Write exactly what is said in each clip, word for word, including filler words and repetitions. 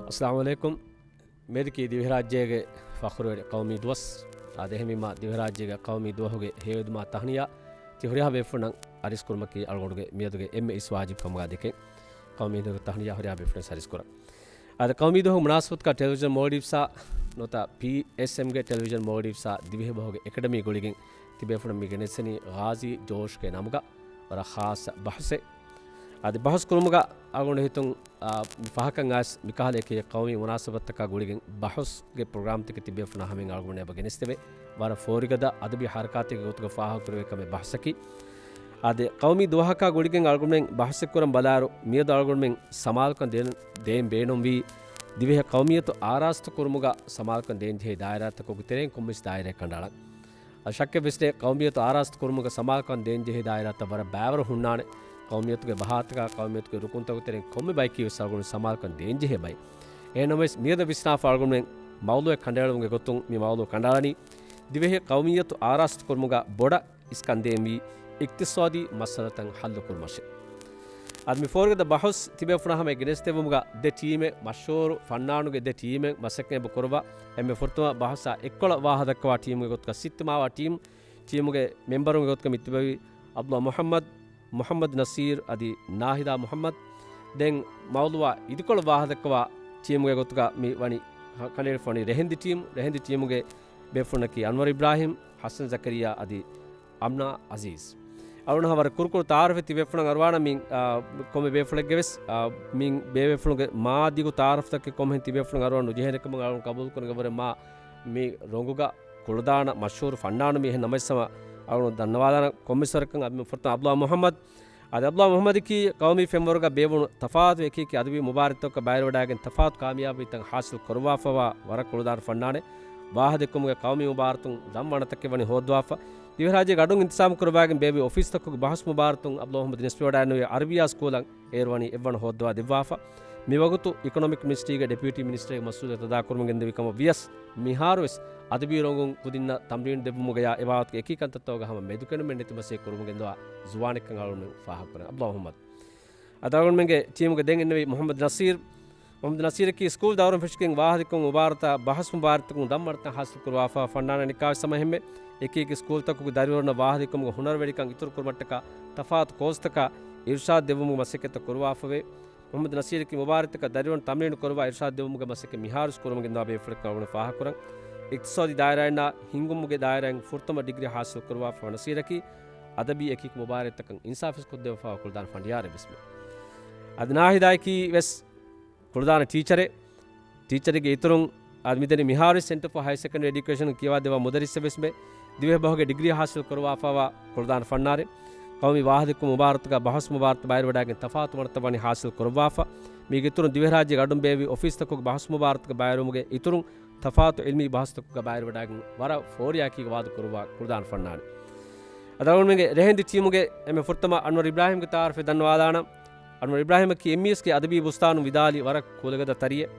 އައްސަލާމު ޢަލައިކުމް. މިއަދަކީ ދިވެހިރާއްޖޭގެ ފަޚުރުވެރި ޤައުމީ ދުވަސް. އާދެ، އެހެންވީމާ ދިވެހިރާއްޖޭގެ ޤައުމީ ދުވަހުގެ ހެޔޮއެދުމާ ތަހްނިޔާ ތި ހުރިހާ ބޭފުޅުންނަށް އަރިސްކުރުމަކީ އަޅުގަނޑުގެ މިއަދުގެ އެންމެ އިސް ވާޖިބު ކަމުގަ ދެކެން. ޤައުމީ ދުވަހުގެ ތަހްނިޔާ ހުރިހާ ބޭފުޅުން އަރިސްކުރަން. އާދެ، ޤައުމީ ދުވަހުގެ މުނާސަބަތުގަ ޓެލެވިޝަން މޯލްޑިވްސްއާ ނުވަތަ ޕީއެސްއެމްގެ ޓެލެވިޝަން މޯލްޑިވްސްއާ ދިވެހި ބަހުގެ އެކަޑަމީ ގުޅިގެން ތިބޭފުޅުން މި ގެނެސްދެނީ ޣާޒީ ޖޯޝްގެ ނަމުގަ ވަރަށް ޚާއްޞަ ބަހުސެއް. އަދި ބަހުސް ކުރުމުގަ އަޅުގަނޑު ހިތުން، އާ، މި ފަހަކަށް އައިސް މިކަހަލަ އެކި ޤައުމީ މުނާސަބަތަކާ ގުޅިގެން ބަހުސްގެ ޕްރޮގްރާމްތަކެއް ތިބޭފުޅުންނާ ހަމައިން އަޅުގަނޑު އެބަ ގެނެސްދެވޭ. ވަރަށް ފޯރިގަދަ އަދަބީ ހަރަކާތެއްގެ ގޮތުގަ ފާހަގަކުރެވޭ ކަމެއް ބަހުސަކީ. އަދި ޤައުމީ ދުވަހަކާ ގުޅިގެން އަޅުގަނޑުމެން ބަހުސެއް ކުރަން ބަލާއިރު، މިއަދު އަޅުގަނޑުމެން ސަމާލުކަން ދޭން، ދޭން ބޭނުންވީ ދިވެހި ޤައުމިއްޔަތު އާރާސްތު ކުރުމުގަ ސަމާލުކަން ދޭން ޖެހޭ ދާއިރާތަކުގެ ތެރެއިން ކޮންމެސް ދާއިރާއެއް ކަނޑައަޅަން. އަދި ޝައްކެއް ވެސް ނެތް، ޤައުމިއްޔަތު އާރާސްތު ކުރުމުގަ ސަމާލުކަން ދޭން ޖެހޭ ދާއިރާތައް ވަރަށް ބައިވަރު ހުންނާނެ. ޤައުމިއްޔަތުގެ ބަހާތަކާ، ޤައުމިއްޔަތުގެ ރުކުންތަކުގެ ތެރެއިން ކޮންމެ ބަޔަކީ ވެސް އަޅުގަނޑު ސަމާލުކަން ދޭން ޖެހޭ ބައެއް. އެހެންނަމަވެސް، މިއަދަށް ވިސްނާފަ އަޅުގަނޑުމެން މައުޟޫޢެއް ކަނޑައެޅުމުގެ ގޮތުން މި މައުޟޫޢު ކަނޑައަޅަނީ، ދިވެހި ޤައުމިއްޔަތު އާރާސްތު ކުރުމުގަ ބޮޑަށް އިސްކަންދޭންވީ އިޤްތިޞާދީ މައްސަލަތައް ޙައްލު ކުރުމަށެވެ. އަދި މި ފޯރިގަދަ ބަހުސް ތިބޭފުޅުންނާ ހަމައަށް ގެނެސްދެއްވުމުގަ ދެ ޓީމެއް، މަޝްހޫރު ފަންނާނުގެ ދެ ޓީމެއް މަސައްކަތް ކުރައްވާ، އެންމެ ފުރަތަމަ ބަހުސާ އެއްކޮޅަށް ވާހަކަ ދައްކަވާ ޓީމުގެ ގޮތުގަ ސިއްތިމާވާ ޓީމް، ޓީމުގެ މެމްބަރުންގެ ގޮތުގަ މި ތިބެވި ޢަބްދުﷲ މުޙައްމަދު، މުޙައްމަދު ނަޞީރު އަދި ނާހިދާ މުޙައްމަދު. ދެން މައުޟޫޢާ އިދިކޮޅަށް ވާހަކަ ދައްކަވާ ޓީމުގެ ގޮތުގަ މި ވަނީ ކަނޑައެޅިފަ ވަނީ ރެހެންދި ޓީމް. ރެހެންދި ޓީމުގެ ބޭފުޅުންނަކީ އަންވަރު އިބްރާހިމް، ޙަސަން ޒަކަރިއްޔާ އަދި އަމްނާ އަޒީޒް. އަޅުގަނޑު ވަރަށް ކުރުކުރު ތަޢާރަފެއް ތިބޭފުޅުން އަރުވާނަ މި، އާ، ކޮންމެ ބޭފުޅެއްގެ ވެސް، އާ، މި ބޭބޭފުޅުންގެ މާ ދިގު ތަޢާރަފްތަކެއް ކޮންމެހެން ތިބޭފުޅުން އަރުވާން ނުޖެހޭނެ ކަމަށް އަޅުގަނޑު ޤަބޫލު ކުރަން އެބަހުރޭ. މާ މި ރޮނގުގަ ކުޅަދާނަ މަޝްހޫރު ފަންނާނު މީހެއް ނަމަވެސް ހަމަ އަޅުގަނޑު ދަންނަވާލާނަ ކޮންމެސް ވަރަކަށް އަދި ފުރަތަމަ ޢަބްދުﷲ މުޙައްމަދު. އަދި ޢަބްދުﷲ މުޙައްމަދަކީ ޤައުމީ ފެންވަރުގަ ބޭއްވުނު ތަފާތު އެކި އެކި އަދަބީ މުބާރާތްތަކަށް ބައިވެރިވެވަޑައިގެން ތަފާތު ކާމިޔާބީތައް ޙާޞިލް ކުރައްވާފަވާ ވަރަށް ކުޅަދާނަ ފަންނާނެއް. ވާހަކަ ދެއްކުމުގެ ޤައުމީ މުބާރާތުން ރަން ވަނަތަކެއް ވަނީ ހޯއްދަވާފަ. ދިވެހިރާއްޖޭގެ އަޑުން އިންތިޒާމު ކުރައްވާގެން ބޭއްވި އޮފީސްތަކުގެ ބަހުސް މުބާރާތުން ޢަބްދުﷲ މުޙައްމަދު ނިސްބަތްވެވަޑައިގެންނެވި ޢަރަބިއްޔާ ސްކޫލަށް އޭރު ވަނީ އެއްވަނަ ހޯއްދަވާ ދެއްވާފަ. މިވަގުތު އިކޮނޮމިކް މިނިސްޓްރީގެ ޑެޕިއުޓީ މިނިސްޓަރެއް މަސްއޫލިއްޔަތު އަދާކުރަމުން ގެންދެވި ކަމަށް ވިޔަސް، މިހާރުވެސް އަދަބީ ރޮނގުން ކުދިންނަށް ތަމްރީނު ދެއްވުމުގަޔާ އެބާވަތުގެ އެކި ކަންތައްތަކުގަ ހަމަ މެދުކެނޑުމެއް ނެތި މަސައްކަތް ކުރަމުން ގެންދަވާ ޒުވާނެއްކަން އަޅުގަނޑުމެން ފާހަގަކުރަން. ޢަބްދުﷲ މުޙައްމަދު. އަދި އަޅުގަނޑުމެންގެ ޓީމުގެ ދެން އިންނެވި މުޙައްމަދު ނަޞީރު. މުޙައްމަދު ނަޞީރަކީ ސްކޫލް ދައުރުން ފެށިގެން ވާހަކަދެއްކުމުގެ މުބާރާތާ ބަހުސް މުބާރާތްތަކުން ރަންވަނަތައް ޙާޞިލް ކުރައްވާފަ ފަންނާނާ ނިކާވެސް ހަމައެހެންމެ އެކި އެކި ސްކޫލްތަކުގެ ދަރިވަރުންނަށް ވާހަކަދެއްކުމުގެ ހުނަރުވެރިކަން އިތުރުކުރުމަށްޓަކާ ތަފާތު ކޯސްތަކަށް އިރުޝާދު ދެއްވުމުގެ މަސައްކަތްތައް ކުރައްވާފަވޭ. މުޙައްމަދު ނަޞީރަކީ މުބާރާތްތަކަށް ދަރިވަރުން ތަމްރީނު ކުރައްވާ އިރުޝާދު ދެއްވުމުގެ މަސައްކަތް މިހާރުވެސް ކުރަމުން ގެންދަވާ ބޭފުޅެއްކަން އަޅުގަނޑު ފާހަގަކުރަން. އިޤްތިޞާދީ ދާއިރާއިންނާ ހިންގުމުގެ ދާއިރާއިން ފުރަތަމަ ޑިގްރީ ޙާޞިލް ކުރައްވާފަ ނަޞީރަކީ އަދަބީ އެކި އެކި މުބާރާތްތަކަށް އިންސާފުވެސް ކޮށްދެއްވާފަ ކުޅަދާނަ ފަނޑިޔާރެއް ވެސްމެ. އަދި ނާހިދާއަކީ ވެސް ކުޅަދާނަ ޓީޗަރެއް. ޓީޗަރެއްގެ އިތުރުން އަދި މިދަނީ މިހާރުވެސް ސެންޓަރ ފޯ ހަޔަރ ސެކަންޑަރީ އެޑިއުކޭޝަން ކިޔަވާދެއްވާ މުދައްރިސެއް ވެސްމެ. ދިވެހި ބަހުގެ ޑިގްރީ ޙާޞިލް ކުރައްވާފައިވާ ކުޅަދާނަ ފަންނާރެއް. ޤައުމީ ވާހަކަދެއްކުމުގެ މުބާރާތުގަ ބަހުސް މުބާރާތު ބައިވެރިވަޑައިގެން ތަފާތު ވަނަތައް ވަނީ ޙާޞިލް ކުރައްވާފަ. މީގެ އިތުރުން ދިވެހިރާއްޖޭގެ އަޑުން ބޭއްވި އޮފީސްތަކުގެ ބަހުސް މުބާރާތުގަ ބައިވެރިވުމުގެ އިތުރުން ތަފާތު ޢިލްމީ ބަހުސްތަކުގަ ބައިވެރިވަޑައިގެން ވަރަށް ފޯރިއާއެކީގަ ވާދަ ކުރައްވާ ކުޅަދާނަ ފަންނާނެއް. އަދި އަޅުގަނޑުމެންގެ ރެހެންދި ޓީމުގެ އެންމެ ފުރަތަމަ އަންވަރު އިބްރާހިމްގެ ތަޢާރަފެއް ދަންނަވާލާނަން. އަންވަރު އިބްރާހިމަކީ އެމްއީއެސްގެ އަދަބީ ބުސްތާނުން ވިދާލި ވަރަށް ކުލަގަދަ ތަރިއެއް.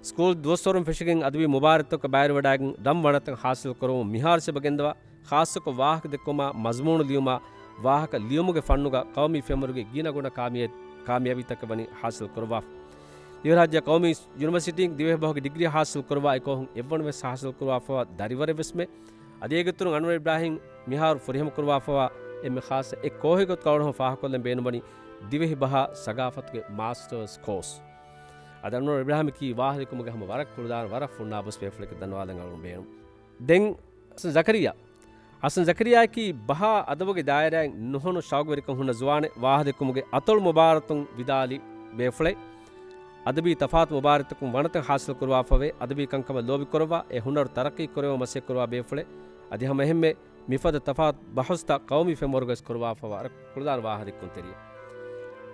ސްކޫލް ދުވަސްވަރުން ފެށިގެން އަދަބީ މުބާރާތްތަކަށް ބައިވެރިވަޑައިގެން ރަން ވަނަތައް ޙާޞިލް ކުރަމުން މިހާރުވެސް އެބަ ގެންދަވާ، ޚާއްޞަކޮށް ވާހަކަ ދެއްކުމާ، މަޒުމޫނު ލިޔުމާ، ވާހަކަ ލިޔުމުގެ ފަންނުގަ ޤައުމީ ފެންވަރުގެ ގިނަގުނަ ކާމިޔާ-، ކާމިޔާބީތަކެއް ވަނީ ޙާޞިލް ކުރައްވާފަ. ދިވެހިރާއްޖެ ޤައުމީ ޔުނިވަރސިޓީން ދިވެހިބަހުގެ ޑިގްރީ ޙާޞިލް ކުރައްވާ އެކަހަލަ އެއްވަނަ ވެސް ޙާޞިލް ކުރައްވާފައިވާ ދަރިވަރެއް ވެސްމެ. އަދި އޭގެ އިތުރުން އަންވަރު އިބްރާހިމް މިހާރު ފުރިހަމަ ކުރައްވާފައިވާ އެންމެ ޚާއްޞަ އެއް ކޯހެއް ގޮތުގަ އަޅުގަނޑު ފާހަގަކޮށްލަން ބޭނުންވަނީ ދިވެހިބަހާ ސަގާފަތުގެ މާސްޓަރސް ކޯސް. އަދި އަންވަރު އިބްރާހިމަކީ ވާހަކަދެއްކުމުގެ ހަމަ ވަރަށް ކުޅަދާނަ، ވަރަށް ފުންނާ ބަސް ބޭފުޅެކޭ ދަންނަވާލަން އަޅުގަނޑު ބޭނުން. ދެން ޙަސަން ޒަކަރިއްޔާ. ޙަސަން ޒަކަރިއްޔާއަކީ ބަހާ އަދަބުގެ ދާއިރާއިން ނުހަނު ޝައުގުވެރިކަން ހުންނަ ޒުވާނެއް، ވާހަކަދެއްކުމުގެ އަތޮޅު މުބާރާތުން ވިދާލި ބޭފުޅެއް. އަދަބީ ތަފާތު މުބާރާތްތަކުން ވަނަތައް ޙާޞިލް ކުރައްވާފަވޭ، އަދަބީ ކަންކަމަށް ލޯބި ކުރައްވާ، އެ ހުނަރު ތަރައްޤީ ކުރެވުމަށް މަސައްކަތް ކުރައްވާ ބޭފުޅެއް. އަދި ހަމަ އެހެންމެ މިފަދަ ތަފާތު ބަހުސްތައް ޤައުމީ ފެންވަރުގައި ކުރައްވާފައިވާ ވަރަށް ކުޅަދާނަ ވާހަކަދެއްކުންތެރިއެއް.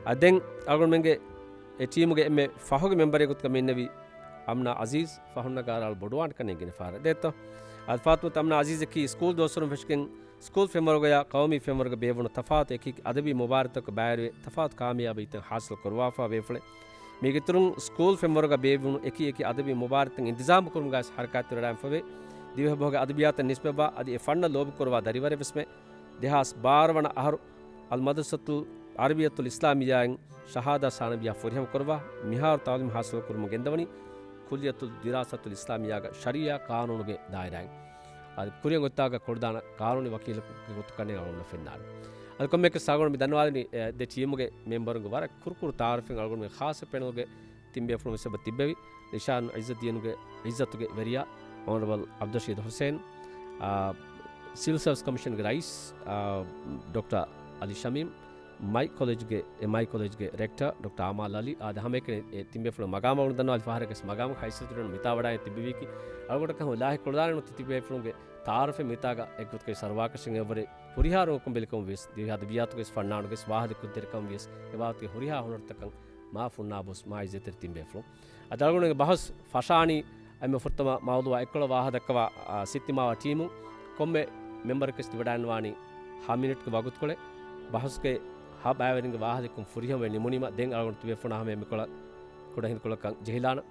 އަދި ދެން އަޅުގަނޑުމެންގެ އެ ޓީމުގެ އެންމެ ފަހުގެ މެމްބަރެއް ގޮތުގަ މި އިންނެވި އަމްނާ އަޒީޒް، ފަހުންނަށް ގާރާ އަޅު ބޮޑުވާނެ ކަން އެނގިނެ ފާރަށް ދޭތޯ. އަދި ފާތުމަތު އަމްނާ އަޒީޒަކީ ސްކޫލް ދުވަސްވަރުން ފެށިގެން ސްކޫލް ފެންވަރުގަޔާ ޤައުމީ ފެންވަރުގަ ބޭއްވުނު ތަފާތު އެކި އަދަބީ މުބާރާތްތަކަށް ބައިވެރިވެ، ތަފާތު ކާމިޔާބީތައް ޙާޞިލް ކުރައްވާފަ ބޭފުޅެއް. މީގެ އިތުރުން ސްކޫލް ފެންވަރުގަ ބޭއްވުނު އެކި އެކި އަދަބީ މުބާރާތްތައް އިންތިޒާމު ކުރުމުގައި ވެސް ޙަރަކާތްތެރިވެވަޑައިގެންފަވޭ. ދިވެހިބަހުގެ އަދަބިއްޔާތަށް ނިސްބަތްވާ އަދި އެ ފަންނަށް ލޯބިކުރައްވާ ދަރިވަރެއް ވެސްމެ. ދެހާސް ބާރަ ވަނަ އަހަރު އަލް މަދްރަސަތުލް ޢަރަބިއްޔަތުލް އިސްލާމިއްޔާއިން ޝަހާދާ ސާނަވިއްޔާ ފުރިހަމަ ކުރައްވާ، މިހާރު ތަޢުލީމް ޙާޞިލް ކުރުމަށް ގެންދަވަނީ ކުއްލިއްޔަތުލް ދިރާސާތުލް އިސްލާމިއްޔާގެ ޝަރީޢާ ޤާނޫނުގެ ދާއިރާއިން. އަދި ކުރިއަށް އޮތްތާކަށް ކޮޅުދާނަ ޤާނޫނީ ވަކީލަކުގެ ގޮތުގަ އަޅުގަނޑަށް ފެންނާނެ. އަދި ކޮންމެއަކަސް އަޅުގަނޑު މި ދަންނަވާލަނީ، އެ، ދެ ޓީމުގެ މެމްބަރުންގެ ވަރަށް ކުރުކުރު ތަޢާރަފެއް އަޅުގަނޑުގެ ޚާއްޞަ ޕެނަލްގެ ތިން ބޭފުޅުން ވެސް އެބަ ތިއްބެވި. ނިޝާން ޢިއްޒަތްދީނުގެ ޢިއްޒަތުގެ ވެރިޔާ އޮނަރަބަލް ޢަބްދުއްރަޝީދު ޙުސައިން، އާ، ސިވިލް ސަރވިސް ކޮމިޝަންގެ ރައީސް، އާ، ޑޮކްޓަރ އަލީ ޝަމީމް، މައި ކޮލެޖްގެ، އެމްއައި ކޮލެޖްގެ ރެކްޓަރ ޑޮކްޓަރ އާމާލް އަލީ، އާދެ، ހަމައެކަނި އެ ތިން ބޭފުޅުން މަގާމު އަޅުގަނޑު ދަންނަވާލި ފަހަރެއްގަސް މަގާމުގެ ހައިސިއްޔަތުގަ މިތާ ވަޑައި ތިއްބެވީކީ، އަޅުގަނޑަކަށް ލާހިކް ކޮޅުދާނެ ތި ތިބޭފުޅުންގެ ތަޢާރަފެއް މިތާގަ އެއްގޮތަކަށް ސަރުވާކަށިން އެއްވަރެ ހުރިހާ ރޮނގުކަނބެލިކަމުން ވިޔަސް، ދިވެހި އަދަބިއްޔާތުގައި ވެސް ފަންނާނުގެ ވެސް ވާހަކަ ކުދިންތެރިކަމުން ވިޔަސް، އެ ބާވަތުގެ ހުރިހާ ހުނަރުތަކަށް މާ ފުންނާބޮސް މާ އިއްޒަތްތެރި ތިން ބޭފުޅުން. އަދި އަޅުގަނޑުގެ ބަހަސް ފަށާނީ އެންމެ ފުރަތަމަ މައުޟޫޢާ އެއްކޮޅަށް ވާހަކަ ދައްކަވާ، އާ، ސިއްތިމާވާ ޓީމު ކޮންމެ މެމްބަރަކަށް ވެސް ތިބަޑާންވާނީ ހަ މިނިޓްގެ ވަގުތުކޮޅެއް. ބަހަސްގެ ހަ ބައިވެރިންގެ ވާހަކަ ދެއްކުން ފުރިހަމަ ނިމުނީމަ، ދެން އަޅުގަނޑު ތިބޭފުޅުންނާ ހަމަ މިކޮޅަށް ކުޑަ ހިނދުކޮޅަކަށް ޖެހިލާނަން.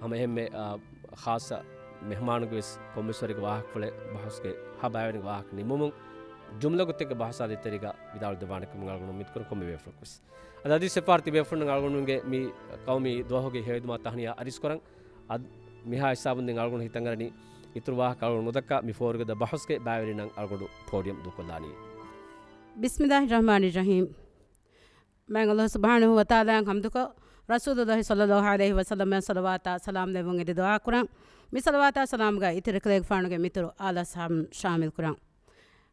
ހަމަ އެހެންމެ، އާ، ޚާއްޞަ މެހްމާނުގެ ވެސް ކޮންމެސް ވަރެއްގެ ވާހަކަފުޅެއް ބަހަސްގެ ހަ ބައިވެރިންގެ ވާހަކަ ނިމުމުން، ޖުމްލަ ގޮތެއްގެ ބަހަސާ ދޭތެރޭގަ ވިދާޅު ދެއްވާނެކަމުން އަޅުގަނޑު އުއްމީދު ކުރަން ކޮންމެ ބޭފުޅަކު ވެސް. އަދި އަދި ސެފާރް ތިބޭފުޅުން އަޅުގަނޑުގެ މި ޤައުމީ ދުވަހުގެ ހެޔޮއެދުމާ ތަހްނިޔާ އަރިސްކުރަން. އަދި މިހާ ހިސާބުން ދެން އަޅުގަނޑު ހިތަށް އަރަނީ އިތުރު ވާހަކަ އަޅުގަނޑު ނުދައްކާ މި ފޯރުގަދަ ބަހަސްގެ ބައިވެރިންނަށް އަޅުގަނޑު ޕޯޑިއަމް ދޫކޮށްލާނީ. ބިސްމިﷲ ރަޙްމާނި ރަޙީމް. މާތް ﷲ ސުބްޙާނަހޫ ވަތަޢާލާއަށް ޙަމްދުކޮށް، ރަސޫލުﷲ ޞައްލަﷲ ޢަލައިހި ވަސައްލަމަށް ޞަލަވާތާ ސަލާމް ލެއްވުން އެދި ދުޢާ ކުރަން. މި ޞަލަވާތާ ސަލާމްގަ އިތުރު އެކަލޭގެފާނުގެ މިތުރު އާލު އަޞްޙާބުން ޝާމިލް ކުރަން.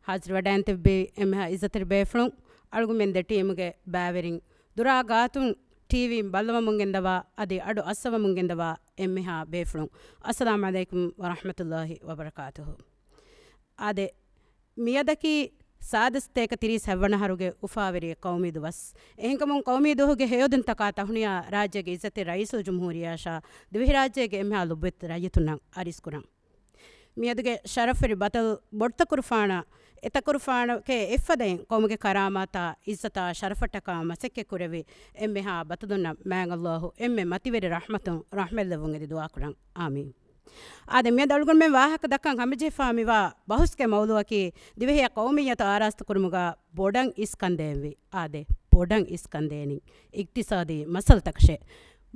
ޙާޟިރުވެވަޑައިން ތިއްބެވި އެންމެހާ އިއްޒަތްތެރި ބޭފުޅުން، އަޅުގަނޑުމެން ދެ ޓީމުގެ ބައިވެރިން، ދުރާ ގާތުން ޓީވީން ބައްލަވަމުން ގެންދަވާ، އަދި އަޑު އައްސަވަމުން ގެންދަވާ އެންމެހާ ބޭފުޅުން، އައްސަލާމް ޢަލައިކުމް ވަރަޙްމަތުﷲ ވަބަރަކާތުހު. އާދެ، މިއަދަކީ ސާދަސްތޭކަ ތިރީސް ހަތްވަނަ އަހަރުގެ އުފާވެރި ޤައުމީ ދުވަސް. އެހެންކަމުން ޤައުމީ ދުވަހުގެ ހެޔޮއިދުންތަކާ ތަހުނިޔާ ރާއްޖޭގެ އިއްޒަތްތެރި ރައީސުލްޖުމްހޫރިއްޔާއަށާ ދިވެހިރާއްޖޭގެ އެންމެހާ ލޮބުވެތި ރައްޔިތުންނަށް އަރިސްކުރަން. މިއަދުގެ ޝަރަފުވެރި ބަތަލް ބޮޑުތަކުރުފާނަށް، އެތަކުރުފާނަކޭ އެއްފަދައިން ޤައުމުގެ ކަރާމާތާ، އިއްޒަތާ، ޝަރަފަށްޓަކާ މަސައްކަތްކުރެއްވި އެންމެހާ ބަތަލުންނަށް މާތް ﷲ އެންމެ މަތިވެރި ރަޙްމަތުން ރަޙްމަތްލެއްވުން އެދި ދުޢާކުރަން. އާމީން. އާދެ، މިއަދު އަޅުގަނޑުމެން ވާހަކަ ދައްކަން ހަމަޖެހިފާ މިވާ ބަހުސްގެ މައުޟޫޢަކީ ދިވެހިއަށް ޤައުމިއްޔަތު އާރާސްތުކުރުމުގަ ބޮޑަށް އިސްކަންދޭންވީ. އާދެ، ބޮޑަށް އިސްކަންދޭނީ އިޤްތިޞާދީ މައްސަލަތަކަށޭ.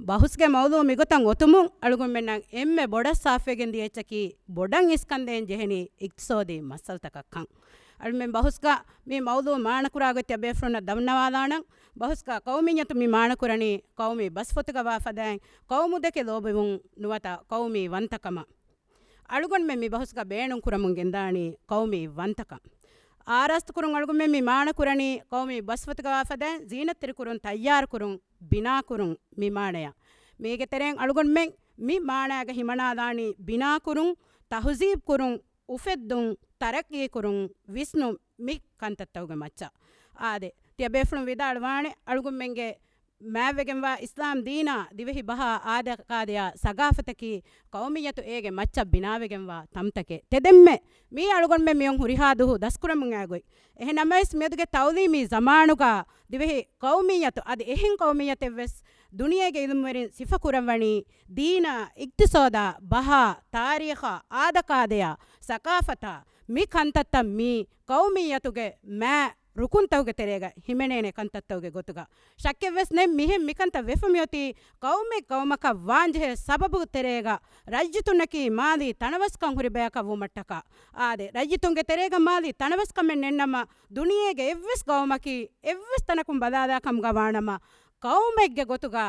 ބަހުސްގެ މައުޟޫޢު މިގޮތަށް އޮތުމުން އަޅުގަނޑުމެންނަށް އެންމެ ބޮޑަށް ސާފުވެގެން ދިޔަ އެއްޗަކީ ބޮޑަށް އިސްކަންދޭން ޖެހެނީ އިޤްތިޞާދީ މައްސަލަތަކަށްކަން. އަޅުމެން ބަހުސްގަ މި މައުޟޫޢު މާނަކުރާ ގޮތް ތިޔަބޭފުޅުންނަށް ދަންނަވާލާނަން. ބަހުސްގަ ޤައުމިއްޔަތު މި މާނަކުރަނީ ޤައުމީ ބަސްފޮތުގަ ވާ ފަދައިން، ޤައުމުދެކެ ލޯބިވުން ނުވަތަ ޤައުމީ ވަންތަކަމަށް. އަޅުގަނޑުމެން މި ބަހުސްގަ ބޭނުން ކުރަމުން ގެންދާނީ ޤައުމީ ވަންތަކަން. އާރާސްތުކުރުން އަޅުގަނޑުމެން މި މާނަ ކުރަނީ ޤައުމީ ބަސްފޮތުގަ ވާ ފަދައިން ޒީނަތްތެރިކުރުން، ތައްޔާރުކުރުން، ބިނާކުރުން މި މާނަޔަށް. މީގެ ތެރެއިން އަޅުގަނޑުމެން މި މާނައިގަ ހިމަނާލާނީ ބިނާކުރުން، ތަހުޒީބުކުރުން، އުފެއްދުން، ތަރައްޤީކުރުން، ވިސްނުން މި ކަންތައްތަކުގެ މައްޗަށް. އާދެ، ތިޔަބޭފުޅުން ވިދާޅުވާނެ އަޅުގަނޑުމެންގެ މާތްވެގެންވާ އިސްލާމް ދީނާ، ދިވެހި ބަހާ އާދަކާދަޔާ ސަގާފަތަކީ ޤައުމިއްޔަތު އޭގެ މައްޗަށް ބިނާވެގެންވާ ތަންތަކެއް. ތެދެންމެ މީ އަޅުގަނޑުމެން މިއޮން ހުރިހާ ދުވަހު ދަސްކުރަމުން އައި ގޮތް. އެހެން ނަމަވެސް މިއަދުގެ ތައުލީމީ ޒަމާނުގަ ދިވެހި ޤައުމިއްޔަތު އަދި އެހެން ޤައުމިއްޔަތެއްވެސް ދުނިޔޭގެ އިލްމުވެރިން ސިފަކުރައްވަނީ ދީނާ، އިޤްތިޞާދާ، ބަހާ، ތާރީޚާ، އާދަކާދަޔާ، ސަގާފަތާ މި ކަންތައްތައް މީ ޤައުމިއްޔަތުގެ މާތް ރުކުންތަކުގެ ތެރޭގަ ހިމެނޭނެ ކަންތައްތަކުގެ ގޮތުގަ. ޝައްކެއްވެސް ނެތް، މިހެން މިކަންތައް ވެފަ މިއޮތީ ޤައުމެއް ޤައުމަކަށް ވާންޖެހޭ ސަބަބުގެ ތެރޭގަ ރައްޔިތުންނަކީ މާލީ ތަނަވަސްކަން ހުރި ބަޔަކަށް ވުމަށްޓަކާ. އާދެ، ރައްޔިތުންގެ ތެރޭގަ މާލީ ތަނަވަސްކަމެއް ނެތްނަމަ، ދުނިޔޭގެ އެއްވެސް ޤައުމަކީ އެއްވެސް ތަނަކުން ބަލާލާ ކަމުގަ ވާނަމަ، ޤައުމެއްގެ ގޮތުގަ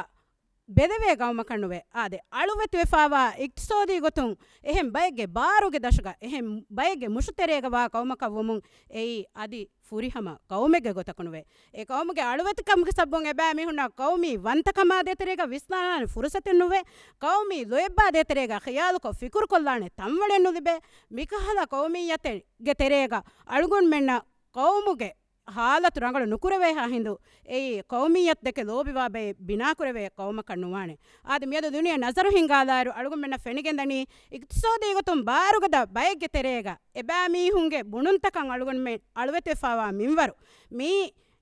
ބެލެވޭ ޤައުމަކަށް ނުވޭ. އާދެ، އަޅުވެތިވެފާވާ އިޤްތިޞާދީ ގޮތުން އެހެން ބައެއްގެ ބާރުގެ ދަށުގަ، އެހެން ބައެއްގެ މުށުތެރޭގަ ވާ ޤައުމަކަށް ވުމުން އެއީ އަދި ފުރިހަމަ ޤައުމެއްގެ ގޮތަކަށް ނުވޭ. އެ ޤައުމުގެ އަޅުވެތިކަމުގެ ސަބަބުން އެބައިމީހުންނަށް ޤައުމީ ވަންތަކަމާ ދޭތެރޭގަ ވިސްނާލާނެ ފުރުޞަތެއް ނުވޭ. ޤައުމީ ލޯތްބާ ދޭތެރޭގަ ޚިޔާލުކޮށް ފިކުރުކޮށްލާނެ ތަންވަޅެއް ނުލިބޭ. މިކަހަލަ ޤައުމިއްޔަތެއްގެ ތެރޭގަ އަޅުގަނޑުމެންނަށް ޤައުމުގެ ޙާލަތު ރަނގަޅު ނުކުރެވޭހާ ހިނދު، އެއީ ޤައުމިއްޔަތު ދެކެ ލޯބިވާ ބައެއް ބިނާކުރެވޭ ޤައުމަކަށް ނުވާނެ. އާދެ، މިއަދު ދުނިޔެ ނަޒަރު ހިންގާލާއިރު، އަޅުގަނޑުމެންނަށް ފެނިގެންދަނީ، އިޤްތިޞާދީ ގޮތުން ބާރުގަދަ ބައެއްގެ ތެރޭގަ އެބައިމީހުންގެ ބުނުންތަކަށް އަޅުގަނޑުމެން އަޅުވެތިވެފާވާ މިންވަރު، މީ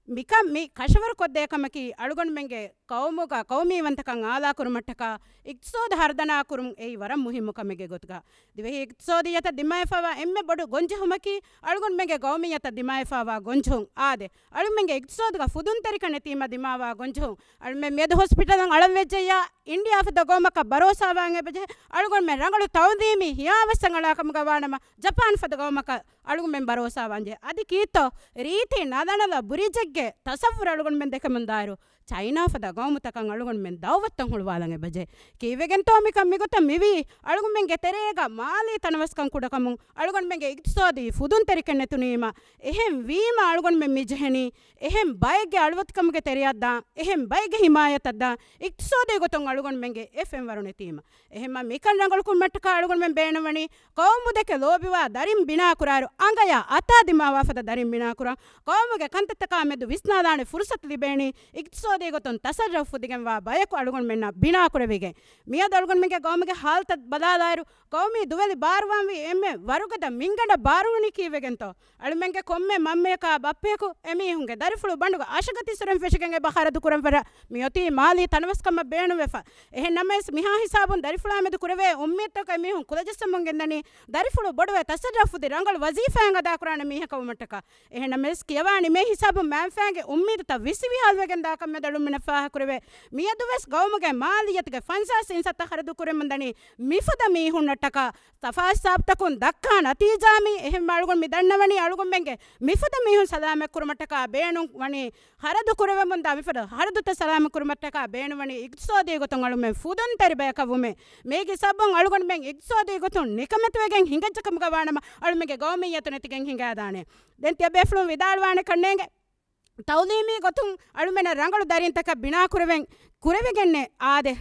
މިކަން މި ކަށަވަރުކޮށްދޭ ކަމަކީ، އަޅުގަނޑުމެންގެ ޤައުމުގަ ޤައުމީ ވަންތަކަން އާލާކުރުމަށްޓަކާ އިޤްތިޞާދު ހަރުދަނާ ކުރުން އެއީ ވަރަށް މުހިއްމު ކަމެއްގެ ގޮތުގަ. ދިވެހި އިޤްތިޞާދިއްޔަތަށް ދިމާވެފައިވާ އެންމެ ބޮޑު ގޮންޖެހުމަކީ، އަޅުގަނޑުމެންގެ ޤައުމިއްޔަތަށް ދިމާވެފައިވާ ގޮންޖެހުން. އާދެ، އަޅުމެންގެ އިޤްތިޞާދުގަ ފުދުންތެރިކަން ނެތީމަ ދިމާވާ ގޮންޖެހުން. އަޅުމެން މިއަދު ހޮސްޕިޓަލަށް އަޅަން ވެއްޖެއްޔާ، އިންޑިއާ ފަދަ ގައުމަކަށް ބަރޯސާވާން އެބަޖެހޭ. އަޅުގަނޑުމެން ރަނގަޅު ތައުލީމީ ހިޔާވައްސަށް އަޅާ ކަމުގަ ވާނަމަ، ޖަޕާން ފަދަ ގައުމަކަށް އަޅުގަނޑުމެން ބަރޯސާވާންޖެހޭ. އަދި ކީއްތޯ ރީތި ނަލަނަލަ ބުރިޖެއްގެ ތަޞައްވުރު އަޅުގަނޑުމެން ދެކެމުންދާއިރު، ޗައިނާ ފަދަ ގައުމުތަކަށް އަޅުގަނޑުމެން ދައުވަތުތައް ހުޅުވާލަން އެބަޖެހޭ. ކީއްވެގެންތޯ މިކަން މިގޮތަށް މިވީ؟ އަޅުގަނޑުމެންގެ ތެރޭގަ މާލީ ތަނަވަސްކަން ކުޑަކަމުން އަޅުގަނޑުމެންގެ އިޤްތިޞާދީ ފުދުންތެރިކަން ނެތުނީމަ، އެހެން ވީމަ އަޅުގަނޑުމެން މި ޖެހެނީ އެހެން ބައެއްގެ އަޅުވަތިކަމުގެ ތެރެއަށްދާން، އެހެން ބައެއްގެ ހިމާޔަތަށްދާން، އިޤްތިޞާދީ ގޮތުން އަޅުގަނޑުމެންގެ އެ ފެންވަރު ނެތީމަ. އެހެންމަ މިކަން ރަނގަޅުކުރުމަށްޓަކާ އަޅުގަނޑުމެން ބޭނުންވަނީ، ޤައުމު ދެކެ ލޯބިވާ ދަރިން ބިނާކުރާއިރު، އަނގަޔާ އަތާ ދިމާވާ ފަދަ ދަރިން ބިނާކުރަން، ޤައުމުގެ ކަންތައްތަކާ މެދު ވިސްނާލާނެ ފުރުޞަތު ލިބޭނީ، އިޤްތިޞާދީ ގޮތުން ތަޞައްރަފު ފުދިގެންވާ ބަޔަކު އަޅުގަނޑުމެންނަށް ބިނާކުރެވިގެން. މިއަދު އަޅުގަނޑުމެންގެ ޤައުމުގެ ޙާލަތަށް ބަލާލާއިރު، ޤައުމީ ދުވެލި ބާރުވާންވީ އެންމެ ވަރުގަދަ މިންގަނޑަށް ބާރުވަނީ ކީއްވެގެންތޯ؟ އަޅުމެންގެ ކޮންމެ މަންމަޔަކާ ބައްޕަޔަކު އެމީހުންގެ ދަރިފުޅު ބަނޑުގަ އަށަގަތީ ސުރެން ފެށިގެން އެބަ ޚަރަދު ކުރަން ފަރާ މިއޮތީ މާލީ ތަނަވަސްކަމަށް ބޭނުންވެފަ. އެހެން ނަމަވެސް، މިހާ ހިސާބުން ދަރިފުޅާ މެދު ކުރެވޭ އުއްމީދުތަކަށް އެމީހުން ކުލަޖައްސަމުން ގެންދަނީ، ދަރިފުޅު ބޮޑުވެ ތަޞައްރަފު ފުދި ރަނގަޅު ވަޒީފާއެއް އަދާކުރާނެ މީހަކަށް ވުމަށްޓަކާ. އެހެން ނަމަވެސް، ކިޔަވާ ނިމޭ ހިސާބުން މައިންފާގެ އުއްމީދުތައް ވިސި ވިހާލުވެގެން ދާކަން މެދު އަޅުމެންނަށް ފާހަގަކުރެވޭ. މިއަދުވެސް ގައުމުގެ މާލިއްޔަތުގެ ފަންސާސް އިންސައްތަ ޚަރަދު ކުރެމުންދަނީ މިފަދަ މީހުންނަށްޓަކާ. ތަފާސް ހިސާބުތަކުން ދައްކާ ނަތީޖާ މީ. އެހެން އަޅުގަނޑު މި ދަންނަވަނީ، އަޅުގަނޑުމެންގެ މިފަދަ މީހުން ސަލާމަތް ކުރުމަށްޓަކާ ބޭނުން ވަނީ، ޚަރަދު ކުރެވެމުންދާ މިފަދަ ޚަރަދުތައް ސަލާމަތް ކުރުމަށްޓަކާ ބޭނުންވަނީ، އިޤްތިޞާދީ ގޮތުން އަޅުމެން ފުދުންތެރި ބަޔަކަށް ވުމޭ. މީގެ ސަބަބުން އަޅުގަނޑުމެން އިޤްތިޞާދީ ގޮތުން ނިކަމެތިވެގެން ހިނގައްޖެ ކަމުގަ ވާނަމަ، އަޅުމެންގެ ގައުމިއްޔަތު ނެތިގެން ހިނގާދާނެ. ދެން ތިޔަބޭފުޅުން ވިދާޅުވާނެ ކަންނޭނގެ، ތައުލީމީ ގޮތުން އަޅުމެންނަށް ރަނގަޅު ދަރިންތަކެއް ބިނާކުރެވެން، ކުރެވިގެންނޭ. އާދެ،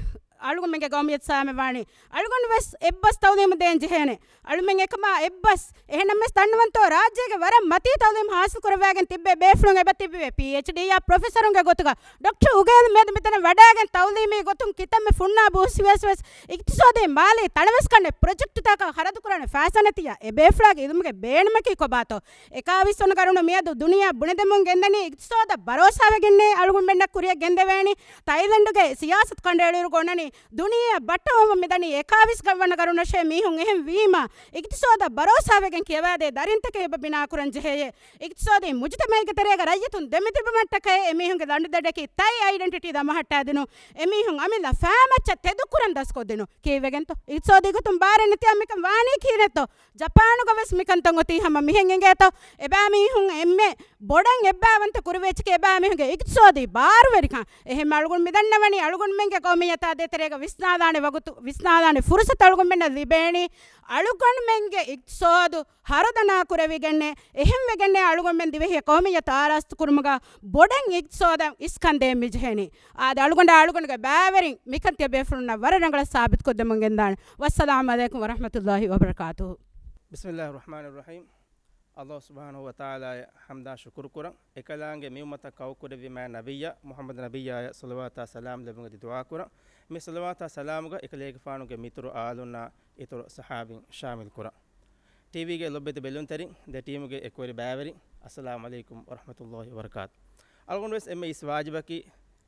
އަޅުގަނޑުމެންގެ ގައުމިއްޔަތު ސަލާމަތްވާނީ އަޅުގަނޑު ވެސް އެއްބަސް ތައުލީމު ދޭން ޖެހޭނެ. އަޅުމެން އެކަމާ އެއްބަސް. އެހެންނަމަވެސް ދަންނަވަންތޯ، ރާއްޖޭގެ ވަރަށް މަތީ ތައުލީމު ޙާޞިލް ކުރައްވާގެން ތިއްބެވި ބޭފުޅުން އެބަ ތިއްބެވި ޕީއެޗްޑީއާ ޕްރޮފެސަރުންގެ ގޮތުގަ ޑޮކްޓަރ އުގޭލު މިއަދު މިތަނަށް ވަޑައިގެން ތައުލީމީ ގޮތުން ކިތަންމެ ފުންނާ ބޫސިވެސް ވެސް އިޤްތިޞާދީ މާލީ ތަނަވަސްކަންނެ ޕްރޮޖެކްޓްތަކަށް ޚަރަދުކުރާނެ ފައިސާ ނެތިއްޔާ އެ ބޭފުޅާގެ އިލްމުގެ ބޭނުމަކީ ކޮބާތޯ؟ އެކާވީސް ވަނަ ގަރުނު މިއަދު ދުނިޔެއަށް ބުނެދެމުން ގެންދަނީ އިޤްތިޞާދަށް ބަރޯސާވެގެންނޭ އަޅުގަނޑުމެންނަށް ކުރިއަށް ގެންދެވޭނީ. ތައިލެންޑުގެ ސިޔާސަތު ކަނޑައެޅިއިރު އޮންނަނީ ދުނިޔެއަށް ބައްޓަވަމުން މިދަނީ އެކާވީސް ވަނަ ގަރުނަށޭ. މީހުން އެހެން ވީމާ، އިޤްތިޞާދަށް ބަރޯސާވެގެން ކިޔަވާދޭ ދަރިންތަކެއް އެބަ ބިނާކުރަން ޖެހެޔޭ. އިޤްތިޞާދީ މުޖުތަމަޢެއްގެ ތެރޭގަ ރައްޔިތުން ދެމިތިބުމަށްޓަކައި އެމީހުންގެ ލަނޑުދަޑަކީ ތައި އައިޑެންޓިޓީ ދަމަހައްޓާދިނުން. އެމީހުން އަމިއްލަ ފައިމައްޗަށް ތެދުކުރަން ދަސްކޮށްދިނުން. ކީއްވެގެންތޯ؟ އިޤްތިޞާދީ ގޮތުން ބާރެއް ނެތިއްޔާ މިކަން ވާނީ ކިހިނެއްތޯ؟ ޖަޕާނުގަ ވެސް މިކަންތައް އޮތީ ހަމަ މިހެން އެނގޭތޯ؟ އެބައިމީހުން އެންމެ ބޮޑަށް އެއްބައިވަންތަ ކުރެވޭ އެއްޗަކީ އެބައިމީހުންގެ އިޤްތިޞާދީ ބާރުވެރިކަން. އެހެން އަޅުގަނޑު މި ދަންނަވަނީ އަޅުގަނޑުމެންގެ ގައުމިއްޔަތާ ދޭތެރޭގަ ވިސްނާލާނެ ވަގުތު، ވިސްނާލާނެ ފުރުޞަތު އަޅުގަނޑުމެންނަށް ލިބޭނީ. އަޅުގަނޑުމެންގެ އިޤްތިޞާދު ހަރުދަނާ ކުރެވިގެންނޭ، އެހެންވެގެންނޭ އަޅުގަނޑުމެން ދިވެހި ޤައުމިއްޔަތު އާރާސްތު ކުރުމުގަ ބޮޑަށް އިޤްތިޞާދަށް އިސްކަން ދޭން މިޖެހެނީ. އާދެ، އަޅުގަނޑާ އަޅުގަނޑުގެ ބައިވެރިން މިކަން ތިޔަ ބޭފުޅުންނަށް ވަރަށް ރަނގަޅަށް ސާބިތުކޮށްދެމުން ގެންދާނެ. ވައްސަލާމު ޢަލައިކުމް ވަރަޙްމަތުﷲި ވަބަރަކާތުހު. بسم الله الرحمن الرحيم. ﷲ ސުބްޙާނަހޫ ވަތަޢާލާއަށް ޙަމްދާ ޝުކުރު ކުރަން، އެކަލާނގެ މިއުއްމަތަށް ކައުކުރެއްވި މާތް ނަބިއްޔާ މުޙައްމަދު ނަބިއްޔާއަށް ޞަލަވާތާ ސަލާމް ލެއްވުން އެދި ދުޢާ ކުރަން. މި ޞަލަވާތާ ސަލާމުގަ އެކަލޭގެފާނުގެ މިތުރު އާލުންނާ އިތުރު ޞަޙާބީން ޝާމިލް ކުރަން. ޓީވީގެ ލޮބުވެތި ބެލުންތެރިން، ދެ ޓީމުގެ އެކުވެރި ބައިވެރިން، އައްސަލާމު ޢަލައިކުމް ވަރަޙްމަތުﷲި ވަބަރަކާތު. އަޅުގަނޑު ވެސް އެންމެ އިސް ވާޖިބަކީ،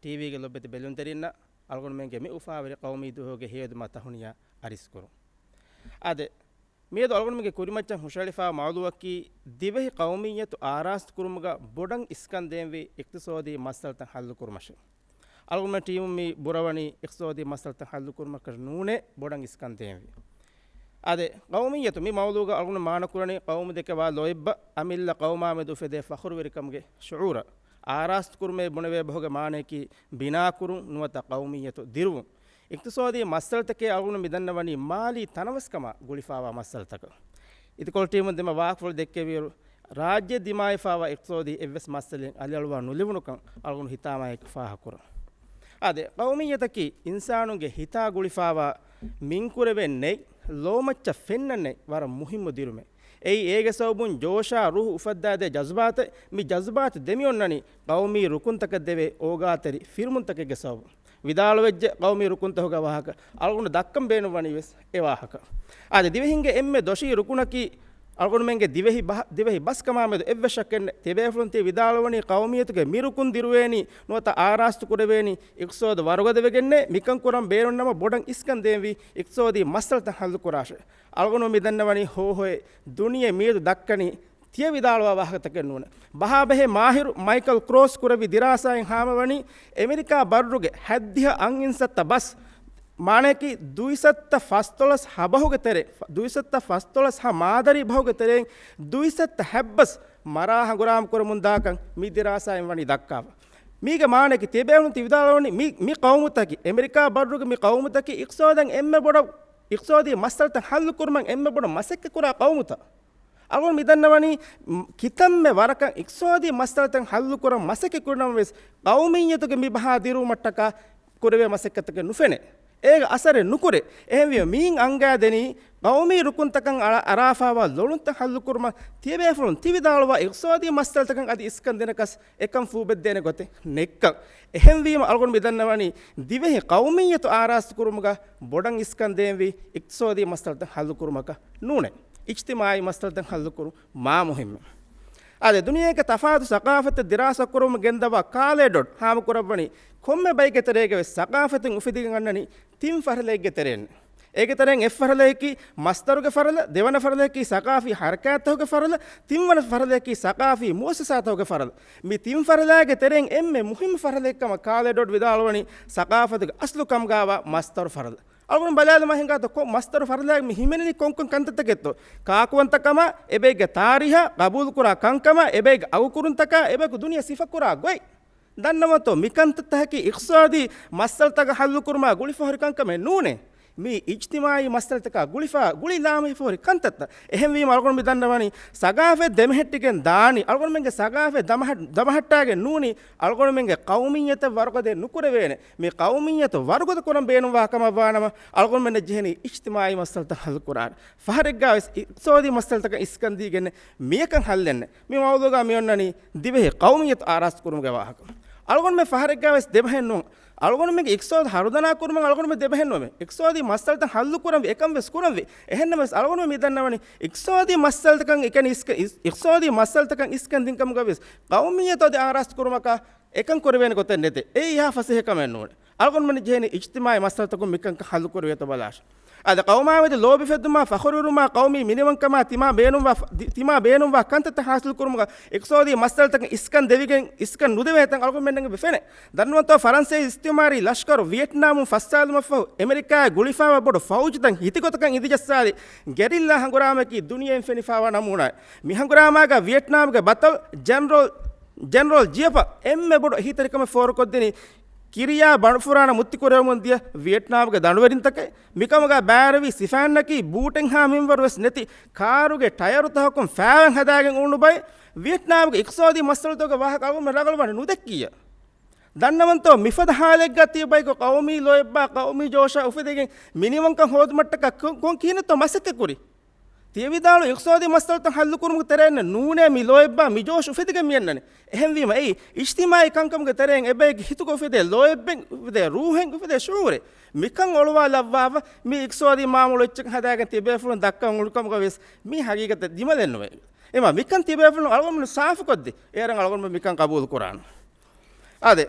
ޓީވީގެ ލޮބުވެތި ބެލުންތެރިންނަށް އަޅުގަނޑުމެންގެ މި އުފާވެރި ޤައުމީ ދުވަހުގެ ހެޔޮދިމާ ތަހުނިޔާ އަރިސްކުރުން. އާދެ، މިއަދު އަޅުގަނޑުމެންގެ ކުރިމައްޗަށް ހުށަހެޅިފާ މައުޟޫޢަކީ، ދިވެހި ޤައުމިއްޔަތު އާރާސްތު ކުރުމުގަ ބޮޑަށް އިސްކަން ދޭންވީ އިޤްތިޞާދީ މައްސަލަތައް ޙައްލު ކުރުމަށޭ. އަޅުގަނޑުމެން ޓީމުން މި ބުރަވަނީ އިޤްތިޞާދީ މައްސަލަތައް ޙައްލު ކުރުމަކަށް ނޫނޭ ބޮޑަށް އިސްކަން ދޭންވީ. އާދެ، ޤައުމިއްޔަތު މި މައުޟޫޢުގަ އަޅުގަނޑު މާނަކުރަނީ ޤައުމު ދެކެ ވާ ލޯތްބަށް އަމިއްލަ ޤައުމާ މެދު އުފެދޭ ފަޚުރުވެރިކަމުގެ ޝުޢޫރަށް. އާރާސްތު ކުރުމޭ ބުނެވޭ ބަހުގެ މާނަޔަކީ ބިނާކުރުން ނުވަތަ ޤައުމިއްޔަތު ދިރުވުން. އިޤްތިޞާދީ މައްސަލަތަކޭ އަޅުގަނޑު މި ދަންނަވަނީ މާލީ ތަނަވަސްކަމާ ގުޅިފާވާ މައްސަލަތަކަށް. އިދިކޮޅު ޓީމުން ދެމަ ވާހަކަފުޅު ދެއްކެވިއިރު، ރާއްޖެ ދިމާވެފާވާ އިޤްތިޞާދީ އެއްވެސް މައްސަލައެއް އަލިއަޅުވާ ނުލެވުނުކަން އަޅުގަނޑު ހިތާމައާއެކު ފާހަގަކުރަން. އާދެ، ޤައުމިއްޔަތަކީ އިންސާނުންގެ ހިތާ ގުޅިފާވާ، މިންކުރެވޭ ނެތް ލޯމައްޗަށް ފެންނަން ނެތް ވަރަށް މުހިއްމު ދިރުމެއް. އެއީ އޭގެ ސަބަބުން ޖޯޝާ ރޫޙު އުފައްދާދޭ ޖަޒުބާތެއް. މި ޖަޒުބާތު ދެމިއޮންނަނީ ޤައުމީ ރުކުންތަކަށް ދެވޭ އޯގާތެރި ފިރުމުންތަކެއްގެ ސަބަބުން. ވިދާޅުވެއްޖެ ޤައުމީ ރުކުންތަކުގެ ވާހަކަ. އަޅުގަނޑު ދައްކަން ބޭނުންވަނީ ވެސް އެ ވާހަކަ. އާދެ، ދިވެހިންގެ އެންމެ ދޮށީ ރުކުނަކީ އަޅުގަނޑުމެންގެ ދިވެހި ބަހަ-، ދިވެހި ބަސްކަމާމެދު އެއްވެސް ޝައްކެއް ނެތް. ތިޔަބޭފުޅުން ތި ވިދާޅުވަނީ ޤައުމިއްޔަތުގެ މިރުކުން ދިރުވޭނީ ނުވަތަ އާރާސްތު ކުރެވޭނީ އިޤްތިޞާދު ވަރުގަދަވެގެންނޭ. މިކަން ކުރަން ބޭނުންނަމަ ބޮޑަށް އިސްކަން ދޭންވީ އިޤްތިޞާދީ މައްސަލަތައް ހައްލު ކުރާށޭ. އަޅުގަނޑު މި ދަންނަވަނީ ހޯހޮއެ ދުނިޔެ މިއަދު ދައްކަނީ ތިޔަ ވިދާޅުވާ ވާހަކަތަކެއް ނޫނޭ. ބަހާބެހޭ މާހިރު މައިކަލް ކްރޯސް ކުރެއްވި ދިރާސާއިން ހާމަވަނީ އެމެރިކާ ބައްރުގެ ހައްދިހަ އަށް އިންސައްތަ ބަސް، މާނައަކީ ދުއިސައްތަ ފަސްދޮޅަސް ހަ ބަހުގެ ތެރޭ، ދުއިސައްތަ ފަސްދޮޅަސް ހަ މާދަރީ ބަހުގެ ތެރެއިން ދުއިސައްތަ ހަ ބަސް މަރާ ހަނގުރާމަ ކުރަމުން ދާކަން މި ދިރާސާއިން ވަނީ ދައްކާފަ. މީގެ މާނައަކީ ތިޔަބޭފުޅުން ތި ވިދާޅުވަނީ މި، މި ޤައުމުތަކީ، އެމެރިކާ ބައްރުގެ މި ޤައުމުތަކީ އިޤްތިޞާދަށް އެންމެ ބޮޑަށް، އިޤްތިޞާދީ މައްސަލަތައް ހައްލު ކުރުމަށް އެންމެ ބޮޑަށް މަސައްކަތް ކުރާ ޤައުމުތައް. އަޅުގަނޑު މި ދަންނަވަނީ، މް، ކިތަންމެ ވަރަކަށް އިޤްތިޞާދީ މައްސަލަތައް ހައްލު ކުރަން މަސައްކަތް ކުރިނަމަވެސް، ޤައުމިއްޔަތުގެ މި ބަހާ ދިރުވުމަށްޓަކާ ކުރެވޭ މަސައްކަތަކެއް ނުފެނޭ. އޭގެ އަސަރެއް ނުކުރޭ. އެހެންވީމަ މީން އަންގާދެނީ، ޤައުމީ ރުކުންތަކަށް އަޅަ-، އަރާފާވާ ލޮޅުންތައް ހައްލު ކުރުމަށް ތިޔަބޭފުޅުން ތި ވިދާޅުވާ އިޤްތިޞާދީ މައްސަލަތަކަށް އަދި އިސްކަން ދިނަކަސް އެކަން ފޫބެއްދޭނެ ގޮތެއް ނެއްކަން. އެހެންވީމަ އަޅުގަނޑު މި ދަންނަވަނީ، ދިވެހި ޤައުމިއްޔަތު އާރާސްތު ކުރުމުގަ ބޮޑަށް އިސްކަން ދޭންވީ އިޤްތިޞާދީ މައްސަލަތައް ހައްލު ކުރުމަކަށް ނޫނޭ. އިޖްތިމާޢީ މައްސަލަތައް ހައްލު ކުރުން މާ މުހިއްމު. އާދެ، ދުނިޔޭގެ ތަފާތު ސަޤާފަތެއް ދިރާސާ ކުރުމުން ގެންދަވާ ކާލޭ ޑޮޑް ހާމަކުރައްވަނީ ކޮންމެ ބައެއްގެ ތެރޭގަވެސް ސަޤާފަތެއް އުފެދިގެން އަންނަނީ ތިން ފަރަލައެއްގެ ތެރެއިން. އޭގެ ތެރެއިން އެއް ފަރަލައަކީ މަސްދަރުގެ ފަރަލަ، ދެވަނަ ފަރަލައަކީ ސަޤާފީ ޙަރަކާތްތަކުގެ ފަރަލަ، ތިންވަނަ ފަރަލައަކީ ސަޤާފީ މުއައްސަސާތަކުގެ ފަރަލަ. މި ތިން ފަރަލާގެ ތެރެއިން އެންމެ މުހިއްމު ފަރަލެއްކަމަށް ކާލޭ ޑޮޑް ވިދާޅުވަނީ ސަޤާފަތުގެ އަސްލު ކަމުގާވާ މަސްދަރު ފަރަލަ. އަޅުގަނޑު ބަލާލަމާ ހިނގާތޯ ކޮން މަސްދަރު ފަރަލާއެއް މި ހިމެނެނީ ކޮންކޮން ކަންތައްތަކެއްތޯ؟ ކާކުވަންތަކަމާ، އެބައެއްގެ ތާރީހާ، ގަބޫލުކުރާ ކަންކަމާ، އެބައެއްގެ އަގުކުރުންތަކާ، އެބަޔަކު ދުނިޔެ ސިފަކުރާ ގޮތް. ދަންނަވަންތޯ، މިކަންތައްތަކަކީ އިޤްތިޞާދީ މައްސަލަތަކަށް ހައްލުކުރުމާ ގުޅިފަހުރި ކަންކަމެއް ނޫނޭ. މީ އިޖްތިމާޢީ މައްސަލަތަކާ ގުޅިފަ، ގުޅިލާމެހިފަހުރި ކަންތައްތައް. އެހެންވީމަ އަޅުގަނޑު މި ދަންނަވަނީ، ސަޤާފަތް ދެމެހެއްޓިގެން ދާނީ، އަޅުގަނޑުމެންގެ ސަޤާފަތް ދަމަހަ-، ދަމަހައްޓާގެން ނޫނީ، އަޅުގަނޑުމެންގެ ޤައުމިއްޔަތަށް ވަރުގަދައެއް ނުކުރެވޭނެ. މި ޤައުމިއްޔަތު ވަރުގަދަ ކުރަން ބޭނުންވާ ކަމަށްވާނަމަ، އަޅުގަނޑުމެންނަށް ޖެހެނީ އިޖްތިމާޢީ މައްސަލަތައް ހައްލުކުރާނެ. ފަހަރެއްގާވެސް އިޤްތިޞާދީ މައްސަލަތަކަށް އިސްކަންދީގެން މިޔަކަން ހައްލެއްނެއް. މި މައުޟޫޢުގަ މި އޮންނަނީ ދިވެހި ޤައުމިއްޔަތު އާރާސްތު ކުރުމުގެ ވާހަކަ. އަޅުގަނޑުމެން ފަހަރެއްގާވެސް ދެބަހެއް ނޫން. އަޅުގަނޑުމެންގެ އިޤްތިޞާދު ހަރުދަނާ ކުރުމަށް އަޅުގަނޑުމެން ދެބަހެއް ނުވޭ. އިޤްތިޞާދީ މައްސަލަތައް ހައްލު ކުރަންވީ، އެކަން ވެސް ކުރަންވީ. އެހެންނަމަވެސް އަޅުގަނޑުމެން މި ދަންނަވަނީ އިޤްތިޞާދީ މައްސަލަތަކަށް އެކަނި އިސްކަ-، އިސް-، އިޤްތިޞާދީ މައްސަލަތަކަށް އިސްކަން ދިން ކަމުގަވެސް ޤައުމިއްޔަތު އަދި އާރާސްތު ކުރުމަކާ އެކަން ކުރެވޭނެ ގޮތެއް ނެތޭ. އެއީ އެހާ ފަސޭހަ ކަމެއް ނޫނޭ. އަޅުގަނޑުމެން ޖެހެނީ އިޖްތިމާޢީ މައްސަލަތަކުން މިކަންކަން ހައްލު ކުރެވޭތޯ ބަލާށޭ. އަދި ޤައުމާމެދު ލޯބި އުފެއްދުމާ، ފަޚުރުވެރިވުމާ، ޤައުމީ މިނިވަންކަމާ ތިމާ ބޭނުންވާ ފަ-، ދި-، ތިމާ ބޭނުންވާ ކަންތައްތައް ހާސިލު ކުރުމުގަ އިޤްތިޞާދީ މައްސަލަތަކަށް އިސްކަން ދެވިގެން އިސްކަން ނުދެވޭތަން އަޅުގަނޑުމެންނަށް އެބަ ފެނޭ. ދަންނަވަންތޯ، ފަރަންސޭސި އިސްތިޢުމާރީ ލަޝްކަރު ވިޔެޓްނާމުން ފައްސާލުމަށްފަހު އެމެރިކާގެ ގުޅިފާވާ ބޮޑު ފައުޖުތައް ހިތިގޮތަކަށް އިނދިޖައްސާލި ގެރިއްލާ ހަނގުރާމައަކީ ދުނިޔެއިން ފެނިފާވާ ނަމޫނާއެއް. މި ހަނގުރާމާގަ ވިޔެޓްނާމްގެ ބަތަލް ޖެނެރަލް ޖެނެރަލް ޖިޔަޕަށް އެންމެ ބޮޑު އެހީތެރިކަމެއް ފޯރުކޮށްދިނީ، ކިރިޔާ ބަނޑުފުރާނަ މުއްތިކުރެވެމުން ދިޔަ ވިޔެޓްނާމްގެ ދަނޑުވެރިންތަކެއް. މިކަމުގަ ބައިވެރިވި ސިފައިންނަކީ ބޫޓެއްހާ މިންވަރު ވެސް ނެތި ކާރުގެ ޓަޔަރުތަކަކުން ފައިވެން ހަދާގެން އުޅުނު ބައެއް. ވިޔެޓްނާމްގެ އިޤްތިޞާދީ މައްސަލަތަކުގެ ވާހަކަ އަޅުގަނޑުމެން ރަނގަޅުވަނީ ނުދެއްކިއްޔާ. ދަންނަވަންތޯ، މިފަދަ ހާލެއްގަ ތިޔަބަޔަކު ޤައުމީ ލޯތްބާ، ޤައުމީ ޖޯޝާ އުފެދިގެން މިނިވަންކަން ހޯދުމަށްޓަކާ ކޮ-، ކޮން ކިހިނެއްތޯ މަސައްކަތް ކުރީ؟ ތިޔަ ވިދާޅު އިޤްތިޞާދީ މައްސަލަތައް ހައްލު ކުރުމުގެ ތެރެއިން ނޫނޭ މި ލޯތްބާ މި ޖޯޝް އުފެދިގެން މިއަންނަނީ. އެހެންވީމަ އެއީ އިޖްތިމާޢީ ކަންކަމުގެ ތެރެއިން އެބައެއްގެ ހިތުގަ އުފެދޭ ލޯތްބެއް އުފެދޭ ރޫހެއް އުފެދޭ ޝުޢޫރެއް. މިކަން އޮޅުވާލައްވާފަ މި އިޤްތިޞާދީ މާމުޅު އެއްޗެއް ހަދާގެން ތިޔަބޭފުޅުން ދައްކަން އުޅުނު ކަމުގަ ވެސް މީ ހަގީގަތެއް ދިމަލެއް ނުވޭ. އެމާ މިކަން ތިޔަބޭފުޅުން އަޅުގަނޑުމެން ސާފުކޮށްދީ އޭރަށް އަޅުގަނޑުމެން މިކަން ޤަބޫލު ކުރާނަން. އާދެ،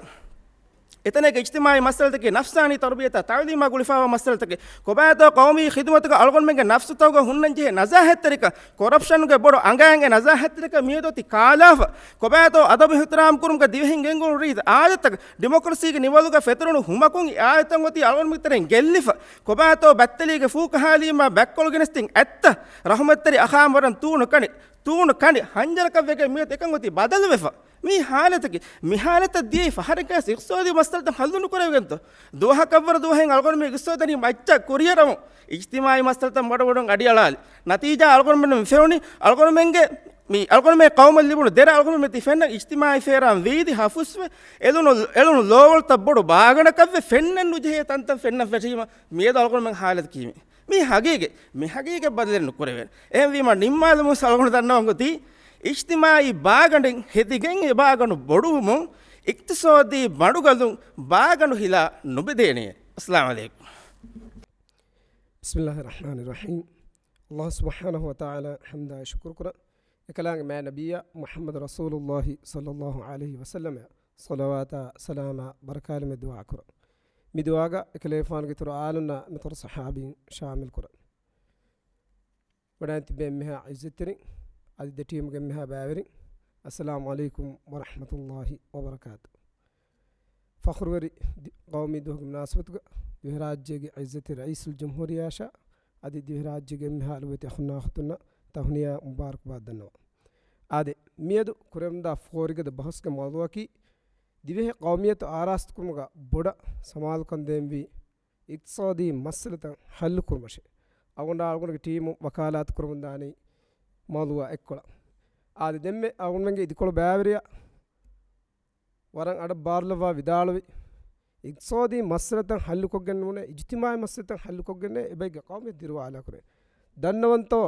އެތަނެއްގެ އިޖްތިމާޢީ މައްސަލަތަކީ ނަފްސާނީ ތަރުބިޔަތާ ތަޢުލީމާ ގުޅިފާވާ މައްސަލަތަކެއް. ކޮބާތޯ ޤައުމީ ޚިދުމަތުގަ އަޅުގަނޑުމެންގެ ނަފްސުތަކުގަ ހުންނަންޖެހޭ ނަޒާހަތްތެރިކަން، ކޮރަޕްޝަނުގެ ބޮޑު އަނގައިން އެ ނަޒާހަތްތެރިކަން މިއަދު އޮތީ ކާލާފަ. ކޮބާތޯ އަދަބު އިޙްތިރާމް ކުރުމުގަ ދިވެހިން ގެންގުޅުނު ރީތި އާދަތަކަށް، ޑިމޮކްރަސީގެ ނިވަލުގަ ފެތުރުނު ހުމަކުން އެ އާދަތައް އޮތީ އަޅުގަނޑުމެންގެ ތެރެއިން ގެއްލިފަ. ކޮބާތޯ ބައްތެލީގެ ފޫކަހާލީމާ ބައްކޮޅު ގެނެސްދިން އަތްތައް ރަޙުމަތްތެރި އަޚާން ވަރަށް ތޫނު ކަނި، ތޫނު ކަނި ހަންޖަރަކަށް ވެގެން މިއޮތީ އެކަން އޮތީ ބަދަލުވެފަ. މީ ހާލަތަކީ، މި ހާލަތަށް ދިޔައީ ފަހަރެއްގަސް އިޤްތިޞާދީ މައްސަލަތައް ހައްލު ނުކުރެވިގެންތޯ؟ ދުވަހަކަށްވުރެ ދުވަހެއް އަޅުގަނޑު މި އިޤްތިޞާދަށް މައްޗަށް ކުރިއަރަމުން އިޖްތިމާޢީ މައްސަލަތައް މަޑުމަޑުން އަޑިއަޅާލި. ނަތީޖާ އަޅުގަނޑުމެންނަށް ފެނުނީ އަޅުގަނޑުމެންގެ މި އަޅުގަނޑުމެން ޤައުމަށް ލިބުނު ދެރަ އަޅުގަނޑުމެން ތި ފެންނަ އިޖްތިމާޢީ ފޭރާން ވީދި ހަފުސްވެ އެޅުނު، އެޅުނު ލޯވަޅުތައް ބޮޑު ބާގަނޑަކަށްވެ ފެންނަން ނުޖެހޭ ތަންތަން ފެންނަން ފެށީމަ މިއަދު އަޅުގަނޑުމެން ހާލަތަކީ މި. މީ ހަގީގަތް، މި ހަގީގަތް ބަދަލެއް ނުކުރެވޭނެ. އެހެންވީމަ ނިންމާލުމުން އަޅުގަނޑު ދަންނަވަން އޮތީ، އިޖްތިމާޢީ ބާގަނޑެއް ހެދިގެން އެ ބާގަނޑު ބޮޑުވުމުން، އިޤްތިޞާދީ މަޑުގަލުން ބާގަނޑު ހިލާ ނުބެދޭނެ. އައްސަލާމު ޢަލައިކުމް. بسم الله الرحمن الرحيم. ﷲ ސުބްޙާނަހޫ ވަތަޢާލާ ޙަމްދާއި ޝުކުރު ކުރަން. އެކަލާނގެ މާތް ނަބިއްޔާ މުޙައްމަދު ރަސޫލުﷲ ޞައްލައްލާހު ޢަލައިހި ވަސައްލަމައަށް ޞަލަވާތާ ސަލާމާ ބަރަކާތް ދުޢާ ކުރަން. މި ދުޢާގަ އެކަލޭފާނުގެ އިތުރު އާލުންނާ މިތުރު ޞަޙާބީން ޝާމިލް ކުރަން. ވަޑައިގެން ތިބޭ އެންމެހާ ޢިއްޒަތްތެރިން، އަދި ދެ ޓީމުގެ އެންމެހާ ބައިވެރިން، އައްސަލާމު ޢަލައިކުމް ވަރަޙްމަތުﷲ ވަބަރަކާތު. ފަޚުރުވެރި ދި-، ޤައުމީ ދުވަހުގެ މުނާސަބަތުގަ ދިވެހިރާއްޖޭގެ ޢިއްޒަތްތެރި ރައީސުލްޖުމްހޫރިއްޔާއަށާ އަދި ދިވެހިރާއްޖޭގެ އެންމެހާ އަލިވެތި އަޚުންނާ އުޚުތުންނަށް ތަހުނިޔާ މުބާރަކުބާތް ދަންނަވަން. އާދެ، މިއަދު ކުރެވެމުންދާ ފޯރިގަދަ ބަހުސްގެ މައުޟޫޢަކީ ދިވެހި ޤައުމިއްޔަތު އާރާސްތުކުރުމުގަ ބޮޑަށް ސަމާލުކަން ދޭންވީ އިޤްތިޞާދީ މައްސަލަތައް ޙައްލު ކުރުމަށޭ. އަޅުގަނޑާ އަޅުގަނޑުގެ ޓީމު ވަކާލާތު ކުރަމުންދާނީ މައުޟޫޢާ އެއްކޮޅަށް. އާދެ، ދެންމެ އަޅުގަނޑުމެންގެ އިދިކޮޅު ބައިވެރިޔާ ވަރަށް އަޑަށް ބާރުލައްވާ ވިދާޅުވި، އިޤްތިޞާދީ މައްސަލަތައް ޙައްލުކޮށްގެން ނޫނޭ، އިޖުތިމާޢީ މައްސަލަތައް ޙައްލުކޮށްގެންނޭ އެބައިގެ ޤައުމިއްޔަތު ދިރުވާ އާލާކުރޭ. ދަންނަވަންތޯ،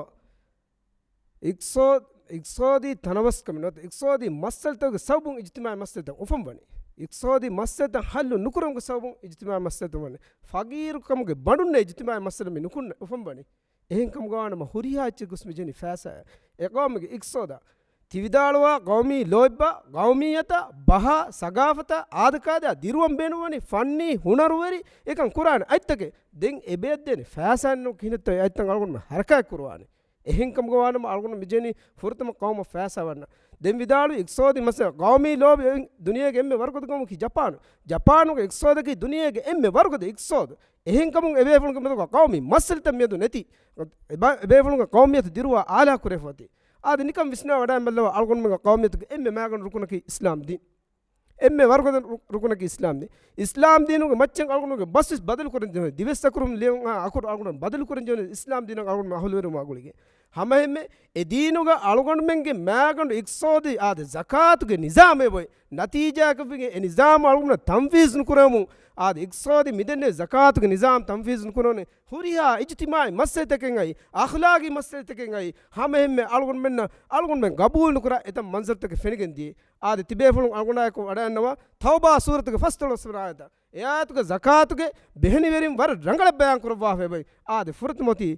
އިޤްތިޞާ-، އިޤްތިޞާދީ ތަނަވަސްކަމެއް ނުވަތަ އިޤްތިޞާދީ މައްސަލަތަކުގެ ސަބަބުން އިޖުތިމާޢީ މައްސަލަތައް އުފަންވަނީ. އިޤްތިޞާދީ މައްސަލަތައް ޙައްލު ނުކުރުމުގެ ސަބަބުން އިޖުތިމާޢީ މައްސަލަތައް ވަނީ. ފަގީރުކަމުގެ ބަނޑުންނޭ އިޖުތިމާޢީ މައްސަލަ މި ނުކުން އުފަންވަނީ. އެހެންކަމުގަ ވާނަމަ ހުރިހާ އެއްޗެއް ގޮސް މި ޖެހެނީ ފައިސާއަށް. އެ ޤައުމުގެ އިޤްތިޞާދަށް ތި ވިދާޅުވާ ޤައުމީ ލޯތްބާ، ޤައުމިއްޔަތާ، ބަހާ، ސަޤާފަތާ، އާދަކާދަޔާ ދިރުވަން ބޭނުންވަނީ ފަންނީ ހުނަރުވެރި އެކަން ކުރާނެ އަތްތަކެއް. ދެން އެބައަށް ދޭނެ ފައިސާއެއް ނޫން ކިހިނެއްތޯ އެ އަތްތައް އަޅުގަނޑުމެން ޙަރަކާތް ކުރުވާނެ. އެހެންކަމުގަ ވާނަމަ އަޅުގަނޑު މި ޖެހެނީ ފުރަތަމަ ޤައުމަށް ފައިސާ ވަންނަ. ދެން ވިދާޅުވި އިޤްތިޞާދީ މައްސަލަ ޤައުމީ ލޯބި އޮތް ދުނިޔޭގެ އެންމެ ވަރުގަދަ ޤައުމަކީ ޖަޕާނު. ޖަޕާނުގެ އިޤްތިޞާދަކީ ދުނިޔޭގެ އެންމެ ވަރުގަދަ އިޤްތިޞާދު. އެހެންކަމުން އެބޭފުޅުންގެ މެދުގަ ޤައުމީ މައްސަލަތައް މިއަދު ނެތި. އެބޭ-، އެބޭފުޅުންގެ ޤައުމިއްޔަތު ދިރުވާ އާލާ ކުރެފަ އޮތީ. އާދެ، ނިކަން ވިސްނާ ވަޑައިން ބައްލަވާ އަޅުގަނޑުމެންގެ ޤައުމިއްޔަތުގެ އެންމެ މާގަނޑު ރުކުނަކީ އިސްލާމް ދީން. އެންމެ ވަރުގަދަ ރު-، ރުކުނަކީ އިސްލާމް ދީން. އިސްލާމް ދީނުގެ މައްޗަށް އަޅުގަނޑުގެ ބަސްވެސް ބަދަލު ކުރަން ޖެހޭ. ދިވެއްސަކުރުން ލިޔުން އާ އަކުރު އަޅުގަނޑު ބަދަލު ކުރަން ޖެހޭ އިސްލާމް ދީނަށް އަޅުގަނޑު އަހުލުވެރިވުމާ ގުޅިގެން. ހަމައެހެންމެ އެ ދީނުގަ އަޅުގަނޑުމެންގެ މާގަނޑު އިޤްތިޞާދީ އާދެ، ޒަކާތުގެ ނިޒާމެއް އޮތް. ނަތީޖާއަކަށްވެގެން އެ ނިޒާމު އަޅުގަނޑަށް ތަންފީޒު ނުކުރެވުމުން އާދެ، އިޤްތިޞާދީ މިދެންނެވި ޒަކާތުގެ ނިޒާމް ތަންފީޒު ނުކުރެވުނީ. ހުރިހާ އިޖުތިމާޢީ މައްސަލަތަކެއް އައި، އަޚްލާގީ މައްސަލަތަކެއް އައި، ހަމައެހެންމެ އަޅުގަނޑުމެންނަށް އަޅުގަނޑުމެން ގަބޫލު ނުކުރާ އެތައް މަންޒަރުތަކެއް ފެނިގެން ދިޔައީ. އާދެ، ތިބޭފުޅުން އަޅުގަނޑާއެކު ވަޑައިގަންނަވާ ތައުބާ ސޫރަތުގެ ފަސްދޮޅަސްވަނަ އާޔަތަށް. އެ އާޔަތުގަ ޒަކާތުގެ ބެހެނިވެރިން ވަރަށް ރަނގަޅަށް ބަޔާން ކުރައްވާފައި އޮތް. އާދެ، ފުރަތަމަ އޮތީ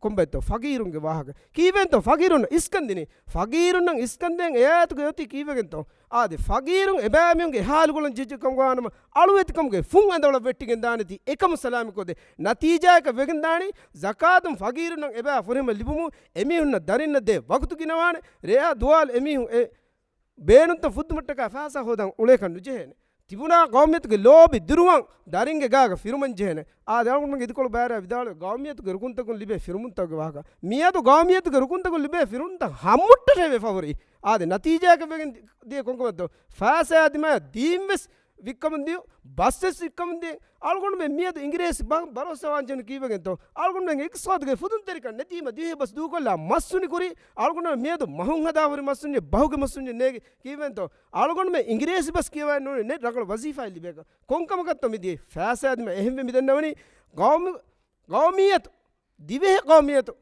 ކޮންބައެއްތޯ؟ ފަގީރުންގެ ވާހަކަ. ކީއްވެގެންތޯ ފަގީރުންނަށް އިސްކަން ދިނީ؟ ފަގީރުންނަށް އިސްކަން ދޭން އެ އާޔަތުގަ އޮތީ ކީއްވެގެންތޯ؟ އާދެ، ފަގީރުން އެބައިމީހުންގެ އެ ހާލު ގުޅަން ޖެހިއްޖެ ކަމުގަ ވާނަމަ، އަޅުވެތިކަމުގެ ފުން އަނދަވަޅަށް ވެއްޓިގެން ދާނެތީ އެކަމު ސަލާމަތްކޮށްދޭ. ނަތީޖާއަކަށް ވެގެން ދާނީ، ޒަކާތުން ފަގީރުންނަށް އެބައި ފުރިހަމަ ލިބުމުން އެމީހުންނަށް ދަރިންނަށް ދޭ ވަގުތު ގިނަވާނެ. ރެޔާ ދުވާލު އެމީހުން އެ ބޭނުންތައް ފުއްދުމަށްޓަކާ ފައިސާ ހޯދަން އުޅޭކަށް ނުޖެހޭނެ. ތިބުނާ ޤައުމިއްޔަތުގެ ލޯބި ދިރުވަން ދަރިންގެ ގާގަ ފިރުމަން ޖެހޭނެ. އާދެ، އަޅުގަނޑުމެންގެ އިދިކޮޅު ބައިވެރިޔާ ވިދާޅުވި ޤައުމިއްޔަތުގެ ރުކުންތަކުން ލިބޭ ފިރުމުންތަކުގެ ވާހަކަ. މިއަދު ޤައުމިއްޔަތުގެ ރުކުންތަކުން ލިބޭ ފިރުމުންތައް ހަމައަށްޓަށޭ ވެފަ ހުރީ. އާދެ، ނަތީޖާއަކަށް ވެގެން ދިޔަ ކޮންކަމެއްތޯ؟ ފައިސާ ދިމާޔަށް ދީން ވެސް ވިއްކަމުން ދިޔުން، ބަސްވެސް ވިއްކަމުން ދިޔުން. އަޅުގަނޑުމެން މިއަދު އިނގިރޭސި ބަހަށް ބަރޯސާ ވާންޖެހުނީ ކީއްވެގެންތޯ؟ އަޅުގަނޑުމެން އިޤްތިޞާދުގެ ފުދުންތެރިކަން ނެތީމަ ދިވެހި ބަސް ދޫކޮށްލާ މަސް ހުނި ކުރީ. އަޅުގަނޑުމެން މިއަދު މަހުން ހަދާ ހުރި މަސް ހުންޏެއް ބަހުގެ މަސް ހުންޏެއް ނޭގި ކީއްވެގެންތޯ؟ އަޅުގަނޑުމެން އިނގިރޭސި ބަސް ކިޔަވައި ނޫނީ ނެޓް ރަނގަޅު ވަޒީފާއެއް ލިބޭކަށް. ކޮންކަމަކަށްތޯ މިދިޔަ ފައިސާ ދިމާ އެހެންވެ މިދެންނެވަނީ ޤައުމު-، ޤައުމިއްޔަތު، ދިވެހި ޤައުމިއްޔަތު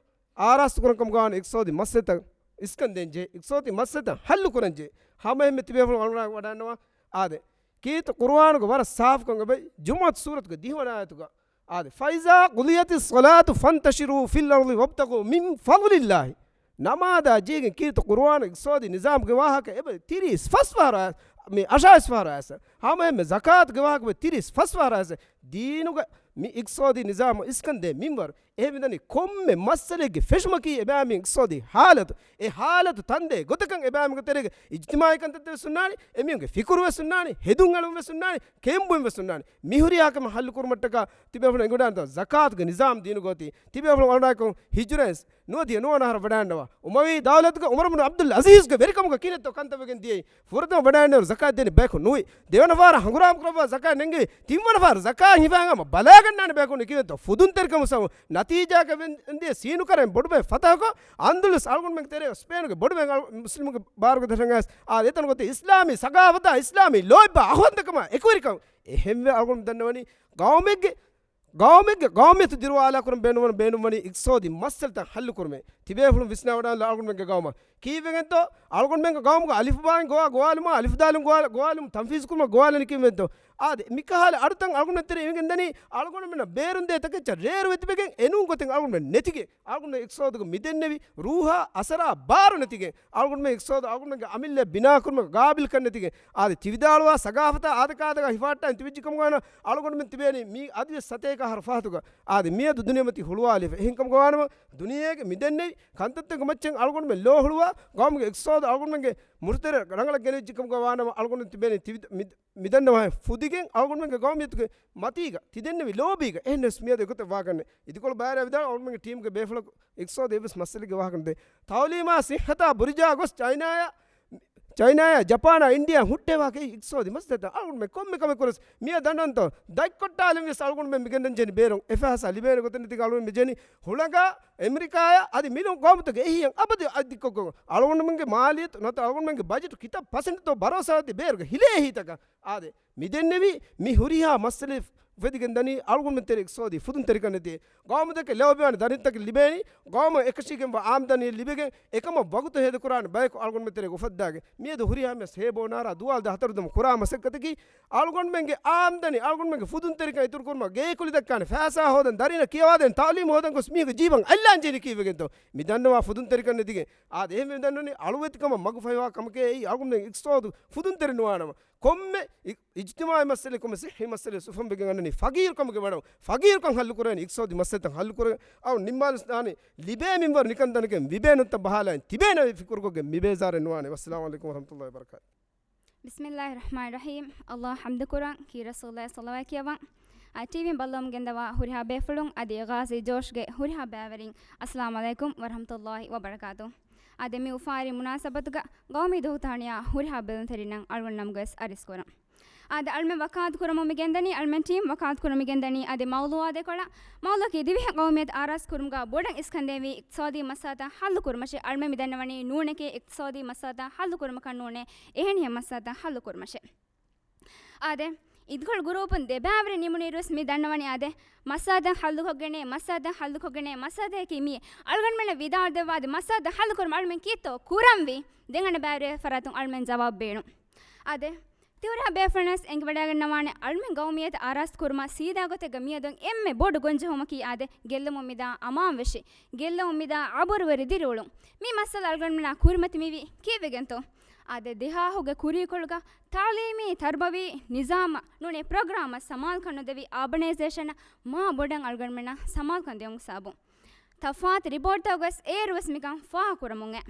އާރާސްތު ކުރަން ކަމުގަ ވާނެ އިޤްތިޞާދީ މައްސަލަތައް އިސްކަން ދޭން ޖެހޭ، އިޤްތިޞާދީ މައްސަލަތައް ޙައްލު ކުރަން ޖެހޭ. ހަމައެހެންމެ ތިބޭފުޅުން އަޅުގަނޑު ވަޑައިގަންނަވާ. އާދެ، ކީރިތި ޤުރުއާނުގަ ވަރަށް ސާފުކަން އެބައި ޖުމުޢަތު ސޫރަތުގެ ދިހަވަނަ އާޔަތުގަ. އާދެ، فإذا قضيت الصلاة فانتشروا في الأرض وابتغوا من فضل الله. ނަމާދާ ޖެހިގެން ކީރިތި ޤުރުއާނު އިޤްތިޞާދީ ނިޒާމުގެ ވާހަކަ އެބަ ތިރީސް ފަސް ފަހަރު އައިސް، މި އަށާވީސް ފަހަރު އައިސް. ހަމައެހެންމެ ޒަކާތުގެ ވާހަކަ އެބަ ތިރީސް ފަސް ފަހަރު އައިސް. ދީނުގަ މި އިޤްތިޞާދީ ނިޒާމު އިސްކަން ދޭ މިންވަރު. އެހެންވެދަނީ ކޮންމެ މައްސަލައެއްގެ ފެށުމަކީ އެބައިމީހުން އިޤްތިޞާދީ ޙާލަތު. އެ ޙާލަތު ތަންދޭ ގޮތަކަށް އެބައިމީހުންގެ ތެރޭގަ އިޖްތިމާޢީ ކަންތައްތައް ވެސް ހުންނާނެ، އެމީހުންގެ ފިކުރު ވެސް ހުންނާނެ، ހެދުން އެޅުން ވެސް ހުންނާނެ، ކެއުން ބުއިން ވެސް ހުންނާނެ. މި ހުރިހާ ކަމެއް ޙައްލު ކުރުމަށްޓަކާ ތިބޭފުޅުން އެނގިވަޑައިގަންނަވާ ޒަކާތުގެ ނިޒާމް ދީނުގަ އޮތީ. ތިބޭފުޅުން އަޅުގަނޑާއެކު ހިޖުރައިސް ނުވަދިހަ ނުވަ އަހަރަށް ވަޑައިގަންނަވާ. އުމަވީ ދައުލަތުގަ ޢުމަރު ބުނު ޢަބްދުލް ޢަޒީޒްގެ ވެރިކަމުގަ ކިހިނެއްތޯ ކަންތައް ވެގެން ދިޔައީ؟ ފުރަތަމަ ވަޑައިގަންނަވާ ޒަކާތް ދޭނެ ބަޔަކު ނުވި. ދެވަނަ ފަހަރަށް ހަނގުރާމަ ކުރައްވާ ޒަކާތް ނެންގެވި. ތިންވަނަ ފަހަރަށް ޒަކާތް ހިފާން ހަމަ ބަލައިގަންނާނެ ބަޔަކު ނުވި. ކިހިނެއްތޯ ފުދުންތެރިކަމުގެ ސަބަބުން ނަތީޖާއަކަށް ވެ-، ވެގެން ދިޔަ ސީނުކަރަން ބޮޑުބޭ ފަތަހަކޮށް، އަންދަލުސް އަޅުގަނޑުމެންގެ ތެރޭ ސްޕޭނުގެ ބޮޑުބޭ އަޅު-، މުސްލިމުގެ ބާރުގެ ދަށަށް އައިސް. އާދެ، އެތަން ގޮތެއް އިސްލާމީ ސަގާފަތާ، އިސްލާމީ ލޯތްބާ އަޚުވަންތަކަމާ އެކުވެރިކަން. އެހެންވެ އަޅުގަނޑު ދަންނަވަނީ ގައުމެއްގެ، ގައުމެއްގެ ގައުމިއްޔަތު ދިރުވާލާ ކުރަން ބޭނުންވަން، ބޭނުންވަނީ އިޤްތިޞާދީ މައްސަލަތައް ޙައްލު ކުރުމޭ. ތިބޭފުޅުން ވިސްނާވަޑާން އަޅުގަނޑުމެންގެ ގައުމަށް. ކީއްވެގެންތޯ؟ އަޅުގަނޑުމެންގެ ގައުމުގަ އަލިފުބާއިން ގޮވާ ގޮވާލުމާ، އަލިފުދާލުން ގޮވާ، ގޮވާލުމުން ތަންފީޒު ކުރުމަށް ގޮވާލަނީ ކީއްވެގެންތޯ؟ އާދެ، މިކަހަލަ އަޑުތައް އަޅުގަނޑުމެން ތެރޭ އިވިގެންދަނީ، އަޅުގަނޑުމެންނަށް ބޭރުންދޭ ތަކެއްޗަށް ރޭރުވެ ތިބެގެން، އެނޫން ގޮތެއް އަޅުގަނޑުމެން ނެތިގެން، އަޅުގަނޑުމެން އިޤްތިޞާދުގަ މިދެންނެވި ރޫހާ އަސަރާ ބާރު ނެތިގެން، އަޅުގަނޑުމެން އިޤްތިޞާދު އަޅުގަނޑުމެންގެ އަމިއްލަ ބިނާކުރުމަށް ގާބިލްކަން ނެތިގެން، އާދެ، ތިވިދާޅުވާ ސަގާފަތާ އާދަކާދަގަ ހިފާއްޓާން ތިބިއްޖެ ކަމުގަ ވާނަމަ، އަޅުގަނޑުމެން ތިބޭނީ މީ އަދިވެސް ސަތޭކަ އަހަރު ފަހަތުގަ. އާދެ، މިއަދު ދުނިޔެމަތީ ހުޅުވާލިފަ. އެހެންކަމުގަ ވާނަމަ، ދުނިޔޭގެ މިދެންނެވި ކަންތައްތަކުގެ މައްޗަށް އަޅުގަނޑުމެން ލޯ ހުޅުވާ، ގައުމުގެ އިޤްތިޞާދު އަޅުގަނޑުމެންގެ މުށުތެރެ ރަނގަޅަށް ގެނެވިއްޖެ ކަމުގަ ވާނަމަ، އަޅުގަނޑު ތިބޭނީ ތިވި-، މި-، މިދަންނަވާހެން ފުދިގެން އަޅުގަނޑުމެންގެ ގައުމިއްޔަތުގެ މަތީގަ ތިދެންނެވި ލޯބީގަ. އެހެންނަސް މިއަދު އެގޮތަށް ވާގަންނެ. އިދިކޮޅު ބާރަށް ވިދާޅު އަޅުގަނޑުމެންގެ ޓީމްގެ ބޭފުޅަކު އިޤްތިޞާދު އެއްވެސް މައްސަލައެއްގެ ވާހަކަ ނުދޭ. ތައުލީމާ ސިއްހަތާ ބުރިޖާ ގޮސް ޗައިނާޔާ، ޗައިނާޔާ ޖަޕާނާ އިންޑިޔާ ހުއްޓޭ ވާހަކަ އިޤްތިޞާދީ މައްސަލަތައް އަޅުގަނޑުމެން ކޮންމެ ކަމެއް ކުރަސް މިއަށް ދަންނަންތޯ؟ ދަތްކޮށްޓާލެން ވެސް އަޅުގަނޑުމެން މިގެންދަން ޖެނި ބޭރުން އެފަހަސާ ލިބޭނެ ގޮތެއް ނެތި އަޅުގަނޑުމެން މިޖެނި ހުޅަނގާ އެމެރިކާޔާ އަދި މިނޫން ގައުމުތަކެއް އެހީއަށް އަބަދު އަތްދިއްކޮށް އަޅުގަނޑުމެންގެ މާލިޔަތު ނުވަތަ އަޅުގަނޑުމެންގެ ބަޖެޓު ކިތައް ޕަސެންޓްތޯ ބަރޯސާ އޮތީ ބޭރުގަ ހިލޭ އެހީތަކަށް. އާދެ، މިދެންނެވީ މި ހުރިހާ މައްސަލަ އުފެދިގެން ދަނީ އަޅުގަނޑުމެން ތެރޭ އިޤްތިޞާދީ ފުދުންތެރިކަން ނެތި. ގައުމުތަކެއް ލޯބިވާނެ ދަރިންތަކެއް ލިބޭނީ، ގައުމަށް އެކަށީގެންވާ އާމްދަނީ ލިބިގެން، އެކަމަށް ވަގުތު ހޭދަކުރާނެ ބަޔަކު އަޅުގަނޑުމެން ތެރޭގަ އުފައްދާގެން. މިއަދު ހުރިހާ މިޔަސް ހޭ ބޯ ނާރާ ދުވާލު ދާ ހަތަރު ދަމު ކުރާ މަސައްކަތަކީ، އަޅުގަނޑުމެންގެ އާމްދަނީ، އަޅުގަނޑުމެންގެ ފުދުންތެރިކަން އިތުރުކުރުމަށް ގޭކުލި ދައްކާނެ ފައިސާ ހޯދަން ދަރިންނަށް ކިޔަވާދޭން ތައުލީމު ހޯދަން ގޮސް މީހުންގެ ޖީބަށް އަތްލާން ޖެހެނީ ކީއްވެގެންތޯ؟ މި ދަންނަވާ ފުދުންތެރިކަން ނެތިގެން. އާދެ، އެހެންވެ މި ދަންނަވަނީ އަޅުވެތިކަމަށް މަގު ފަހިވާ ކަމަކޭ އެއީ އަޅުގަނޑުމެން އިޤްތިޞާދު ފުދުންތެރި ނުވާނަމަ. ކޮންމެ އި-، އިޖްތިމާޢީ މައްސަލަ، ކޮންމެ ޞިއްޙީ މައްސަލަ އުފަންވެގެން އަންނަނީ ފަގީރުކަމުގެ ވަޑަށް. ފަގީރުކަން ހައްލު ކުރަނީ އިޤްތިޞާދީ މައްސަލަތައް ހައްލު ކުރަން. އަޅު ނިންމާލަސް ދާނީ ލިބޭ މިންވަރު ނިކަން ދަނެގެން ވިބޭނުންތައް ބަހާލައިން ތިބޭނެ ފިކުރުކޮށްގެން މިބޭޒާރެއް ނުވާނެ. ވައްސަލާމު ޢަލައިކުމް ވަރަޙްމަތުﷲ ވަބަރަކާތު. ބިސްމިﷲ ރަޙްމާން ރަޙީމް. ﷲ ޙަމްދު ކުރަން، ކީރަސޫލާ ޞަލަވާތް ކިޔަވަން. އާ، ޓީވީން ބައްލަވަމުން ގެންދަވާ ހުރިހާ ބޭފުޅުން އަދި ޣާޒީ ޖޯޝްގެ ހުރިހާ ބައިވެރިން، އައްސަލާމު ޢަލައިކުމް ވަރަޙްމަތުﷲ ވަބަރަކާތު. އާދެ، މި އުފާވެރި މުނާސަބަތުގަ ގައުމީ ދުވަހު ތަހަނިޔާ ހުރިހާ ބެލުންތެރިންނަށް އަޅުގަނޑު ނަމުގަވެސް އަރިސް ކުރަން. އާދެ، އަޅުމެން ވަކާލަތު ކުރަމުން މި ގެންދަނީ، އަޅުމެން ޓީމް ވަކާލަތު ކުރަމުން މި ގެންދަނީ، އާދެ، މައުޟޫޢާ ދެކޮޅަށް. މައުޟޫޢަކީ ދިވެހި ޤައުމިއްޔަތު އާރާސް ކުރުމުގަ ބޮޑަށް އިސްކަންދޭންވީ އިޤްތިޞާދީ މައްސަލަތައް ޙައްލު ކުރުމަށޭ. އަޅުމެން މި ދަންނަވަނީ ނޫނެކޭ އިޤްތިޞާދީ މައްސަލަތައް ޙައްލު ކުރުމަކަށް ނޫނޭ، އެހެނިހެން މައްސަލަތައް ޙައްލު ކުރުމަށޭ. އާދެ، އިދިކޮޅު ގުރޫޕުން ދެބައިވެރި ނިމުނުއިރުވެސް މި ދަންނަވަނީ އާދެ، މައްސަލަތައް ޙައްލުކޮށްގެނޭ، މައްސަލަތައް ޙައްލުކޮށްގެނޭ، މައްސަލަތަކީ މި އަޅުގަނޑުމެންނަށް ވިދާޅުދެއްވާ އާދެ، މައްސަލަތައް ޙައްލުކުރުމަށް އަޅުމެން ކީއްތޯ ކުރަންވީ؟ ދެން އަނެއް ބައިވެރި ފަރާތުން އަޅުމެން ޖަވާބު ބޭނުން. އާދެ، ތިހުރިހާ ބޭފުޅުންނަށް އެނގިވަޑައިގަންނަވާނެ، އަޅުމެން ގައުމިއްޔަތު އާރާސް ކުރުމަށް ސީދާ ގޮތެއްގަ މިއަދު އެންމެ ބޮޑު ގޮންޖެހުމަކީ އާދެ، ގެއްލުމުން މިދާ އަމާންވެށި، ގެއްލުމުން މިދާ އަބުރުވެރި ދިރިއުޅުން. މި މައްސަލަ އަޅުގަނޑުމެންނާ ކުރިމަތި މިވީ ކީއްވެގެންތޯ؟ އާދެ، ދެހާހުގެ ކުރީކޮޅުގަ ތަޢުލީމީ ތަރުބަވީ ނިޒާމަށް ނޫނީ ޕްރޮގްރާމަށް ސަމާލުކަން ނުދެވި އާބަނައިޒޭޝަނަށް މާ ބޮޑަށް އަޅުގަނޑުމެންނަށް ސަމާލުކަން ދެވުމުގެ ސަބަބުން. ތަފާތު ރިޕޯޓްތަކުގަވެސް އޭރުވެސް މިކަން ފާހަގަކުރަމުން އެ.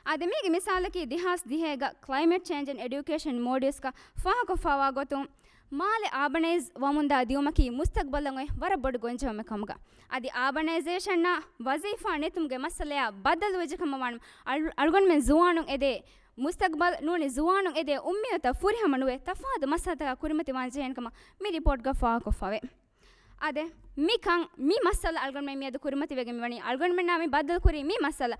އާދެ، މީގެ މިސާލަކީ ދެހާސް ދިހައިގަ ކްލައިމެޓް ޗޭންޖް އެންޑް އެޑިއުކޭޝަން މޯޑިއުލްސްގަ ފާހަގަކޮށްފައިވާ ގޮތުން، މާލެ އާބަނައިޒް ވަމުންދާ ދިއުމަކީ މުސްތަޤްބަލަށް އޮތް ވަރަށް ބޮޑު ގޮންޖެހުމެއް ކަމުގަ. އަދި އާބަނައިޒޭޝަންއާ ވަޒީފާ ނެތުމުގެ މައްސަލަޔާ ބައްދަލުވެއްޖެ ކަމަށް ވާނަމަ، އަޅު-، އަޅުގަނޑުމެން ޒުވާނުން އެދޭ މުސްތަޤްބަލް ނޫނީ ޒުވާނުން އެދޭ އުއްމީދުތައް ފުރިހަމަ ނުވެ، ތަފާތު މައްސަލަތަކާ ކުރިމަތިވާން ޖެހޭނެ ކަމަށް މި ރިޕޯޓްގަ ފާހަގަކޮށްފަވޭ. އާދެ، މިކަން، މި މައްސަލަ އަޅުގަނޑުމެން މިއަދު ކުރިމަތިވެގެން މިވަނީ، އަޅުގަނޑުމެންނާ މި ބައްދަލުކުރީ މި މައްސަލަ.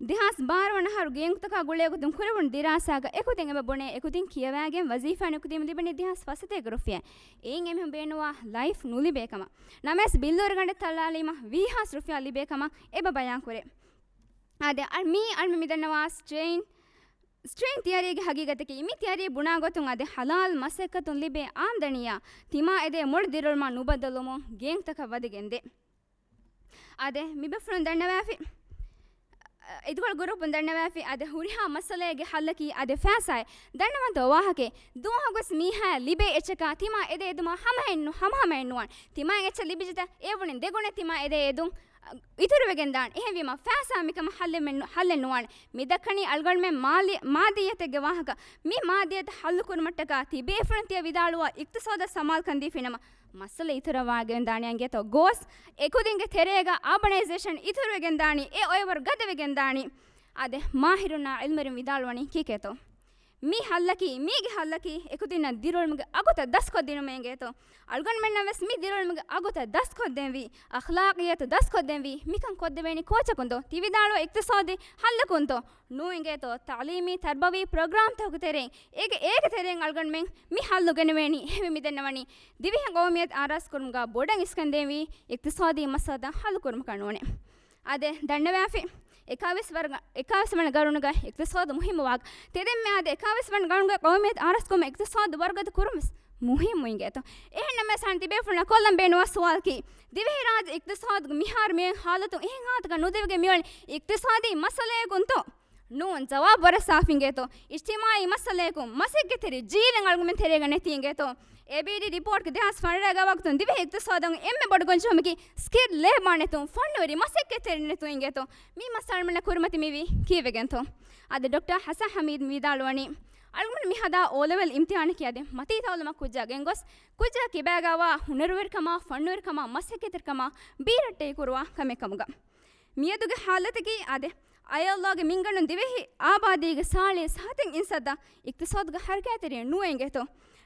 ދެހާސް ބާރަ ވަނަ އަހަރު ގޭންގޮތަކާ ގުޅޭގޮތުން ކުރެވުނު ދިރާސާގަ އެކުދިން އެބަ ބުނޭ، އެކުދިން ކިޔަވައިގެން ވަޒީފާ ނުކުތީމަ ލިބެނީ ދެހާސް ފަސް ސަތޭކަ ރުފިޔާ. އެއިން އެމީހުން ބޭނުންވާ ލައިފް ނުލިބޭ ކަމަށް. ނަމަވެސް ބިއްލޫރިގަނޑަށް ތަޅާލީމަ ވީހާސް ރުފިޔާ ލިބޭ ކަމަށް އެބަ ބަޔާންކުރޭ. އާދެ، އަ-، މީ އަޅުމެން މިދަންނަވާ ސްޓްރެއިން، ސްޓްރެއިން ތިއަރީގެ ހަގީގަތަކީ، މި ތިއަރީ ބުނާ ގޮތުން އާދެ، ޙަލާލް މަސައްކަތުން ލިބޭ އާމްދަނީއާ ތިމާ އެދޭ މޮޅު ދިރިއުޅުމާ ނުބައްދަލުވުމުން ގޭންގޮތަކަށް ވަދެގެންދޭ. އާދެ، މިބޭފުޅުން ދަންނަވާފި، އިދިކޮޅު ގުރޫޕުން ދަންނަވާފި، އާދެ، ހުރިހާ މައްސަލައެއްގެ ޙައްލަކީ އާދެ ފައިސާއެއް. ދަންނަވަންތޯ ވާހަކައެއް؟ ދުވަހަކުވެސް މީހާޔަށް ލިބޭ އެއްޗަކާ ތިމާ އެދޭ އެދުމާ ހަމަހައެއް ނު-، ހަމަހަމައެއް ނުވާނެ. ތިމާ އެއްޗެއް ލިބިއްޖެތަ އެ ވުނި ދެގުނެ ތިމާ އެދޭ އެދުން އިތުރުވެގެން ދާނެ. އެހެންވީމަ ފައިސާ މިކަމަށް ޙައްލެއް ނު-، ޙައްލެއް ނުވާނެ. މި ދައްކަނީ އަޅުގަނޑުމެން މާލި-، މާދިއްޔަތެއްގެ ވާހަކަ. މި މާދިއްޔަތަށް ޙައްލު ކުރުމަށްޓަކާ ތިބޭފުޅުން ތިޔަ ވިދާޅުވާ އިޤްތިޞާދަށް ސަމާލުކަން ދީފިނަމަ، މައްސަލަ އިތުރަށް ވާގެން ދާނީ އަނގޭތޯ؟ ގޯސް އެކުދިންގެ ތެރޭގަ އާބަނައިޒޭޝަން އިތުރުވެގެން ދާނީ، އެ އޮއެވަރު ގަދަވެގެން ދާނީ. އާދެ، މާހިރުންނާ ޢިލްމުވެރިން ވިދާޅުވަނީ ކީކޭތޯ؟ މި ޙައްލަކީ، މީގެ ޙައްލަކީ އެކުދިންނަށް ދިރިއުޅުމުގެ އަގުތައް ދަސްކޮށްދިނުމޭ އިނގޭތޯ؟ އަޅުގަނޑުމެންނަށް ވެސް މި ދިރިއުޅުމުގެ އަގުތައް ދަސްކޮށްދޭންވީ، އަޚްލާޤިއްޔަތު ދަސްކޮށްދޭންވީ. މިކަން ކޮށްދެވޭނީ ކޯޗަކުންތޯ؟ ތި ވިދާޅުވާ އިޤްތިޞާދީ ޙައްލަކުންތޯ؟ ނޫން އިނގޭތޯ؟ ތަޢުލީމީ ތަރުބަވީ ޕްރޮގްރާމްތަކުގެ ތެރެއިން އޭގެ، އޭގެ ތެރެއިން އަޅުގަނޑުމެން މި ޙައްލު ގެނެވޭނީ. އެހެންވެ މި ދަންނަވަނީ ދިވެހި ޤައުމިއްޔަތު އާރާސް ކުރުމުގަ ބޮޑަށް އިސްކަންދޭންވީ އިޤްތިޞާދީ މައްސަލަތައް ޙައްލު ކުރުމަކަށް ނޫނޭ. އާދެ، ދަންނަވާފި. އެކާވީސް ވަރުގަ-، އެކާވީސް ވަނަ ގަރުނުގަ އިޤްތިޞާދު މުހިއްމު ވާ. ތެދެންމެ އާދެ، އެކާވީސް ވަނަ ގަރުނުގަ ޤައުމިއްޔަތު އާރާސްކުރުމަށް އިޤްތިޞާދު ވަރުގަދަ ކުރުމަސް މުހިއްމު އިނގޭތޯ. އެހެންނަމަވެސް ތިބޭފުޅުންނަށް ކޮށްލަން ބޭނުންވާ ސުވާލަކީ، ދިވެހިރާއްޖެ އިޤްތިޞާދުގެ މިހާރު މިހާ ހާލަތުން އެހެން ހާލަތަކަށް ނުދެވިގެން މިއުޅެނީ އިޤްތިޞާދީ މައްސަލައަކުންތޯ؟ ނޫން، ޖަވާބު ވަރަށް ސާފިނގޭތޯ. އިޖްތިމާޢީ މައްސަލައަކުން މަސައްކަތްތެރި ޖީލެއް އަޅުގަނޑުމެން ތެރޭގަ ނެތީ އިނގޭތޯ. އޭބީޑީ ރިޕޯޓްގެ ދެހާސް ފަނަރަ ގަވާގޮތުން ދިވެހި އިޤްތިޞާދަށް އެންމެ ބޮޑު ގޮންޖެހުމަކީ ސްކިލްޑް ލޭބާ ނެތުން، ފަންނުވެރި މަސައްކަތްތެރިން ނެތުން އިނގޭތޯ. މި މައްސަލަ އަޅުގަނޑަށް ކުރިމަތި މިވީ ކީއްވެގެންތޯ؟ އާދެ، ޑޮކްޓަރ ޙަސަން ޙަމީދު ވިދާޅުވަނީ، އަޅުގަނޑު މި ހަދާ އޯ ލެވެލް އިމްތިޙާނަކީ އާދެ، މަތީ ތައުލީމަށް ކުއްޖާ ގެންގޮސް، ކުއްޖާ ކިބާގަވާ ހުނަރުވެރިކަމާ، ފަންނުވެރިކަމާ، މަސައްކަތްތެރިކަމާ ބީރައްޓެހި ކުރުވާ ކަމެއް ކަމުގަ. މިއަދުގެ ޙާލަތަކީ އާދެ، އަޔަށްލާގެ މިންގަނޑުން ދިވެހި އާބާދީގެ ސާޅީސް ހަތެއް އިން ސައްތަ އިޤްތިޞާދުގެ ޙަރަކާތްތެރިއެއް ނޫން އިނގޭތޯ.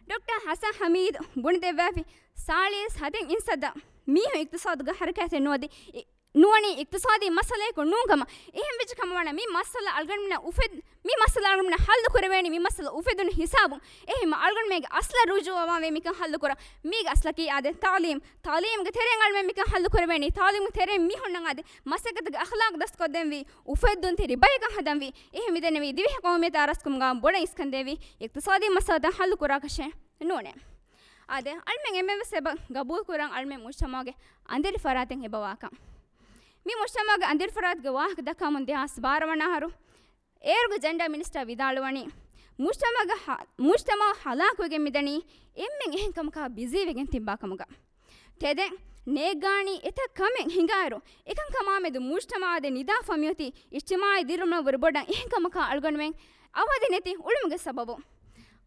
ޑޮކްޓަރ ޙަސަން ޙަމީދު ބުނެދެއްވާފި، ސާޅީސް ހަތެއް އިން ސައްތަ މީހުން އިޤްތިޞާދުގެ ޙަރަކާތެއް ނުވަދި، އި-، ނުވަނީ އިޤްތިޞާދީ މައްސަލައަކު ނޫން ކަމަށް. އެހެން ވެއްޖެ ކަމަށް ވާނަމަ މި މައްސަލަ އަޅުގަނޑުމެންނަށް އުފެދ-، މި މައްސަލަ އަޅުގަނޑުމެންނަށް ޙައްލު ކުރެވޭނީ މި މައްސަލަ އުފެދުނު ހިސާބުން. އެހެންވީމަ އަޅުގަނޑުމެންގެ އަސްލަށް ރުޖޫޢަވާންވީ މިކަން ޙައްލު ކުރަން. މީގެ އަސްލަކީ އާދެ، ތަޢުލީމް. ތަޢުލީމްގެ ތެރެއިން އަޅުގަނޑުމެން މިކަން ޙައްލު ކުރެވޭނީ. ތަޢުލީމްގެ ތެރެއިން މީހުންނަށް އާދެ، މަސައްކަތުގެ އަޚްލާޤް ދަސްކޮށްދޭންވީ، އުފެއްދުންތެރި ބަޔަކަށް ހަދަންވީ. އެހެންވީމަ ދިވެހި ޤައުމިއްޔަތު އާރާސްކުރުމުގަ ބޮޑަށް އިސްކަންދޭންވީ އިޤްތިޞާދީ މައްސަލަތައް ޙައްލު ކުރާކަށެއް ނޫނޭ. އާދެ، އަޅުމެން އެންމެންވެސް އެބަ ގަބޫލު ކުރަން އަޅުމެން މުޖްތަމަޢުގެ އަނދިރި ފަރާތެއް އެބަވާކަން. މި މުޖްތަމަޢުގެ އަނދިރި ފަރާތުގެ ވާހަކަ ދައްކަމުން ދެހާސް ބާރަ ވަނަ އަހަރު އޭރުގެ ޖެންޑާ މިނިސްޓަރ ވިދާޅުވަނީ، މުޖްތަމަޢުގެ ހަ-، މުޖްތަމަޢު ހަލާކުވެގެން މިދަނީ އެންމެން އެހެން ކަމަކާ ބިޒީވެގެން ތިއްބާ ކަމުގަ. ތެދެއް ނޭގާނީ އެތައް ކަމެއް ހިނގާއިރު، އެކަންކަމާމެދު މުޖްތަމަޢާ ދެ ނިދާފަ މިއޮތީ އިޖްތިމާޢީ ދިރިއުޅުމަށްވުރެ ބޮޑަށް އެހެން ކަމަކާ އަޅުގަނޑުމެން އަވަދި ނެތި އުޅުމުގެ ސަބަބުން.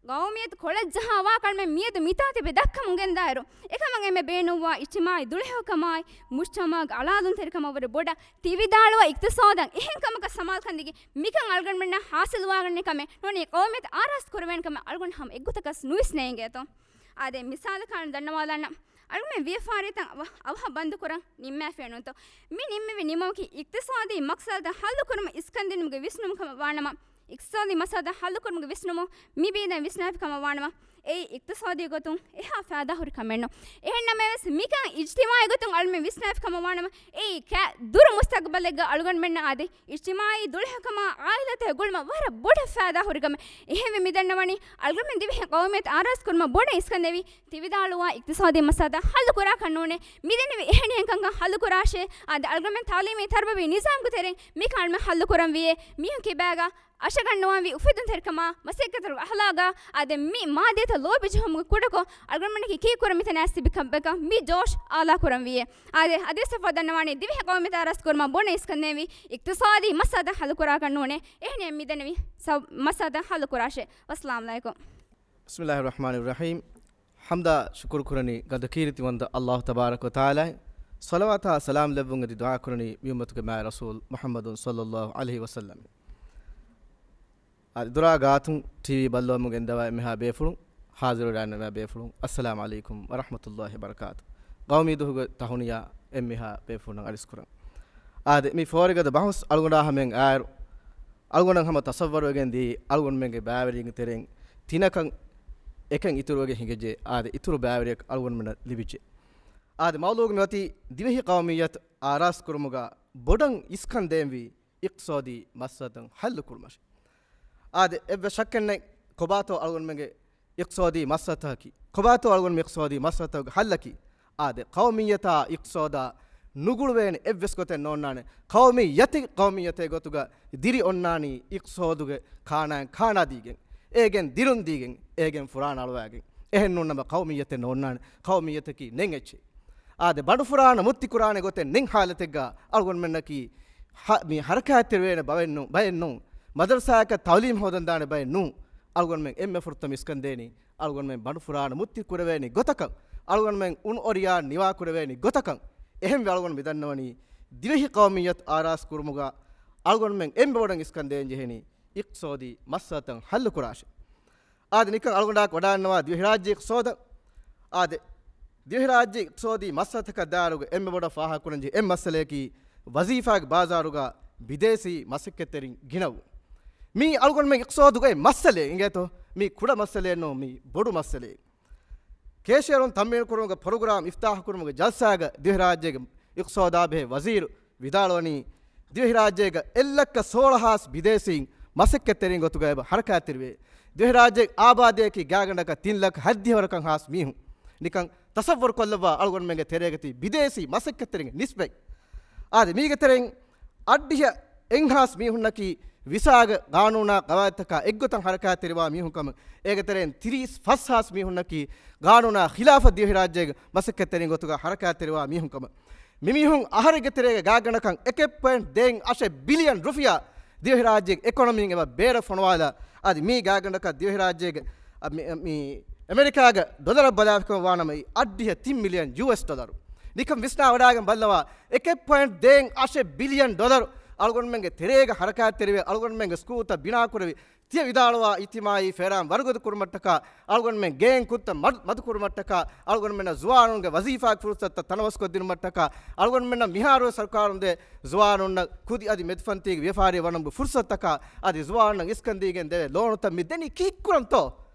ޤައުމިއްޔަތު ކޮޅަށް ޖަހާ ވާހަކަ އަޅުމެން މިއަދު މިތާ ތިބެ ދައްކަމުން ގެންދާއިރު، އެކަމަށް އެންމެ ބޭނުންވާ އިޖްތިމާޢީ ދުޅަހެޔޮކަމާއި، މުޖްތަމަޢުގެ އަޅާލުންތެރިކަމަށްވުރެ ބޮޑަށް ތި ވިދާޅުވާ އިޤްތިޞާދަށް އެހެން ކަމަކަށް ސަމާލުކަން ދިގެ މިކަން އަޅުގަނޑުމެންނަށް ޙާޞިލުވާގަންނެ ކަމެއް ނޫނީ ޤައުމިއްޔަތު އާރާސް ކުރެވޭނެ ކަމެއް އަޅުގަނޑު ހަމަ އެއްގޮތަކަސް ނުވިސްނޭ އިނގޭތޯ. އާދެ، މިސާލަކަށް ދަންނަވާލަން، އަޅުގަނޑުމެން ވިޔަފާރިތައް އަވަ-، އަވަހަށް ބަންދުކުރަން ނިންމާފައެއް ނޫންތޯ. މި ނިންމެވި ނިންމުމަކީ އިޤްތިޞާދީ މަޤްޞަދަށް ޙައްލުކުރުމަށް އިސްކަންދިނުމުގެ ވިސްނުމު ކަމަށް ވާނަމަ، އިޤްތިޞާދީ މަޤްޞަދަށް ޙައްލުކުރުމުގެ ވިސްނުމުން މި ބީދަން ވިސްނާފި ކަމަށް ވާނަމަ، އެއީ އިޤްތިޞާދީ ގޮތުން އެހާ ފައިދާހުރި ކަމެއް ނޫން. އެހެންނަމަވެސް، މިކަން އިޖްތިމާޢީ ގޮތުން އަޅުމެން ވިސްނާފި ކަމަށް ވާނަމަ، އެއީ ކައި ދުރު މުސްތަޤްބަލެއްގަ އަޅުގަނޑުމެންނަށް އާދެ، އިޖްތިމާޢީ ދުޅަހެޔޮކަމާ ޢާއިލާތެއް ގުޅުމަށް ވަރަށް ބޮޑަށް ފައިދާހުރި ކަމެއް. އެހެންވެ، މިދަންނަވަނީ އަޅުގަނޑުމެން ދިވެހި ޤައުމިއްޔަތު އާރާސް ކުރުމަށް ބޮޑަށް އިސްކަންދެވި، ތި ވިދާޅުވާ އިޤްތިޞާދީ މައްސަލަތައް ޙައްލު ކުރާކަށް ނޫނޭ. މިދެންނެވި އެހެނިހެން ކަންކަން ޙައްލު ކުރާށޭ. އާދެ، އަޅުގަނޑުމެން ތަޢުލީމީ ތަރުބަވީ ނިޒާމްގެ ތެރެއިން މިކަން އަޅުމެން ޙައްލު ކުރަން ވީއޭ. މީހުން ކިބާގަ އަށަގަންނުވާންވީ އުފެދުންތެރިކަމާ، މަސައްކަތުގެ އަޚްލާޤާ، އާދެ، މި މާއްދާތައް ލޯބިޖެހުމުގެ ކުޑަކޮށް އަޅުގަނޑުމެންނަކީ ކީއްކުރަން މިތަނަށް އައިސް ތިބި ކަމަކަށް މި ޖޯޝް އާލާ ކުރަން ވީއޭ. އާދެ، އަދިވެސް އެފަދަ ދަންނަވާނީ ދިވެހި ޤައުމިއްޔަތު އާރާސް ކުރުމަށް ބޮޑަށް އިސްކަންދޭންވީ އިޤްތިޞާދީ މައްސަލަތައް ޙައްލު ކުރާކަށް ނޫނޭ. އެހެނިހެން މިދެންނެވި ސަބް-، މައްސަލަތައް ޙައްލު ކުރާށޭ. ވައްސަލާމް ޢަލައިކުމް. بسم الله الرحمن الرحيم. ޙަމްދާ ޝުކުރު ކުރަނީ ގަދަކީރިތިވަންތަ ﷲ ތަބާރަކަ ވަތަޢާލާއަށް. ޞަލަވާތާ ސަލާމް ލެއްވުން އެދި ދުޢާ ކުރަނީ މި އުއްމަތުގެ މާތް ރަސޫލް މުޙައްމަދު ޞައްލައްލާހު ޢަލައިހި ވަސައްލަމް. އަދި ދުރާ ގާތުން ޓީވީ ބައްލަވަމުން ގެންދަވާ އެންމެހާ ބޭފުޅުން، ޙާޟިރުވެރާންނާ ބޭފުޅުން، އައްސަލާމް ޢަލައިކުމް ވަރަޙްމަތުﷲ ވަބަރަކާތު. ޤައުމީ ދުވަހުގެ ތަހުނިޔާ އެންމެހާ ބޭފުޅުންނަށް އަރިސްކުރަން. އާދެ، މި ފޯރިގަދަ ބަހުސް އަޅުގަނޑާ ހަމައިން އާއިރު، އަޅުގަނޑަށް ހަމަ ތަޞައްވަރުވެގެން ދިޔައީ އަޅުގަނޑުމެންގެ ބައިވެރިންގެ ތެރެއިން ތިނަކަށް އެކަން އިތުރުވެގެން ހިނގައްޖެ. އާދެ، އިތުރު ބައިވެރިއަކަށް އަޅުގަނޑުމެންނަށް ލިބިއްޖެ. އާދެ، މައުޟޫޢު މިއޮތީ ދިވެހި ޤައުމިއްޔަތު އާރާސް ކުރުމުގަ ބޮޑަށް އިސްކަން ދޭންވީ އިޤްތިޞާދީ މައްސަލަތައް ޙައްލު ކުރުމަށް. އާދެ، އެއްވެސް ޝައްކެއް ނެތް، ކޮބާތޯ އަޅުގަނޑުމެންގެ އިޤްތިޞާދީ މައްސަލަތަކީ؟ ކޮބާތޯ އަޅުގަނޑުމެން އިޤްތިޞާދީ މައްސަލަތަކުގެ ޙައްލަކީ؟ އާދެ، ޤައުމިއްޔަތާ އިޤްތިޞާދާ ނުގުޅުވޭނެ އެއްވެސް ގޮތެއް ނޯންނާނެ. ޤައުމިއްޔަތެއް ޤައުމިއްޔަތެއް ގޮތުގަ ދިރި އޮންނާނީ އިޤްތިޞާދުގެ ކާނާއިން ކާނާ ދީގެން، އޭގެން ދިރުން ދީގެން، އޭގެން ފުރާނަ އަޅުވާގެން. އެހެން ނޫން ނަމަ ޤައުމިއްޔަތެއް ނޯންނާނެ، ޤައުމިއްޔަތަކީ ނެތް އެއްޗެއް. އާދެ، ބަނޑުފުރާނަ މުއްތި ކުރާނެ ގޮތެއް ނެތް ޙާލަތެއްގަ އަޅުގަނޑުމެންނަކީ ހަ-، މި ޙަރަކާތްތެރިވޭނެ ބައެއް ނޫން، ބައެއް ނޫން. މަދަރުސާއަކަށް ތަޢުލީމް ހޯދަން ދާނެ ބައެއް ނޫން. އަޅުގަނޑުމެން އެންމެ ފުރަތަމަ އިސްކަން ދޭނީ އަޅުގަނޑުމެން ބަނޑުފުރާނަ މުއްތި ކުރެވޭނީ ގޮތަކަށް، އަޅުގަނޑުމެން އުން އޮރިޔާ ނިވާ ކުރެވޭނީ ގޮތަކަށް. އެހެންވެ އަޅުގަނޑު މިދަންނަވަނީ ދިވެހި ޤައުމިއްޔަތު އާރާސް ކުރުމުގަ އަޅުގަނޑުމެން އެންމެ ބޮޑަށް އިސްކަން ދޭން ޖެހެނީ އިޤްތިޞާދީ މައްސަލަތައް ޙައްލު ކުރާށޭ. އާދެ، ނިކަން އަޅުގަނޑާ ވަޑާންނަވާ ދިވެހިރާއްޖެ އިޤްތިޞާދަށް. އާދެ، ދިވެހިރާއްޖެ އިޤްތިޞާދީ މައްސަލަތަކަށް ދާއިރުގަ އެންމެ ބޮޑަށް ފާހަގަކުރަން ޖެހޭ އެއް މައްސަލަޔަކީ ވަޒީފާގެ ބާޒާރުގަ ބިދޭސީ މަސައްކަތްތެރިން ގިނަވުން. މީ އަޅުގަނޑުމެން އިޤްތިޞާދުގައި މައްސަލައެއް އިނގޭތޯ، މީ ކުޑަ މައްސަލައެއް ނޫން، މީ ބޮޑު މައްސަލައެއް. ކޭޝިޔަރުން ތަމްވީނު ކުރުމުގެ ޕްރޮގްރާމް އިފްތާޙު ކުރުމުގެ ޖަލްސާގަ ދިވެހިރާއްޖޭގެ އިޤްތިޞާދާ ބެހޭ ވަޒީރު ވިދާޅުވަނީ، ދިވެހިރާއްޖޭގަ އެއްލައްކަ ސޯޅަ ހާސް ބިދޭސީން މަސައްކަތްތެރިން ގޮތުގަ އެބަ ހަރަކާތްތެރިވޭ. ދިވެހިރާއްޖޭގެ އާބާދީއަކީ ގާތްގަނޑަކަށް ތިން ލަކަ ހަތްދިހަ ވަރަކަށް ހާސް މީހުން. ނިކަން ތަސައްވަރު ކޮށްލައްވާ އަޅުގަނޑުމެންގެ ތެރޭގަ ތިބި ބިދޭސީ މަސައްކަތްތެރިންގެ ނިސްބަތް. އާދެ، މީގެ ތެރެއިން އަށްޑިހަ އެއްހާސް މީހުންނަކީ ވިސާގެ ގާނޫނާ ގަވާއިދުތަކާ އެއްގޮތަށް ހަރަކާތްތެރިވާ މީހުން ކަމަށް. އޭގެ ތެރެއިން ތިރީސް ފަސް ހާސް މީހުންނަކީ ގާނޫނާ ޚިލާފަށް ދިވެހިރާއްޖޭގެ މަސައްކަތްތެރިން ގޮތުގަ ހަރަކާތްތެރިވާ މީހުން ކަމަށް. މި މީހުން އަހަރެއްގެ ތެރޭގަ ގާތްގަނޑަކަށް އެކެއް ޕޮއިންޓް ދޭއް އަށެއް ބިލިއަން ރުފިޔާ ދިވެހިރާއްޖޭގެ އެކޮނޮމީން އެބަ ބޭރަށް ފޮނުވާލާ. އަދި މީ ގާތްގަނޑަކަށް ދިވެހިރާއްޖޭގެ، އަ، މި، މި އެމެރިކާގެ ޑޮލަރަށް ބަލާފިކަމަށް ވާނަމަ، އެއީ އަށްޑިހަ ތިން މިލިއަން ޔޫއެސް ޑޮލަރު. ނިކަން ވިސްނާ ވަޑާގެން ބައްލަވާ، އެކެއް ޕޮއިންޓް ދޭއް އަށެއް ބިލިއަން ޑޮލަރު އަޅުގަނޑުމެންގެ ތެރޭގަ ހަރަކާތްތެރިވެ، އަޅުގަނޑުމެންގެ ސްކޫލްތައް ބިނާކުރެވި، ތިޔަ ވިދާޅުވާ އިޖްތިމާޢީ ފޭރާން ވަރުގަދަ ކުރުމަށްޓަކާ، އަޅުގަނޑުމެން ގޭން ކުށްތައް މަދު، މަދު ކުރުމަށްޓަކާ، އަޅުގަނޑުމެންނަށް ޒުވާނުންގެ ވަޒީފާގެ ފުރުސަތުތައް ތަނަވަސްކޮށްދިނުމަށްޓަކާ، އަޅުގަނޑުމެންނަށް މިހާރުވެސް ސަރުކާރުން ދޭ ޒުވާނުންނަށް ކުދި އަދި މެދުފަންތީގެ ވިޔަފާރި ވަނުމުގެ ފުރުސަތުތަކާ، އަދި ޒުވާނުންނަށް އިސްކަން ދީގެން ދެވޭ ލޯނުތައް މި ދެނީ ކީއްކުރަންތޯ؟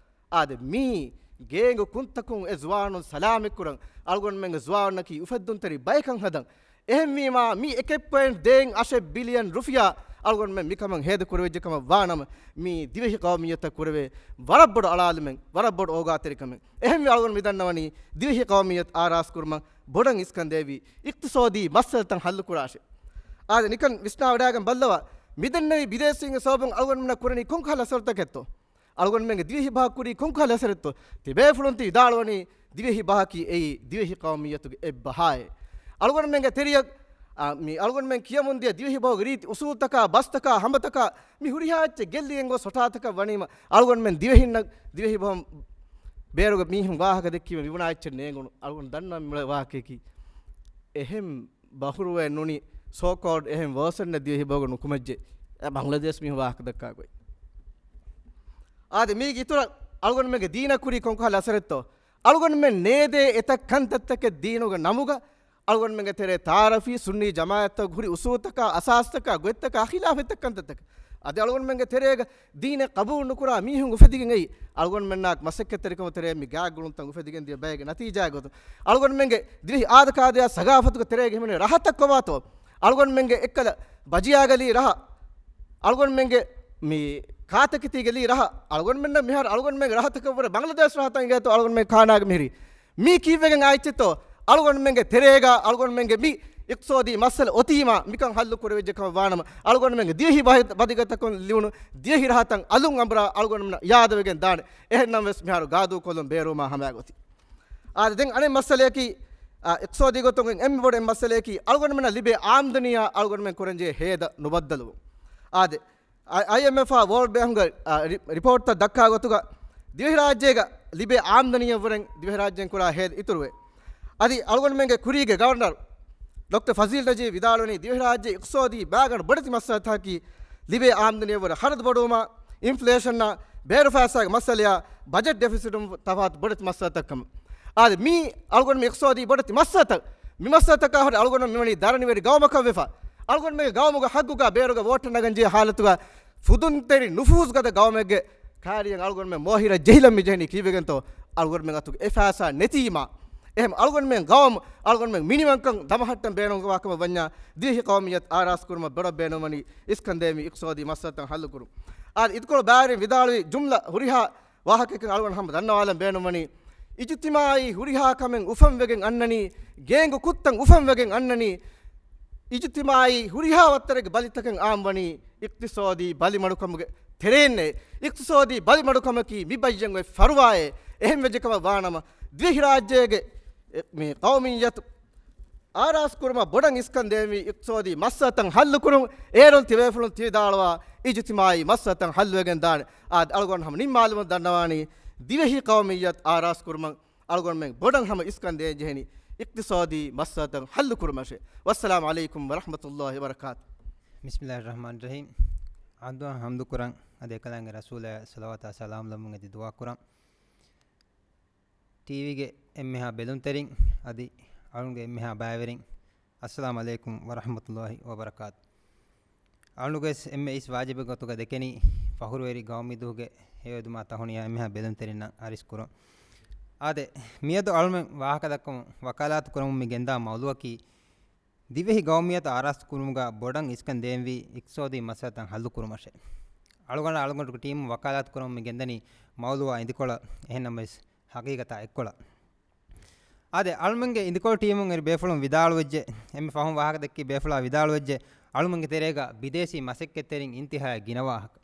އާދެ، މީ ގޭންގު ކުންތަކުން އެ ޒުވާނުން ސަލާމަތްކުރަން، އަޅުގަނޑުމެންގެ ޒުވާނުންނަކީ އުފެއްދުންތެރި ބަޔަކަށް ހަދަން. އެހެންވީމާ، މި އެކެއް ޕޮއިންޓް ދޭއް އަށެއް ބިލިއަން ރުފިޔާ އަޅުގަނޑުމެން މިކަމަށް ހޭދަކުރެވިއްޖެ ކަމަށް ވާނަމަ، މީ ދިވެހި ޤައުމިއްޔަތަށް ކުރެވޭ ވަރަށް ބޮޑު އަޅާލުމެއް، ވަރަށް ބޮޑު އޯގާތެރިކަމެއް. އެހެންވެ، އަޅުގަނޑު މިދަންނަވަނީ ދިވެހި ޤައުމިއްޔަތު އާރާސް ކުރުމަށް ބޮޑަށް އިސްކަން ދެއްވި އިޤްތިޞާދީ މައްސަލަތައް ޙައްލު ކުރާށޭ. އާދެ، ނިކަން ވިސްނާ ވަޑާގެން ބައްލަވާ، މިދެންނެވި ބިދޭސީންގެ ސަބަބުން އަޅުގަނޑުމެންނަށް ކުރަނީ ކޮންކަހަލަ އަސަރުތަކެއްތޯ؟ އަޅުގަނޑުމެންގެ ދިވެހި ބަހަށް ކުރީ ކޮންކަހަލަ އަސަރެއްތޯ؟ ތިބޭފުޅުން ތި ވިދާޅުވަނީ ދިވެހި ބަހަކީ އެއީ ދިވެހި ޤައުމިއްޔަތުގެ އެއްބަހާއޭ. އަޅުގަނޑުމެންގެ ތެރެއަށް، އާ، މި އަޅުގަނޑުމެން ކިޔަމުންދިޔަ ދިވެހި ބަހުގެ ރީތި އުސޫލުތަކާ، ބަސްތަކާ، ހަމަތަކާ، މި ހުރިހާ އެއްޗެއް ގެއްލިގެން ގޮސް ހޮޓާތަކަށް ވަނީމަ، އަޅުގަނޑުމެން ދިވެހިންނަށް، ދިވެހި ބަހުން ބޭރުގެ މީހުން ވާހަކަ ދެއްކީމަ މިބުނާ އެއްޗެއް ނޭނގުނު. އަޅުގަނޑު ދަންނަވަން މި ވާހަކަޔަކީ އެހެން ބަހުރުވައެއް ނޫނީ، ސޯ ކޯލްޑް އެހެން ވާސަންނަ ދިވެހި ބަހުގެ ނުކުމެއްޖެ. އެ ބަނގްލަދޭޝް މީހުން ވާހަކަ ދައްކާ ގޮތް. އާދެ، މީގެ އިތުރަށް އަޅުގަނޑުމެންގެ ދީނަށް ކުރީ ކޮންކަހަލަ އަސަރެއްތޯ؟ އަޅުގަނޑުމެން ނޭދޭ އެތައް ކަންތައްތަކެއް ދީނުގެ ނަމުގަ، އަޅުގަނޑުމެންގެ ތެރޭ ތަޢާރަފީ ސުންނީ ޖަމާޢަތްތަކުގެ ހުރި އުސޫލުތަކާ، އަސާސްތަކާ، ގޮތްތަކާ ޚިލާފަށް އެތައް ކަންތައްތަކެއް. އަދި އަޅުގަނޑުމެންގެ ތެރޭގަ ދީނެއް ޤަބޫލު ނުކުރާ މީހުން އުފެދިގެން އައީ، އަޅުގަނޑުމެންނާ މަސައްކަތްތެރިކަމުގެ ތެރޭ މި ގާތްގުޅުންތައް އުފެދިގެން ދިޔަ ބައެއްގެ ނަތީޖާގެ ގޮތުން. އަޅުގަނޑުމެންގެ ދިވެހި އާދަކާދަޔާ ސަގާފަތުގެ ތެރޭގަ ހިމެނޭ ރަހަތައް ކޮބާތޯ؟ އަޅުގަނޑުމެންގެ އެއްކަލަ ބަޖިޔާގަ ލީ ރަހަ، އަޅުގަނޑުމެންގެ މި ކާތަކެތީގަ ލީ ރަހަ، އަޅުގަނޑުމެންނަށް މިހާރު އަޅުގަނޑުމެންގެ ރަހަތަކަށްވުރެ ބަނގްލަދޭޝް ރަހަތައް އިނގޭތޯ އަޅުގަނޑުމެން ކާނާގަ މިހިރީ. މީ ކީއްވެގެން އާއްޗެއްތޯ؟ އަޅުގަނޑުމެންގެ ތެރޭގަ އަޅުގަނޑުމެންގެ މި އިޤްތިޞާދީ މައްސަލަ އޮތީމާ މިކަން ޙައްލު ކުރެވިއްޖެ ކަމަށް ވާނަމަ، އަޅުގަނޑުމެންގެ ދިވެހި ބަހި-، ބަދިގަތަކުން ލިޔުނު ދިވެހި ރަހަތައް އަލުން އަނބުރާ އަޅުގަނޑުމެންނަށް އިޔާދަވެގެން ދާނެ. އެހެންނަމަވެސް މިހާރު ގާދޫ ކޮލުން ބޭރުވުމާ ހަމައިގޮތީ. އާދެ، ދެން އަނެއް މައްސަލަޔަކީ، އާ، އިޤްތިޞާދީ ގޮތުން އެންމެ ބޮޑު އެއް މައްސަލަޔަކީ، އަޅުގަނޑުމެންނަށް ލިބޭ އާމްދަނީއާ އަޅުގަނޑުމެން ކުރަންޖެހޭ ހޭދަ ނުބައްދަލުވުން. އާދެ، އައި-، އައިއެމްއެފާ ވޯލްޑް ބޭންކްގެ، އާ، ރި-، ރިޕޯޓްތައް ދައްކާ ގޮތުގަ، ދިވެހިރާއްޖޭގަ ލިބޭ އާމްދަނީއަށްވުރެން ދިވެހިރާއްޖޭން ކުރާ ހޭދަ އިތުރުވޭ. އަދި އަޅުގަނޑުމެންގެ ކުރީގެ ގަވަރނަރު ޑޮކްޓަރ ފަޒީލް ނަޖީބް ވިދާޅުވަނީ، ދިވެހިރާއްޖޭ އިޤްތިޞާދީ ބާގަނޑު ބޮޑެތި މައްސަލަތަކަކީ، ލިބޭ އާމްދަނީއަށްވުރެ ޚަރަދު ބޮޑުވުމާ، އިންފްލޭޝަންއާ، ބޭރުފައިސާގެ މައްސަލަޔާ، ބަޖެޓް ޑެފިސިޓުން ތަފާތު ބޮޑެތި މައްސަލަތައް ކަމަށް. އާދެ، މީ އަޅުގަނޑު މި އިޤްތިޞާދީ ބޮޑެތި މައްސަލަތައް، މި މައްސަލަތަކާ ހުރެ އަޅުގަނޑު މިވަނީ ދަރަނިވެރި ގައުމަކަށް ވެފަ. އަޅުގަނޑުމެންގެ ގައުމުގެ ހައްގުގަ ބޭރުގަ ވޯޓަށް ނަގަންޖެހޭ ހާލަތުގަ ފުދުންތެރި ނުފޫޒުގަދަ ގައުމެއްގެ ކާރިޔަށް އަޅުގަނޑުމެން މޯހިރަށް ޖެހިލަން މިޖެހެނީ ކީއްވެގެންތޯ؟ އަޅުގަނޑުމެން އަތުގެ އެ ފައިސާ ނެތީމާ. އެހެން އަޅުގަނޑުމެން ގައުމު، އަޅުގަނޑުމެން މިނިވަންކަން ދަމަހައްޓަން ބޭނުންވާ ކަމަށް ވަންޏާ، ދިވެހި ޤައުމިއްޔަތު އާރާސް ކުރުމަށް ބޮޑަށް ބޭނުންވަނީ އިސްކަން ދޭން މި އިޤްތިޞާދީ މައްސަލަތައް ޙައްލު ކުރުން. އާދެ، އިދިކޮޅު ބާރިން ވިދާޅުވި ޖުމްލަ ހުރިހާ ވާހަކައަކަށް އަޅުގަނޑު ހަމަ ދަންނަވާލަން ބޭނުންވަނީ، އިޖުތިމާޢީ ހުރިހާ ކަމެއް އުފަންވެގެން އަންނަނީ، ގޭންގު ކުށްތައް އުފަންވެގެން އަންނަނީ، އިޖުތިމާޢީ ހުރިހާ ވައްތަރެއްގެ ބަލިތަކެއް އާންވަނީ އިޤްތިޞާދީ ބަލިމަޑުކަމުގެ ތެރެއިންނޭ. އިޤްތިޞާދީ ބަލިމަޑުކަމަކީ މި ބައްޔަށް އޮތް ފަރުވާއޭ. އެހެން ވެއްޖެ ކަމަށް ވާނަމަ، ދިވެހިރާއްޖޭގެ މި ޤައުމިއްޔަތު އާރާސް ކުރުމަށް ބޮޑަށް އިސްކަން ދޭންވީ އިޤްތިޞާދީ މައްސަލަތައް ޙައްލު ކުރުން. އޭރުން ތިބޭފުޅުން ތިވިދާޅުވާ އިޖުތިމާޢީ މައްސަލަތައް ޙައްލުވެގެން ދާނެ. އާދެ، އަޅުގަނޑު ހަމަ ނިންމާލަމުން ދަންނަވާނީ، ދިވެހި ޤައުމިއްޔަތު އާރާސް ކުރުމަށް އަޅުގަނޑުމެން ބޮޑަށް ހަމަ އިސްކަން ދޭން ޖެހެނީ އިޤްތިޞާދީ މައްސަލަތައް ޙައްލު ކުރުމަށޭ. ވައްސަލާމު ޢަލައިކުމް ވަރަޙްމަތުﷲ ވަބަރަކާތު. ބިސްމިﷲ ރަޙްމާނި ރަޙީމް. އަދުއާ ޙަމްދު ކުރަން، އަދި އެކަލާނގެ ރަސޫލާ ޞަލަވާތާ ސަލާމް ލައްވަމުން އެދި ދުޢާ ކުރަން. ޓީވީގެ އެންމެހާ ބެލުންތެރިން، އަދި އަޅުގެ އެންމެހާ ބައިވެރިން، އައްސަލާމު ޢަލައިކުމް ވަރަޙްމަތުﷲ ވަބަރަކާތު. އަޅުގެ އެންމެ އިސް ވާޖިބެއް ގޮތުގަ ދެކެނީ، ފަޚުރުވެރި ގައުމީ ދުވަހުގެ ހެޔޮއެދުމާ ތަހުނިޔާ އެންމެހާ ބެލުންތެރިންނަށް އަރިސް ކުރުން. އާދެ، މިއަދު އަޅުމެން ވާހަކަ ދައްކަމުން ވަކާލާތު ކުރަމުން މި ގެންދާ މައުޟޫޢަކީ، ދިވެހި ގައުމިއްޔަތު އާރާސްތު ކުރުމުގަ ބޮޑަށް އިސްކަން ދޭންވީ އިޤްތިޞާދީ މައްސަލަތައް ހައްލު ކުރުމަށޭ. އަޅުގަނޑަށް އަޅުގަނޑުގެ ޓީމު ވަކާލާތު ކުރަމުން މި ގެންދަނީ މައުޟޫޢާ އިނދިކޮޅަށް، އެހެންނަމަވެސް ހަގީގަތާ އެއްކޮޅަށް. އާދެ، އަޅުމެންގެ އިނދިކޮޅު ޓީމުން އެރި ބޭފުޅުން ވިދާޅުވެއްޖެ، އެންމެ ފަހުން ވާހަކަ ދެއްކި ބޭފުޅާ ވިދާޅުވެއްޖެ، އަޅުމެންގެ ތެރޭގަ ބިދޭސީ މަސައްކަތްތެރިން އިންތިހާއަށް ގިނަ ވާހަކަ.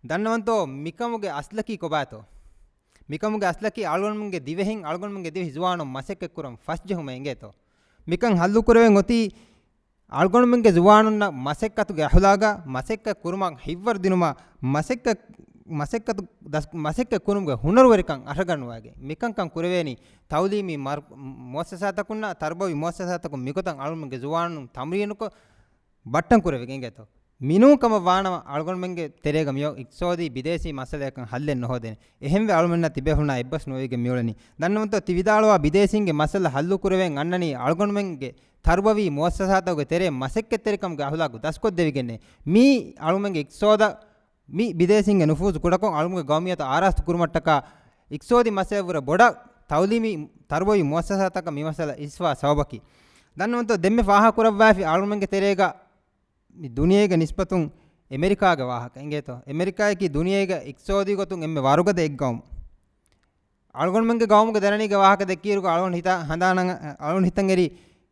ދަންނަވަންތޯ މިކަމުގެ އަސްލަކީ ކޮބާތޯ؟ މިކަމުގެ އަސްލަކީ އަޅުގަނޑުމެންގެ ދިވެހިން އަޅުގަނޑުމެންގެ ދިވެހި ޒުވާނުން މަސައްކަތްކުރަން ފަސްޖެހުމޭ އިނގޭތޯ. މިކަން ހައްލުކުރެވެން އޮތީ އަޅުގަނޑުމެންގެ ޒުވާނުންނަށް މަސައްކަތުގެ އަޚުލާގާ، މަސައްކަތް ކުރުމަށް ހިތްވަރު ދިނުމާ، މަސައްކަތް، މަސައްކަތު ދަސް، މަސައްކަތް ކުރުމުގެ ހުނަރުވެރިކަން އަށަގަންނަވައިގެން. މިކަންކަން ކުރެވޭނީ ތައުލީމީ މަރު، މުއައްސަސާތަކުންނާ ތަރުބަވީ މުއައްސަސާތަކުން މިގޮތަށް އަޅުގަނޑުމެންގެ ޒުވާނުން ތަމްރީނުކޮށް، ބައްޓަން ކުރެވިގެން އިނގޭތޯ. މިނޫން ކަމަށް ވާނަމަ، އަޅުގަނޑުމެންގެ ތެރޭގަ މިއޮތް އިޤްތިޞާދީ ބިދޭސީ މައްސަލަޔަކަށް ހައްލެއް ނުހޯދޭނެ. އެހެންވެ، އަޅުމެންނާ ތިބޭފުޅުންނާ އެއްބަސް ނުވެވިގެން މިއުޅެނީ. ދަންނަވަންތޯ، ތި ވިދާޅުވާ ބިދޭސީންގެ މައްސަލަ ހައްލު ކުރެވެން އަންނަނީ އަޅުގަނޑުމެންގެ ތަރުބަވީ މުއައްސަސާތަކުގެ ތެރޭ މަސައްކަތްތެރިކަމުގެ އަޚުލާގު ދަސްކޮށްދެވިގެންނޭ. މީ އަޅުމެންގެ އިޤްތިޞާދަށް މި ބިދޭސީންގެ ނުފޫޒު ކުޑަކޮށް، އަޅުމެންގެ ގައުމިއްޔަތު އާރާސްތު ކުރުމަށްޓަކާ އިޤްތިޞާދީ މައްސަލައަށްވުރެ ބޮޑަށް ތައުލީމީ ތަރުބަވީ މުއައްސަސާތަކަށް މި މައްސަލަ އިސްވާ ސަބަބަކީ. ދަންނަވަންތޯ، ދެންމެ ފާހަގަކުރައްވާފި އަޅުމެންގެ ތެރޭގަ މި ދުނިޔޭގެ ނިސްބަތުން އެމެރިކާގެ ވާހަކަ އިނގޭތޯ. އެމެރިކާއަކީ ދުނިޔޭގަ އިޤްތިޞާދީ ގޮތުން އެންމެ ވަރުގަދަ އެއްގައުމު. އަޅުގަނޑުމެންގެ ގައުމުގެ ދަރަނީގެ ވާހަކަ ދެއްކިއިރުގަ އަޅުގަނޑު ހިތާ ހަނދާނަށް، އަޅުގަނޑު ހިތަށް އެރީ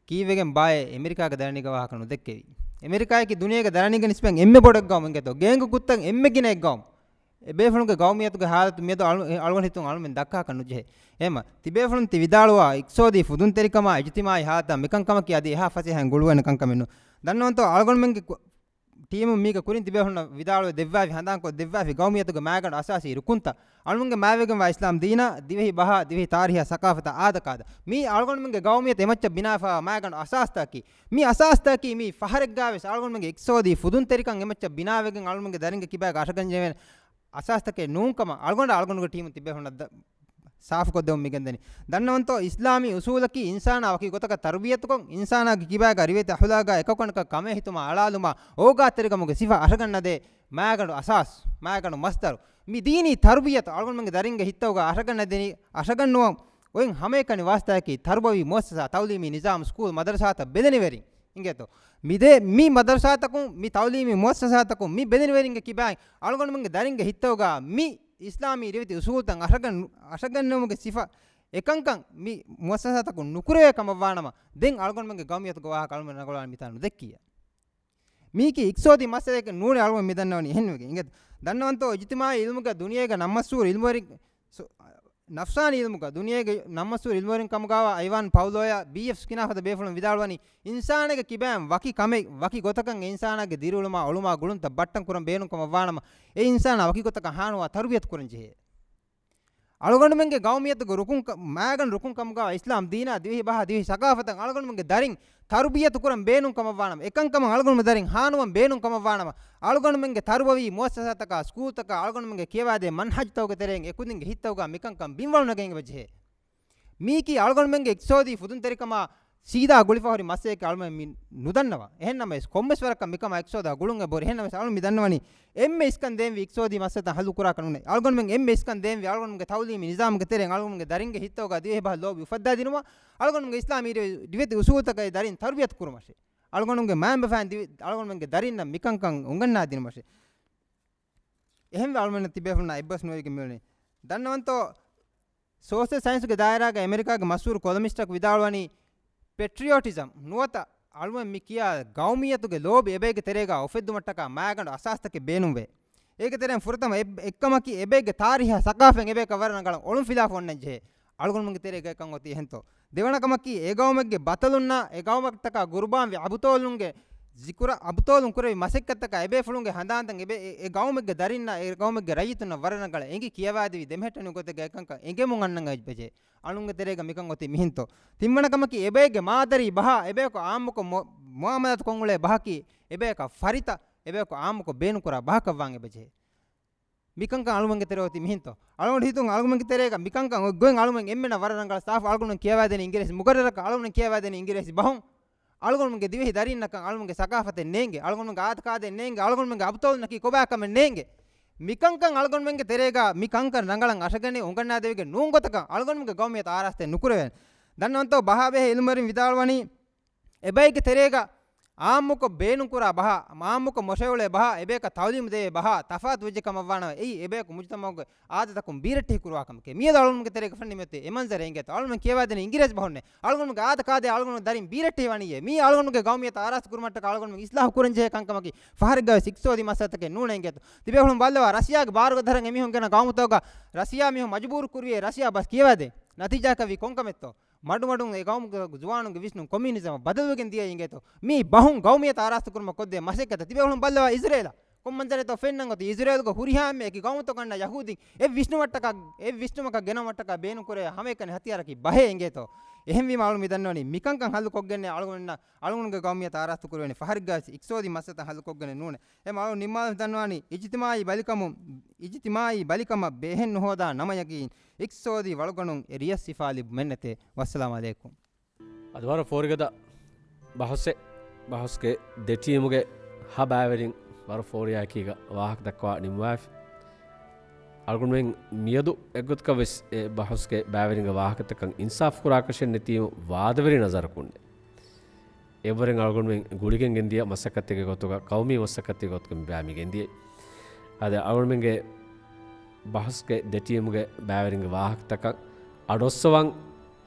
ކީއްވެގެން ބާއޭ އެމެރިކާގެ ދަރަނީގެ ވާހަކަ ނުދެއްކެވި. އެމެރިކާއަކީ ދުނިޔޭގެ ދަރަނީގެ ނިސްބަތުން އެންމެ ބޮޑު އެއްގައުމު އިނގޭތޯ. ގޭންގު ކުއްތަން އެންމެ ގިނަ އެއްގައުމު. އެބޭފުޅުންގެ ގައުމިއްޔަތުގެ ހާލަތު މިއަދު އަޅު، އެ އަޅުގަނޑު ހިތުން އަޅުމެން ދައްކާކަށް ނުޖެހޭ. އެހެންމަ، ތިބޭފުޅުން ތި ވިދާޅުވާ އިޤްތިޞާދީ ފުދުންތެރިކަމާ އިޖުތިމާޢީ ހާލަތާ މިކަންކަމަކީ އަދި އެހާ ފަސޭހައިން ގުޅުވޭނެ ކަންކަމެއް ނޫން. ދަންނަވަންތޯ، އަޅުގަނޑުމެންގެ ކު، ޓީމުން މީގަ ކުރިން ތިބޭފުޅުންނަށް ވިދާޅުވެ ދެއްވާފި ހަނދާންކޮށް ދެއްވާފި ގައުމިއްޔަތުގެ މާގަނޑު އަސާސީ ރުކުންތައް، އަޅުގަނޑުމެންގެ މާތްވެގެންވާ އިސްލާމް ދީނާ، ދިވެހި ބަހާ، ދިވެހި ތާރީހާ، ސަޤާފަތާ، އާދަކާދަ. މީ އަޅުގަނޑުމެންގެ ގައުމިއްޔަތު އެމައްޗަށް ބިނާވެފައިވާ މާގަނޑު އަސާސްތަކަކީ. މި އަސާސްތަކަކީ މީ ފަހަރެއްގާވެސް އަޅުގަނޑުމެންގެ އިޤްތިޞާދީ ފުދުންތެރިކަން އެމައްޗަށް ބިނާވެގެން އަޅުގަނޑުމެންގެ ދަރިންގެ ކިބާގަ އަށަގަންނަވާ އަސާސްތަކެއް ނޫންކަމަށް އަޅުގަނޑާ އަޅުގަނޑުގެ ޓީމުން ތިބޭފުޅުންނަށް ދަ، ސާފުކޮށްދެމުން މިގެންދަނީ. ދަންނަވަންތޯ، އިސްލާމީ އުސޫލަކީ އިންސާނާ ވަކި ގޮތަކަށް ތަރުބިޔަތުކޮށް، އިންސާނާގެ ކިބާގަ ރިވެތި އަޚުލާގާ އެކަކު އަނެކަކަށް ކަމޭހިތުމާ އަޅާލުމާ، އޯގާތެރިކަމުގެ ސިފަ އަށަގަންނަދޭ މާގަނޑު އަސާސް، މާގަނޑު މަސްދަރު. މި ދީނީ ތަރުބިޔަތު އަޅުގަނޑުމެންގެ ދަރިންގެ ހިތްތަކުގަ އަށަގަންނަދެނީ، އަށަގަންނުވަން އޮތް ހަމައެކަނި ވާސްތާއަކީ ތަރުބަވީ މުއައްސަސާ، ތައުލީމީ ނިޒާމް، ސްކޫލް، މަދަރުސާތައް ބެލެނިވެރިން އިނގޭތޯ. މިދޭ، މި މަދަރުސާތަކުން، މި ތައުލީމީ މުއައްސަސާތަކުން، މި ބެލެނިވެރިންގެ ކިބާއިން އަޅުގަނޑުމެންގެ ދަރިންގެ ހިތްތަކުގަ މި އިސްލާމީ ރިވެތި އުސޫލުތައް އަށަގަން، އަށަގަންނެވުމުގެ ސިފަ އެކަންކަން މި މުއައްސަސާތަކުން ނުކުރެވޭ ކަމަށްވާނަމަ، ދެން އަޅުގަނޑުމެންގެ ގައުމިއްޔަތުގެ ވާހަކަ އަޅުގަނޑު ނަގަޅާން މިތާ ނުދެއްކިއްޔާ. މީކީ އިޤްތިޞާދީ މައްސަލައެއް ނޫނޭ އަޅުގަނޑު މި ދަންނަވަނީ އެހެންވެގެން. އިނގޭތޯ، ދަންނަވަންތޯ އިޖުތިމާޢީ ޢިލްމުގަ ދުނިޔޭގެ ނަމަސްހޫރި ޢިލްމުވެރިން، ސު، ނަފްސާނީ ޢިލްމުގަ ދުނިޔޭގެ ނަމަސްހޫރި ޢިލްމުވެރިން ކަމުގައިވާ އައިވާން ޕައުލޯޔާ ބީއެފް ސްކިނާފަދަ ބޭފުޅުން ވިދާޅުވަނީ، އިންސާނެއްގެ ކިބައިން ވަކި ކަމެއް، ވަކި ގޮތަކަށް އެ އިންސާނާގެ ދިރިއުޅުމާ އޮޅުމާ ގުޅުންތައް ބައްޓަން ކުރަން ބޭނުން ކަމަށްވާނަމަ، އެ އިންސާނާ ވަކި ގޮތަކަށް ހާނުވާ ތަރުބިޔަތު ކުރަން ޖެހޭ. އަޅުގަނޑުމެންގެ ގައުމިއްޔަތުގެ ރުކުން ކަ، މާގަނޑު ރުކުން ކަމުގައި އިސްލާމް ދީނާ، ދިވެހި ބަހާ، ދިވެހި ސަޤާފަތަށް އަޅުގަނޑުމެންގެ ދަރިން ތަރުބިޔަތު ކުރަން ބޭނުން ކަމަށްވާނަމަ، އެކަންކަމަށް އަޅުގަނޑުމެން ދަރިން ހާނުވަން ބޭނުން ކަމަށްވާނަމަ، އަޅުގަނޑުމެންގެ ތަރުބަވީ މުއައްސަސާތަކާ، ސްކޫލްތަކާ، އަޅުގަނޑުމެންގެ ކިޔަވާދޭ މަންހަޖުތަކުގެ ތެރެއިން އެކުދިންގެ ހިތްތަކުގަ މިކަންކަން ބިންވަޅު ނެގެން އެބަޖެހޭ. މީކީ އަޅުގަނޑުމެންގެ އިޤްތިޞާދީ ފުދުންތެރިކަމާ ސީދާ ގުޅިފަ ހުރި މައްސަލައެކޭ އަޅުމެން މި ނުދަންނަވާ. އެހެންނަމަވެސް، ކޮންމެސް ވަރަކަށް މިކަމާ އިޤްތިޞާދާ ގުޅުން އެބަހުރި. އެހެންނަމަވެސް، އަޅުން މި ދަންނަވަނީ، އެންމެ އިސްކަން ދޭންވީ އިޤްތިޞާދީ މައްސަލަތައް ހައްލު ކުރާކަށް ނޫނޭ. އަޅުގަނޑުމެން އެންމެ އިސްކަން ދޭންވީ އަޅުގަނޑުމެންގެ ތައުލީމީ ނިޒާމުގެ ތެރެއިން އަޅުގަނޑުމެންގެ ދަރިންގެ ހިތްތަކުގަ ދިވެހި ބަހަށް ލޯބި އުފައްދާ ދިނުމަށް، އަޅުގަނޑުމެންގެ އިސްލާމީ ރި، ރިވެތި އުސޫލުތަކަށް އެ ދަރިން ތަރުބިޔަތު ކުރުމަށޭ. އަޅުގަނޑުމެންގެ މައިންބަފައިން ދިވެ، އަޅުގަނޑުމެންގެ ދަރިންނަށް މިކަންކަން އުނގަންނާ ދިނުމަށޭ. އެހެންވެ އަޅުމެންނަށް ތިބޭފުޅުންނާ އެއްބަސް ނުވެވިގެން މިއުޅެނީ. ދަންނަވަންތޯ، ސޯޝަލް ސައިންސުގެ ދާއިރާގަ އެމެރިކާގެ މަޝްހޫރު ކޮލަމިސްޓަކު ވިދާޅުވަނީ، ޕެޓްރިއޮޓިޒަމް ނުވަތަ އަޅުމެން މި ކިޔާ ގައުމިއްޔަތުގެ ލޯބި އެބައެއްގެ ތެރޭގަ އުފެއްދުމަށްޓަކާ މާގަނޑު އަސާސްތަކެއް ބޭނުންވޭ. އޭގެ ތެރެއިން ފުރަތަމަ އެއް، އެއްކަމަކީ އެބައެއްގެ ތާރީހާ ސަޤާފަތް އެބަޔަކަށް ވަރަށް ރަނގަޅަށް އޮޅުންފިލާފަ އޮންނަން ޖެހޭ. އަޅުގަނޑުމެންގެ ތެރޭގަ އެކަން އޮތީ އެހެންތޯ؟ ދެވަނަ ކަމަކީ، އެ ގައުމެއްގެ ބަތަލުންނާ އެ ގައުމަށްޓަކާ ގުރުބާންވި އަބުތޯލުންގެ ޒިކުރަ، އަބުތޯލުން ކުރެވި މަސައްކަތްތަކާ އެބޭފުޅުންގެ ހަނދާންތައް އެބަ، އެ، އެ ގައުމެއްގެ ދަރިންނަށް، އެ ގައުމެއްގެ ރައްޔިތުންނަށް ވަރަށް ރަނގަޅަށް އެނގި ކިޔަވާދެވި ދެމެހެއްޓެނި ގޮތެއްގަ އެކަންކަން އެނގެމުން އަންނަން އެބަޖެހޭ. އަޅުގަނޑުގެ ތެރޭގަ މިކަން އޮތީ މިހެންތޯ؟ ތިންވަނަ ކަމަކީ، އެބައެއްގެ މާދަރީ ބަހާ އެބަޔަކު ޢާއްމުކޮށް މު، މުޢާމަލާތު ކޮށްއުޅޭ ބަހަކީ، އެބަޔަކަށް ފަރިތަ، އެބަޔަކު ޢާއްމުކޮށް ބޭނުންކުރާ ބަހަކަށް ވާން އެބަޖެހޭ. މިކަންކަން އަޅުގަނޑުގެ ތެރޭ އޮތީ މިހެންތޯ؟ އަޅުގަނޑު ހިތުން އަޅުގަނޑުގެ ތެރޭގަ މިކަންކަން އޮތްގޮތް އަޅުގަނޑު އެންމެނަށް ވަރަށް ރަނގަޅަށް ސާފު. އަޅުގަނޑު ކިޔަވާދޭނީ އިނގިރޭސި މުގައްރަރަކަށް، އަޅުގަނޑު ކިޔަވާދޭނީ އިނގިރޭސި ބަހުން. އަޅުގަނޑުމެންގެ ދިވެހި ދަރިންނަކަށް އަޅުގަނޑުމެންގެ ސަޤާފަތެއް ނޭނގެ، އަޅުގަނޑުމެންގެ އަބުތޯލުންނަކީ ކޮބާ ކަމެއް ނޭނގެ. މިކަންކަން އަޅުގަނޑުމެންގެ ތެރޭގަ މި ކަންކަން ރަނގަޅަށް އަށަގަނޑު އުނގަންނާދެވިގެން ނޫން ގޮތަކަށް އަޅުގަނޑުމެންގެ ގައުމިއްޔަތު އާރާސްތެއް ނުކުރެވޭނެ. ދަންނަވަންތޯ، ބަހާބެހޭ އިލްމުވެރިން ވިދާޅުވަނީ، އެބައެއްގެ ތެރޭގަ އާއްމުކޮށް ބޭނުންކުރާ ބަހާ، އާއްމުކޮށް މޮށެއުޅޭ ބަހާ، އެބަޔަކަށް ތައުލީމު ދޭ ބަހާ ތަފާތު ވެއްޖެ ކަމަށްވާނަމަ، އެއީ އެބަޔަކު މުޖުތަމަޢުގެ އާދަތަކުން ބީރައްޓެހި ކުރުވާ ކަމެކޭ. މިއަދު އަޅުގަނޑުގެ ތެރޭގަ ފެންނަ މިއޮތީ އެ މަންޒަރެއް އިނގޭތޯ. އަޅުގަނޑު ކިޔަވާދޭނީ އިނގިރޭސި ބަހުންނޭ. އަޅުގަނޑުގެ އާދަ ކާދައާ އަޅުގަނޑު ދަރިން ބީރައްޓެހި ވަނީއޭ. މީ އަޅުގަނޑުގެ ގައުމިއްޔަތަށް އާރާސްތު ކުރުމަށްޓަކާ އަޅުގަނޑު އިސްލާހު ކުރަންޖެހޭ ކަންކަމަކީ ފަހަރެއްގަވެސް އިޤްތިޞާދީ މައްސަލަތަކެއް ނޫނޭ އިނގޭތޯ. ތިބޭފުޅުން ބައްލަވާ، ރަޝިޔާގެ ބާރުގަދަރަށް އެމީހުން ގެނަ ގައުމުތަކުގަ ރަޝިޔާ މީހުން މަޖުބޫރު ކުރިޔޭ ރަޝިޔާ ބަސް ކިޔަވާދޭ. ނަތީޖާއަކަށް ވީ ކޮންކަމެއްތޯ؟ މަޑުމަޑުން އެ ގައުމުގެ ޒުވާނުންގެ ވިސްނުން ކޮމިއުނިޒަމަށް ބަދަލުވެގެން ދިޔައީ އިނގޭތޯ. މީ ބަހުން ގައުމިއްޔަތަށް އާރާސްތު ކުރުމަށް ކޮށްދޭ މަސައްކަތަށް. ތިބޭފުޅުން ބައްލަވާ އިޒްރޭލަށް. ކޮން މަންޒަރެއްތޯ ފެންނަން އޮތީ؟ އިޒްރޭލުގަ ހުރިހާ އެކި ގައުމުތަކަށް ޔަހޫދީން އެ ވިސްނުމަށްޓަކާ، އެ ވިސްނުމަކަށް ގެނައުމަށްޓަކާ ބޭނުންކުރޭ ހަމައެކަނި ހަތިޔާރަކީ ބަހޭ އިނގޭތޯ. އެހެންވީމަ އަޅުގަނޑު މި ދަންނަވަނީ މިކަންކަން ހައްލުކޮށްގެންނޭ އަޅުގަނޑު، އަޅުގަނޑުގެ ގައުމިއްޔަތަށް އާރާސްތު ކުރެވެނީ. ފަހަރެއްގަވެސް އިޤްތިޞާދީ މައްސަލަތައް ހައްލުކޮށްގެން ނޫނޭ. އެހެން އަޅުގަނޑު ނިންމާލަން ދަންނަވަނީ އިޖްތިމާޢީ ބަލިކަމުން، އިޖްތިމާޢީ ބަލިކަމަށް ބެހެއް ނުހޯދާ ނަމަ ޔަގީން އިޤްތިޞާދީ ވަޅުގަނޑުން އެ ރިޔަސް ހިފާލި ބުމެއްނެތޭ. ވައްސަލާމް ޢަލައިކުމް. އަދި ވަރަށް ފޯރިގަދަ ބަހުސެއް، ބަހުސްގެ ދެ ޓީމުގެ ހަ ބައިވެރިން ވަރަށް ފޯރިޔާއެކީގަ ވާހަކަ ދައްކަވާ ނިންމަވާފި. އަޅުގަނޑުމެން މިއަދު އެއްގޮތަކަށް ވެސް އެ ބަހުސްގެ ބައިވެރިންގެ ވާހަކަތަކަށް އިންސާފު ކުރާކަށެއް ނެތީމަ ވާދަވެރި ނަޒަރަކުންނޭ. އެއްވަރެއް އަޅުގަނޑުމެން ގުޅިގެން ގެންދިޔަ މަސައްކަތެއްގެ ގޮތުގަ، ޤައުމީ މަސައްކަތެއްގެ ގޮތުގަ މި ބައި މި ގެންދިޔަ. އަދި އަޅުގަނޑުމެންގެ ބަހުސްގެ ދެ ޓީމުގެ ބައިވެރިންގެ ވާހަކަތަކަށް އަޑުއޮއްސަވަން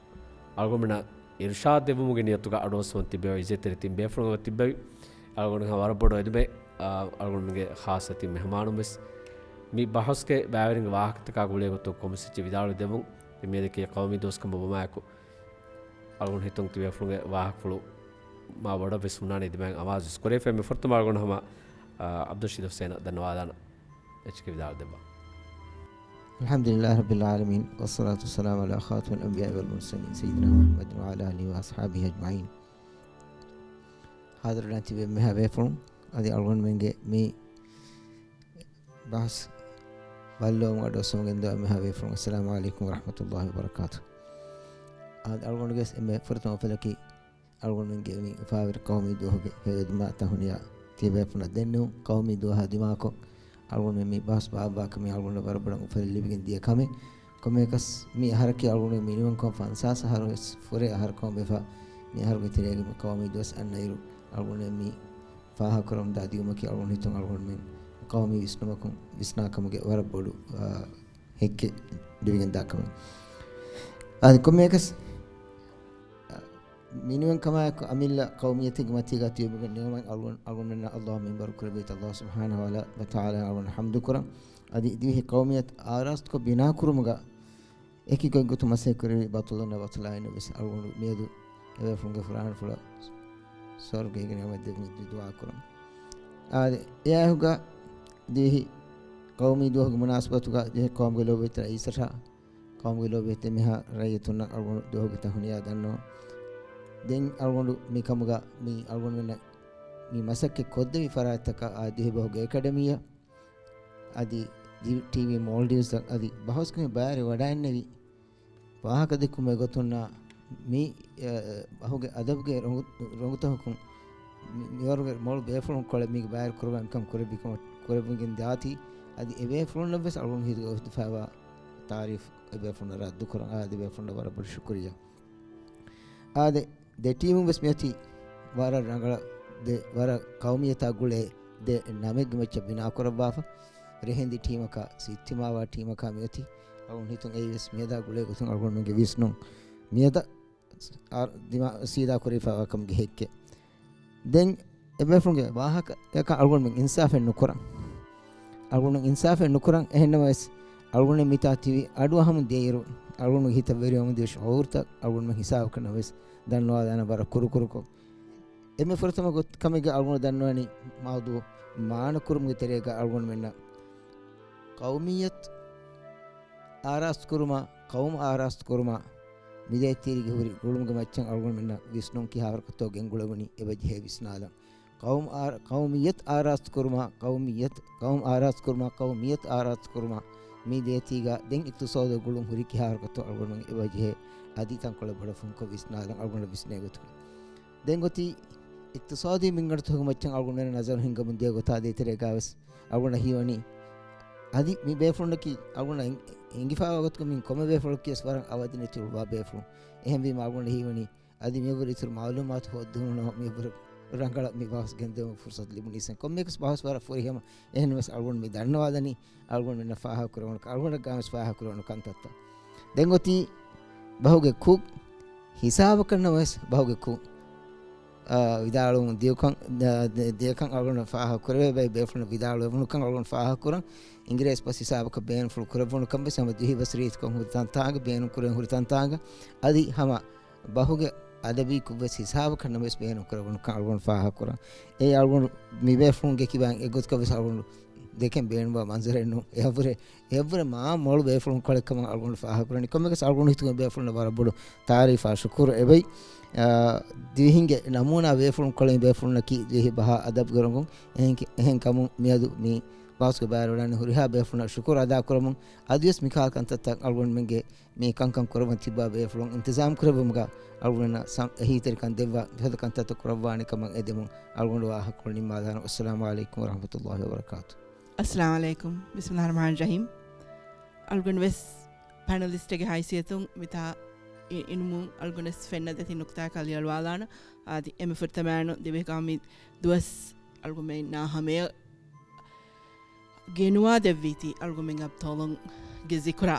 އަޅުގަނޑުމެންނަށް އިރުޝާދު ދެއްވުމުގެ ނިޔަތުގަ އަޑުއޮއްސަވަން ތިއްބެވި އިއްޒަތްތެރި ތިން ބޭފުޅުން ތިއްބެވި. އަޅުގަނޑު ވަރަށް ބޮޑު އެދުމެއް، އަޅުގަނޑުމެންގެ ޚާއްޞަ ތިން މެހުމާނުން ވެސް މި ބަހުސްގެ ބައިވެރިންގެ ވާހަކަތަކާ ގުޅޭ ގޮތުން ކޮންމެސް އެއްޗެއް ވިދާޅުވެ ދެއްވުން. މިއަދަކީ ޤައުމީ ދުވަސްކަމަށް ވުމާއެކު، އަޅުގަނޑު ހިތުން ތިބޭފުޅުންގެ ވާހަކަފުޅު މާ ބޮޑަށް ވެސް ހުންނާނެ ދިމާއިން އަމާޒު ވެސް ކުރެވިފައި. މި ފުރަތަމަ އަޅުގަނޑު ހަމަ، އާ، ޢަބްދުއްރަޝީދު ޙުސައިނަށް ދަންނަވާލާނަން. އެއްޗެކޭ ވިދާޅު ދެއްވާ. الحمد لله رب العالمين، والصلاة والسلام على خاتم الأنبياء والمرسلين، سيدنا محمد وعلى آله وأصحابه أجمعين. ޙާޟިރުން ތިބޭ މެހާ ބޭފުޅުން، އަދި އަޅުގަނޑުމެންގެ މި ބަހުސް ބައްލަވަމުން އަޑުއައްސަވަމުން ގެންދަވާ މެހާ ބޭފުޅުން، السلام عليكم ورحمة الله وبركاته. އާދެ، އަޅުގަނޑުގެ އެންމެ ފުރަތަމަ އުފަލަކީ، އަޅުގަނޑުމެންގެ މި އުފާވެރި ޤައުމީ ދުވަހުގެ ހެޔޮއެދުމާ ތަހުނިޔާ ތިޔަބޭފުޅުންނަށް ދެންނެވުން. ޤައުމީ ދުވަހާ ދިމާކޮށް، އަޅުގަނޑުމެން މި ބަހުސް ބާއްވާކަމީ އަޅުގަނޑަށް ވަރަށް ބޮޑަށް އުފަލެއް ލިބިގެން ދިޔަ ކަމެއް. ކޮންމެއަކަސް މި އަހަރަކީ އަޅުގަނޑުގެ މިނިވަންކަން ފަންސާސް އަހަރު ވެސް ފުރޭ އަހަރު ކަމަށް ވެފަ، މި އަހަރުގެ ތެރޭގަ މި ޤައުމީ ދުވަސް އަންނައިރު، އަޅުގަނޑުމެން މި ފާހަގަކުރަމުންދާ ދިއުމަކީ އަޅުގަނޑު ހިތުން އަޅުގަނޑުމެން ޤައުމީ ވިސްނުމަކުން ވިސްނާ ކަމުގެ ވަރަށް ބޮޑު، އާ، ހެއްކެއް ލިބިގެންދާ ކަމެއް. އާދެ، ކޮންމެއަކަސް، އާ، މިނިވަންކަމާއެކު އަމިއްލަ ޤައުމިއްޔަތެއްގެ މަތީގަ ތިޔަބުމުގެ ނިޢުމަތް އަޅުގަނޑު، އަޅުގަނޑުމެންނަށް ﷲ މިންވަރު ކުރެއްވިއްޔާ، ﷲ ސުބްޙާނަހޫ ވަތަޢާލާ އަޅުގަނޑު ޙަމްދު ކުރަން. އަދި ދިވެހި ޤައުމިއްޔަތު އާރާސްތުކޮށް ބިނާކުރުމުގަ އެކި ގޮތްގޮތުން މަސައްކަތް ކުރެވި ބަޠުލުންނާ ބަޠުލާއިން ވެސް އަޅުގަނޑު މިއަދު އެބޭފުޅުންގެ ފުރާނަފުޅަށް ސުވަރުގޭގެ ނިޢުމަތް ދެއްވުމަށް ދުޢާ ކުރަން. އާދެ، އެއާއެކުގަ ދިވެހި ޤައުމީ ދުވަހުގެ މުނާސަބަތުގަ ދިވެހި ޤައުމުގެ ލޯބިވެތި ރައީސަށާ، ޤައުމުގެ ލޯބިވެތި މެހާ ރައްޔިތުންނަށް އަޅުގަނޑު ދުވަހުގެ ތަހުނިޔާ ދަންނަވަން. ދެން އަޅުގަނޑު މިކަމުގަ މި އަޅުގަނޑުމެންނަށް މި މަސައްކަތް ކޮށްދެވި ފަރާތްތަކަށް އާ ދިވެހިބަހުގެ އެކަޑަމީއަށް، އަދި ދި-، ޓީވީ މޯލްޑިވްސް އަދި ބަހުސްގެ ބައިވެރި ވަޑައިންނެވި ވާހަކަދެއްކުމެއް ގޮތުންނާ މި، އަ، ބަހުގެ އަދަބުގެ ރޮނގު-، ރޮނގުތަކަކުން މި-، މިވަރުގެ މޮޅު ބޭފުޅުން ކޮޅެއް މީގެ ބައިވެރި ކުރައްވާ މިކަން ކުރެއްވި ކަމަށް ކުރެއްވިގެން ދާތީ، އަދި އެބޭފުޅުންނަށް ވެސް އަޅުގަނޑު ހިތުގަ އުފެދިފައިވާ ތާރީފް އެބޭފުޅުންނަށް ރައްދުކުރަން. އާދެ، އެބޭފުޅުންނަށް ވަރަށް ބޮޑަށް ޝުކުރިއްޔާ. އާދެ، ދެ ޓީމުން ވެސް މިއޮތީ ވަރަށް ރަނގަޅަށް ދެ ވަރަށް ޤައުމިއްޔަތާ ގުޅޭ ދެ ނަމެއްގެ މެޗަށް ބިނާކުރައްވާފަ. ރެހެންދި ޓީމަކާ ސިއްތިމާވާ ޓީމަކާ މިއޮތީ. އަޅުގަނޑު ހިތުން އެއީ ވެސް މިއަދާ ގުޅޭ ގޮތުން އަޅުގަނޑުމެންގެ ވިސްނުން މިއަދަށް އާ، ދިމާ-، ސީދާ ކުރެވިފައިވާ ކަމުގެ ހެއްކެއް. ދެން އެބޭފުޅުންގެ ވާހަކަޔަކަށް އަޅުގަނޑުމެން އިންސާފެއް ނުކުރަން. އަޅުގަނޑު އިންސާފެއް ނުކުރަން. އެހެންނަމަވެސް، އަޅުގަނޑު މިތާ ތިބި އަޑު އަހަމުން ދިޔައިރު، އަޅުގަނޑުގެ ހިތަށް ވެރިވަމުން ދިޔަ ޝުޢޫރުތައް އަޅުގަނޑުމެން ހިސާބަކަށް ނަމަވެސް ދަންނަވާލާނަ ވަރަށް ކުރުކުރުކޮށް. އެންމެ ފުރަތަމަ ގޮތް ކަމެއްގަ އަޅުގަނޑު ދަންނަވަނީ މައުޟޫޢު މާނަކުރުމުގެ ތެރޭގަ އަޅުގަނޑުމެންނަށް ޤައުމިއްޔަތު އާރާސްތުކުރުމާ، ޤައުމު އާރާސްތުކުރުމާ، މި ދޭތީރީގެ ހުރި ގުޅުމުގެ މައްޗަށް އަޅުގަނޑުމެންނަށް ވިސްނުން ކިހާވަރަކަށްތޯ ގެންގުޅެވުނީ އެބަޖެހޭ ވިސްނާލަން. ޤައުމު އާ-، ޤައުމިއްޔަތު އާރާސްތުކުރުމާ، ޤައުމިއްޔަތު، ޤައުމު އާރާސްތުކުރުމާ، ޤައުމިއްޔަތު އާރާސްތުކުރުމާ، މި ދޭތީގަ ދެން އިޤްތިޞާދު ގުޅުން ހުރި ކިހާވަރަކަށްތޯ އަޅުގަނޑުމެން އެބަޖެހޭ އަދި ތަންކޮޅެއް ބޮޑަށް ފުންކޮށް ވިސްނާލަން އަޅުގަނޑަށް ވިސްނޭ ގޮތުގަ. ދެން އޮތީ އިޤްތިޞާދީ މިންގަނޑުތަކުގެ މައްޗަށް އަޅުގަނޑުމެންނަށް ނަޒަރު ހިންގަމުން ދިޔަ ގޮތާ ދޭތެރޭގަވެސް އަޅުގަނޑަށް ހީވަނީ އަދި މި ބޭފުޅުންނަކީ އަޅުގަނޑަށް އެނގިފައިވާ ގޮތުގަ މި ކޮންމެ ބޭފުޅަކީވެސް ވަރަށް އަވަދި ނެތި އުޅުއްވާ ބޭފުޅުން. އެހެންވީމަ އަޅުގަނޑަށް ހީވަނީ އަދި މިއަށްވުރެ އިތުރު މައުލޫމާތު ހޯއްދުމުން މިއަށްވުރެ ރަނގަޅަށް މި ބަހުސް ގެންދެވުމަށް ފުރުސަތު ލިބުނީސެން. ކޮންމެއަކަސް ބަހުސް ވަރަށް ފުރިހަމަ. އެހެންވެސް އަޅުގަނޑު މި ދަންނަވާލަނީ، އަޅުގަނޑުމެންނަށް ފާހަގަކުރެވުނު، އަޅުގަނޑަށް ގާމެސް ފާހަގަކުރެވުނު ކަންތައްތައް. ދެން އޮތީ ބަހުގެ ކުށް، ހިސާބަކަށް ނަމަވެސް ބަހުގެ ކުށް، އާ، ވިދާޅުވުން ދިޔަކަން، ދ-، ދ-، ދިޔަކަން އަޅުގަނޑު ފާހަގަކުރެވޭ ބައި ބޭފުޅުން ވިދާޅުވެވުނުކަން އަޅުގަނޑު ފާހަގަކުރަން. އިނގިރޭސި ބަސް ހިސާބަކަށް ބޭނުންފުޅު ކުރެއްވުނުކަން ވެސް ހަމަ ދިވެހި ބަސް ރީތިކޮށް ހުރި ތަންތާނގަ، ބޭނުން ކުރެވެން ހުރި ތަންތާނގަ އަދި ހަމަ ބަހުގެ އަދަބީ ކުށްވެސް ހިސާބަކަށް ނަމަވެސް ބޭނުން ކުރެވުނުކަން އަޅުގަނޑު ފާހަގަކުރަން. އެއީ އަޅުގަނޑު މި ބޭފުޅުންގެ ކިބައިން އެއްގޮތަކަށް ވެސް އަޅުގަނޑު ދެކެން ބޭނުންވާ މަންޒަރެއް ނޫން. އެއަށްވުރެ، އެއަށްވުރެ މާ މޮޅު ބޭފުޅުން ކޮޅެއް ކަމަށް އަޅުގަނޑު ފާހަގަކުރަނީ. ކޮންމެއަކަސް އަޅުގަނޑު ހިތުގެ ބޭފުޅުންނަށް ވަރަށް ބޮޑު ތާރީފާ ޝުކުރު އެބައި. އާ، ދިވެހިންގެ ނަމޫނާ ބޭފުޅުން ކޮޅެއް ބޭފުޅުންނަކީ ދިވެހި ބަހާ އަދަބުގެ ރޮނގުން. އެހެން ކި-، އެހެން ކަމުން މިއަދު މި ބަހުސްގެ ބައިވެރިވަޑައިގެން ހުރިހާ ބޭފުޅުންނަށް ޝުކުރު އަދާކުރަމުން. އަދިވެސް މިކަހަލަ ކަންތައްތައް އަޅުގަނޑުމެންގެ މި ކަންކަން ކުރައްވަން ތިއްބާ ބޭފުޅުން އިންތިޒާމް ކުރެއްވުމުގަ އަޅުގަނޑަށް ސަ-، އެހީތެރިކަން ދެއްވާ މިފަދަ ކަންތައްތައް ކުރައްވާނެ ކަމަށް އެދެމުން އަޅުގަނޑު ވާހަކަކޮޅު ނިންމާލާނަން. އައްސަލާމު ޢަލައިކުމް ވަރަޙްމަތުﷲި ވަބަރަކާތު. އައްސަލާމު ޢަލައިކުމް. ބިސްމިﷲިއްރަޙްމާނިއްރަޙީމް. އަޅުގަނޑު ވެސް ޕެނަލިސްޓެއްގެ ހައިސިއްޔަތުން މިތާ އި-، އިނުމުން އަޅުގަނޑަށް ފެންނަ ދެތިން ނުކުތާއަކަށް ލިޔަޅުވާލާނަ. އަދި އެންމެ ފުރަތަމައިނު ދިވެހި ގައުމީ ދުވަސް އަޅުގަނޑުމެންނާ ހަމަޔަށް ގެނުވާ ދެއްވީތީ އަޅުގަނޑުމެން އަބްތޯލުންގެ ޒިކުރާ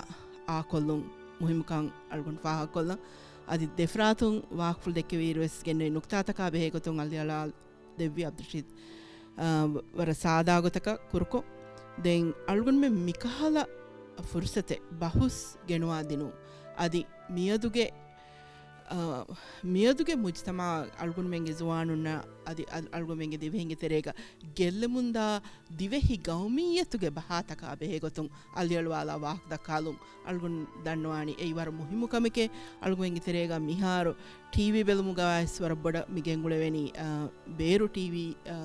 އާކޮށްލުން މުހިއްމުކަން އަޅުގަނޑު ފާހަގަކޮށްލަން. އަދި ދެފަރާތުން ވާހަކަފުޅު ދެއްކެވިއިރު ވެސް ގެންނެވި ނުކުތާތަކާ ބެހޭ ގޮތުން އަލިއަޅާ ދެއްވި އަބްދުރަޝީދު، އާ، ވަރަށް ސާދާ ގޮތަކަށް ކުރުކޮށް، ދެން އަޅުގަނޑުމެން މިކަހަލަ ފުރުސަތެއް ބަހުސް ގެނުވާ ދިނުން. އަދި މިއަދުގެ، އާ، މިއަދުގެ މުޖްތަމަޢަށް އަޅުގަނޑުމެންގެ ޒުވާނުންނަށް އަދި އަ-، އަޅުގަނޑުމެންގެ ދިވެހިންގެ ތެރޭގަ ގެއްލެމުންދާ ދިވެހި ގައުމިއްޔަތުގެ ބަހާތަކާ ބެހޭގޮތުން އަލިއަޅުވާލާ ވާހަކަ ދައްކާލުން އަޅުގަނޑު ދަންނަވާނީ. އެއީ ވަރަށް މުހިއްމު ކަމެކޭ. އަޅުގަނޑުގެ ތެރޭގަ މިހާރު ޓީވީ ބެލުމުގަވާ ވެސް ވަރަށް ބޮޑަށް މި ގެންގުޅެވެނީ، އާ، ބޭރު ޓީވީ، އާ،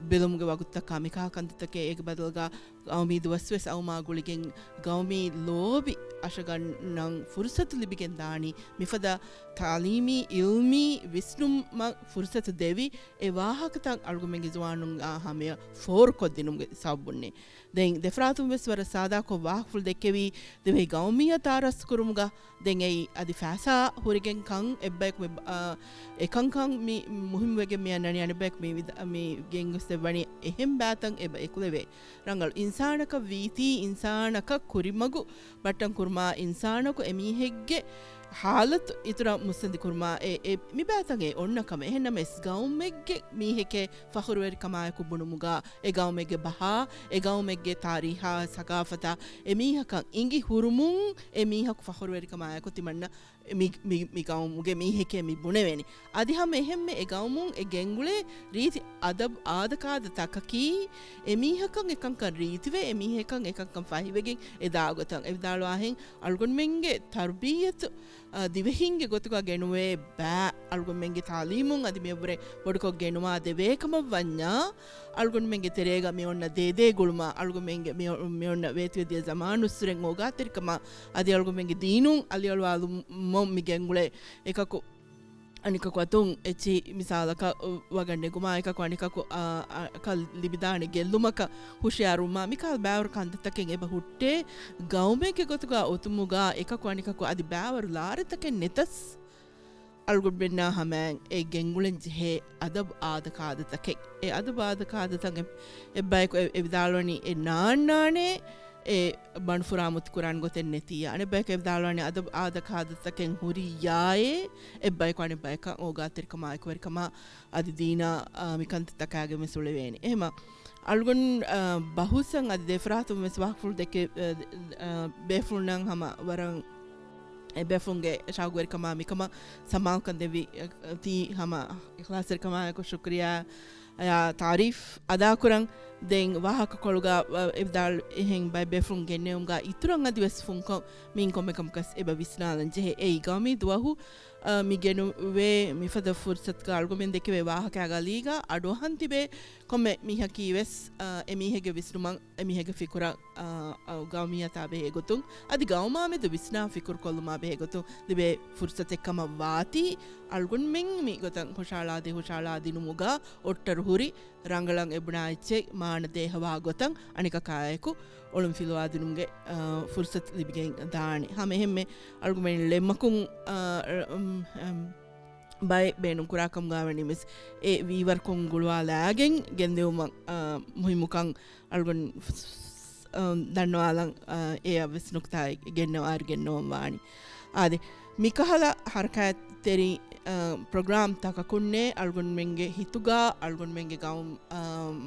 ބެލުމުގެ ވަގުތުތަކާ މިކާ ކަންތައްތަކެއް. އޭގެ ބަދަލުގަ ގައުމީ ދުވަސް ވެސް އައުމާ ގުޅިގެން ގައުމީ ލޯބި އަށަގަންނަން ފުރުސަތު ލިބިގެން ދާނީ. މިފަދަ ތަޢުލީމީ، ޢިލްމީ ވިސްނުމަށް ފުރުސަތު ދެވި، އެ ވާހަކަތައް އަޅުގަނޑުމެންގެ ޒުވާނުންގެ ހަމަޔަށް ފޯރުކޮށްދިނުމުގެ ސަބަބުންނޭ. ދެން ދެފަރާތުން ވެސް ވަރަށް ސާދާކޮށް ވާހަކަފުޅު ދެއްކެވީ ދިވެހި ގައުމިއްޔަތާ ރަސްކުރުމުގަ. ދެން އެއީ އަދި ފައިސާ ހުރިގެން ކަން އެއްބަޔަކު މި، އާ، އެކަންކަން މި މުހިންމުވެގެން މި އަންނަނީ. އަނެއްބަޔަކު މި ވިދ-، މި ގެންގޮސްދެއްވަނީ އެހެން ބައިތައް އެބަ އެކުލެވޭ. ރަނގަޅު އިންސާނަކަށް ވީތީ، އިންސާނަކަށް ކުރިމަގު ބައްޓަން ކުރުމާ، އިންސާނަކު އެމީހެއްގެ ހާލަތު އިތުރަށް މުއްސަނދި ކުރުމާ، އެ، އެ، މި ބައިތައް އެ އޮންނަ ކަމެއް. އެހެންނަމަވެސް ގައުމެއްގެ މީހެކޭ ފަޚުރުވެރިކަމާއެކު ބުނުމުގަ، އެ ގައުމެއްގެ ބަހާ، އެ ގައުމެއްގެ ތާރީހާ ސަގާފަތާ އެ މީހަކަށް އިނގި ހުރުމުން އެ މީހަކު ފަޚުރުވެރިކަމާއެކު ތިމަންނަ މި، މި، މި ގައުމުގެ މީހެކޭ މި ބުނެވޭނެ. އަދި ހަމަ އެހެންމެ އެ ގައުމުން އެ ގެންގުޅޭ ރީތި އަދަބު އާދަކާދަ ތަކަކީ އެ މީހަކަށް އެކަންކަން ރީތިވެ، އެ މީހަކަށް އެކަންކަން ފަހިވެގެން އެ ދާގޮތަށް އެ ވިދާޅުވާހެން އަޅުގަނޑުމެންގެ ތަރުބިއްޔަތު، އަ، ދިވެހިންގެ ގޮތުގަ ގެނުވޭ ބައި އަޅުގަނޑުމެންގެ ތާލީމުން އަދި މިއަށްވުރެ ބޮޑުކޮށް ގެނުވާ ދެވޭ ކަމަށް ވަންޏާ، އަޅުގަނޑުމެންގެ ތެރޭގަ މި އޮންނަ ދޭދޭ ގުޅުމާ، އަޅުގަނޑުމެންގެ މި އޮ-، މި އޮންނަ ވޭތުވެދިޔަ ޒަމާނުއްސުރެން އޯގާތެރިކަމާ، އަދި އަޅުގަނޑުމެންގެ ދީނުން އަލިއަޅުވާލުމުން މި ގެންގުޅޭ އެކަކު އަނެކަކު އަތުން އެއްޗިހި މިސާލަކަށް ވަގަށް ނެގުމާ، އެކަކު އަނެކަކު، އާ، އަ-، އަކަށް ލިބިދާނެ ގެއްލުމަކަށް ހުޝިޔާރުވުމާ، މިކަހަލަ ބައިވަރު ކަންތައްތަކެއް އެބަ ހުއްޓޭ ގައުމެއްގެ ގޮތުގަ އޮތުމުގަ އެކަކު އަނެކަކު އަދި ބައިވަރު ލާރިތަކެއް ނެތަސް، އަޅުގަނޑުމެންނާ ހަމައިން އެ ގެންގުޅެން ޖެހޭ އަދަބު އާދަކާދަތަކެއް. އެ އަދަބު އާދަކާދަތައް އެ-، އެއްބަޔަކު އެ-، އެ ވިދާޅުވަނީ އެ ނާންނާނޭ އެ ބަނޑުފުރާ މުތުކުރާން ގޮތެއް ނެތިއްޔާ. އަނެއްބަޔަކު އެ ވިދާޅުވަނީ އަދަބު އާދަކާދަތަކެއް ހުރިއްޔާއޭ އެއްބަޔަކު އަނެއްބަޔަކަށް އޯގާތެރިކަމާ، އެކުވެރިކަމާ އަދި ދީނާ، އާ، މިކަންތައްތަކާގެން ވެސް އުޅެވޭނެ. އެހެމަ އަޅުގަނޑު، އާ، ބަހުސަށް އަދި ދެފަރާތުން ވެސް ވާހަކަފުޅު ދެކެ-، އާ، އާ، ބޭފުޅުންނަށް ހަމަ ވަރަށް އެ ބޭފުޅުންގެ ޝައުގުވެރިކަމާ މިކަމަށް ސަމާލުކަން ދެއްވި، އަ، ތީ ހަމަ އިޚްލާޞްތެރިކަމާއެކު ޝުކުރިޔާ، އަޔާ، ތާރީފް އަދާކުރަން. ދެން ވާހަކަކޮޅުގަ، އަ، އެ ވިދާޅު އެހެން ބައެއް ބޭފުޅުން ގެންނެވުމުގަ އިތުރަށް އަދިވެސް ފުންކޮށް މިއިން ކޮންމެ ކަމަކަސް އެބަ ވިސްނާލަން ޖެހޭ. އެއީ ގައުމީ ދުވަހު، އަ، މި ގެނުވޭ މިފަދަ ފުރުސަތުގަ އަޅުގަނޑުމެން ދެކެވޭ ވާހަކައާ ގަލީގަ އަޑުއަހަން ތިބޭ ކޮންމެ މީހަކީ ވެސް، އަ، އެ މީހެއްގެ ވިސްނުމަށް އެމީހެއްގެ ފިކުރަށް، އާ، އާ، ގައުމިއްޔަތާ ބެހޭ ގޮތުން، އަދި ގައުމާމެދު ވިސްނާ ފިކުރުކޮށްލުމާ ބެހޭ ގޮތުން ލިބޭ ފުރުސަތެއް ކަމަށް ވާތީ، އަޅުގަނޑުމެން މި ގޮތަށް ހުށަހަޅާދޭ، ހުށަހަޅާދިނުމުގަ އޮށްޓަރު ހުރި ރަނގަޅަށް އެބުނާ އެއްޗެއް މާނަ ދޭހަވާ ގޮތަށް އަނެކަކާއެކު އޮޅުން ފިލުވާދިނުމުގެ، އާ، ފުރުސަތު ލިބިގެން ދާނެ. ހަމަ އެހެންމެ އަޅުގަނޑުމެން ޅެމަކުން، އާ، އަ، އަ، އަ، ބައެއް ބޭނުންކުރާ ކަމުގަ ވަނީ މިސް އެ ވީވަރުކޮށް ގުޅުވާލާގެން ގެންދިއުމަށް، އާ، މުހިއްމުކަން އަޅުގަނޑު، އާ، ދަންނަވާލަން، އާ، އެއަށް ވެސް ނުކުތާއެއް ގެންނަވާ، ގެންނަވަން ވާނީ. އާދެ، މިކަހަލަ ހަރަކާތްތެރި، އާ، ޕްރޮގްރާމް ތަކަކުންނޭ އަޅުގަނޑުމެންގެ ހިތުގަ އަޅުގަނޑުމެންގެ ގައުމް، އާ،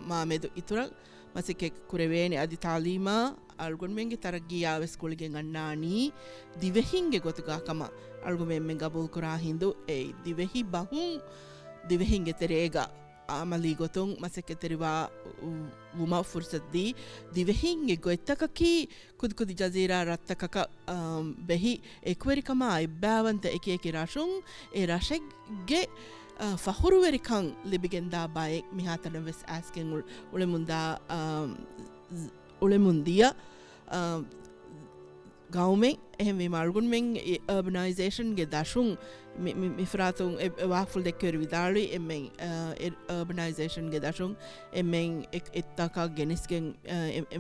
މާމެދު އިތުރަށް މަސައްކަތް ކުރެވޭނެ. އަދި ތާލީމާ އަޅުގަނޑުމެންގެ ތަރައްގީއާ ވެސް ގުޅިގެން އަންނާނީ ދިވެހިންގެ ގޮތުގަ ކަމަށް އަޅުގަނޑުމެން ގަބޫލުކުރާ ހިނދު، އެ ދިވެހި ބަހުން ދިވެހިންގެ ތެރޭގަ އަމަލީ ގޮތުން މަސައްކަތްތެރިވާ ވުމަށް ފުރުސަތު ދީ، ދިވެހިންގެ ގޮތްތަކަކީ ކުދިކުދި ޖަޒީރާ ރަށްތަކަކަށް، އާ، ބެހި އެކުވެރިކަމާ އެއްބައިވަންތަ އެކިއެކި ރަށުން އެ ރަށެއްގެ، އާ، ފަޚުރުވެރިކަން ލިބިގެންދާ ބައެއް މިހާތަނަށް ވެސް އައިސްގެން އުޅ-، އުޅެމުންދާ، އާ، އުޅެމުންދިޔަ، އާ، ގައުމެއް. އެހެންވީމަ އަޅުގަނޑުމެން އެ އަރބަނައިޒޭޝަންގެ ދަށުން މި، މި، މިފަރާތުން އެ، އެ ވާހަކަފުޅު ދެއްކެވި ވިދާޅުވި އެންމެން، އާ، އެ އަރބަނައިޒޭޝަންގެ ދަށުން އެންމެން އެ، އެއްތަކަށް ގެނެސްގެން، އާ، އެ، އެ،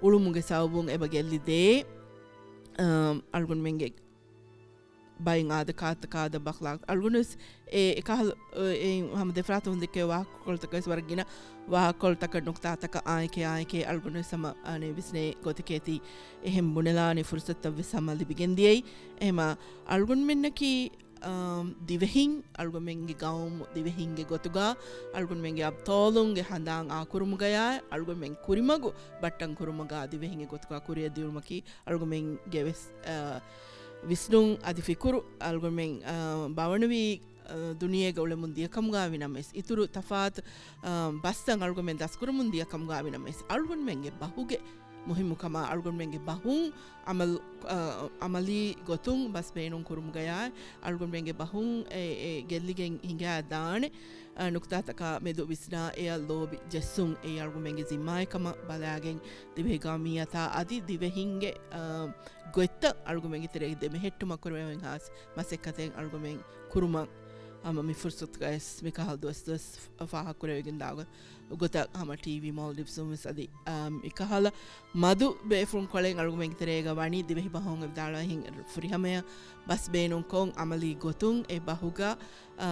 އުޅުމުގެ ސަބަބުން އެބަ ގެއްލި ދޭ، އާ، އަޅުގަނޑުމެންގެ ބައިން އާދަ ކާތަ ކާދަ ބަޚްލާގް އަޅުގަނޑުވެސް އެ، އެކަހަލަ، އެ، ހަމަ ދެފަރާތުން ދެއްކެވި ވާހަކަކޮޅުތަކަށް ވެސް ވަރަށް ގިނަ ވާހަކަކޮޅުތަކަށް ނުކުތާތަކަށް އާއެކޭ އާއެކޭ އަޅުގަނޑުވެސް ހަމަ، އާނެ، ވިސްނޭ ގޮތެކޭތީ އެހެން ބުނެލާނެ ފުރުސަތުތައް ވެސް ހަމަ ލިބިގެން ދިޔައީ. އެހެމަ އަޅުގަނޑުމެންނަކީ، އާ، ދިވެހިން، އަޅުގަނޑުމެންގެ ގައުމު ދިވެހިންގެ ގޮތުގަ އަޅުގަނޑުމެންގެ އަބްޠާލުންގެ ހަނދާން އާކުރުމުގަޔާ އަޅުގަނޑުމެން ކުރިމަގު ބައްޓަން ކުރުމުގަ ދިވެހިންގެ ގޮތުގަ ކުރިއަށް ދިއުމަކީ އަޅުގަނޑުމެންގެ ވެސް، އާ، ވިސްނުން އަދި ފިކުރު އަޅުގަނޑުމެން، އާ، ބަވަނުވީ، އާ، ދުނިޔޭގަ އުޅެމުން ދިޔަ ކަމުގަ ވިނަމަވެސް، އިތުރު ތަފާތު، އާ، ބަސްތައް އަޅުގަނޑުމެން ދަސްކުރަމުން ދިޔަ ކަމުގަ ވިނަމަވެސް، އަޅުގަނޑުމެންގެ ބަހުގެ މުހިއްމުކަމާ އަޅުގަނޑުމެންގެ ބަހުން އަމަލު، އާ، އަމަލީ ގޮތުން ބަސް ބޭނުން ކުރުމުގަޔާ އަޅުގަނޑުމެންގެ ބަހުން އެ، އެ ގެއްލިގެން ހިނގާ ދާނެ، އާ، ނުކުތާތަކާ މެދު ވިސްނާ އެއަށް ލޯބި ޖެއްސުން އެއީ އަޅުގަނޑުމެންގެ ޒިންމާއެއް ކަމަށް ބަލާގެން ދިވެހި ގައުމިއްޔަތާ އަދި ދިވެހިންގެ، އާ، ގޮތްތައް އަޅުގަނޑުމެންގެ ތެރޭގަ ދެމެހެއްޓުމަށް ކުރެވެން ހާސް މަސައްކަތެއް އަޅުގަނޑުމެން ކުރުމަށް ހަމަ މި ފުރުސަތުގައި ވެސް މިކަހަލަ ދުވަސް ދުވަސް ފާހަގަކުރެވިގެން ދާ ގޮތަށް ހަމަ ޓީވީ މޯލްޑިވްސް ވެސް އަދި، އާ، މިކަހަލަ މަދު ބޭފުޅުންކޮޅެއް އަޅުގަނޑުމެންގެ ތެރޭގަ ވަނީ ދިވެހި ބަހުން އެ ވިދާޅުވިހެން ފުރިހަމަޔަށް ބަސް ބޭނުންކޮށް އަމަލީ ގޮތުން އެ ބަހުގަ، އާ،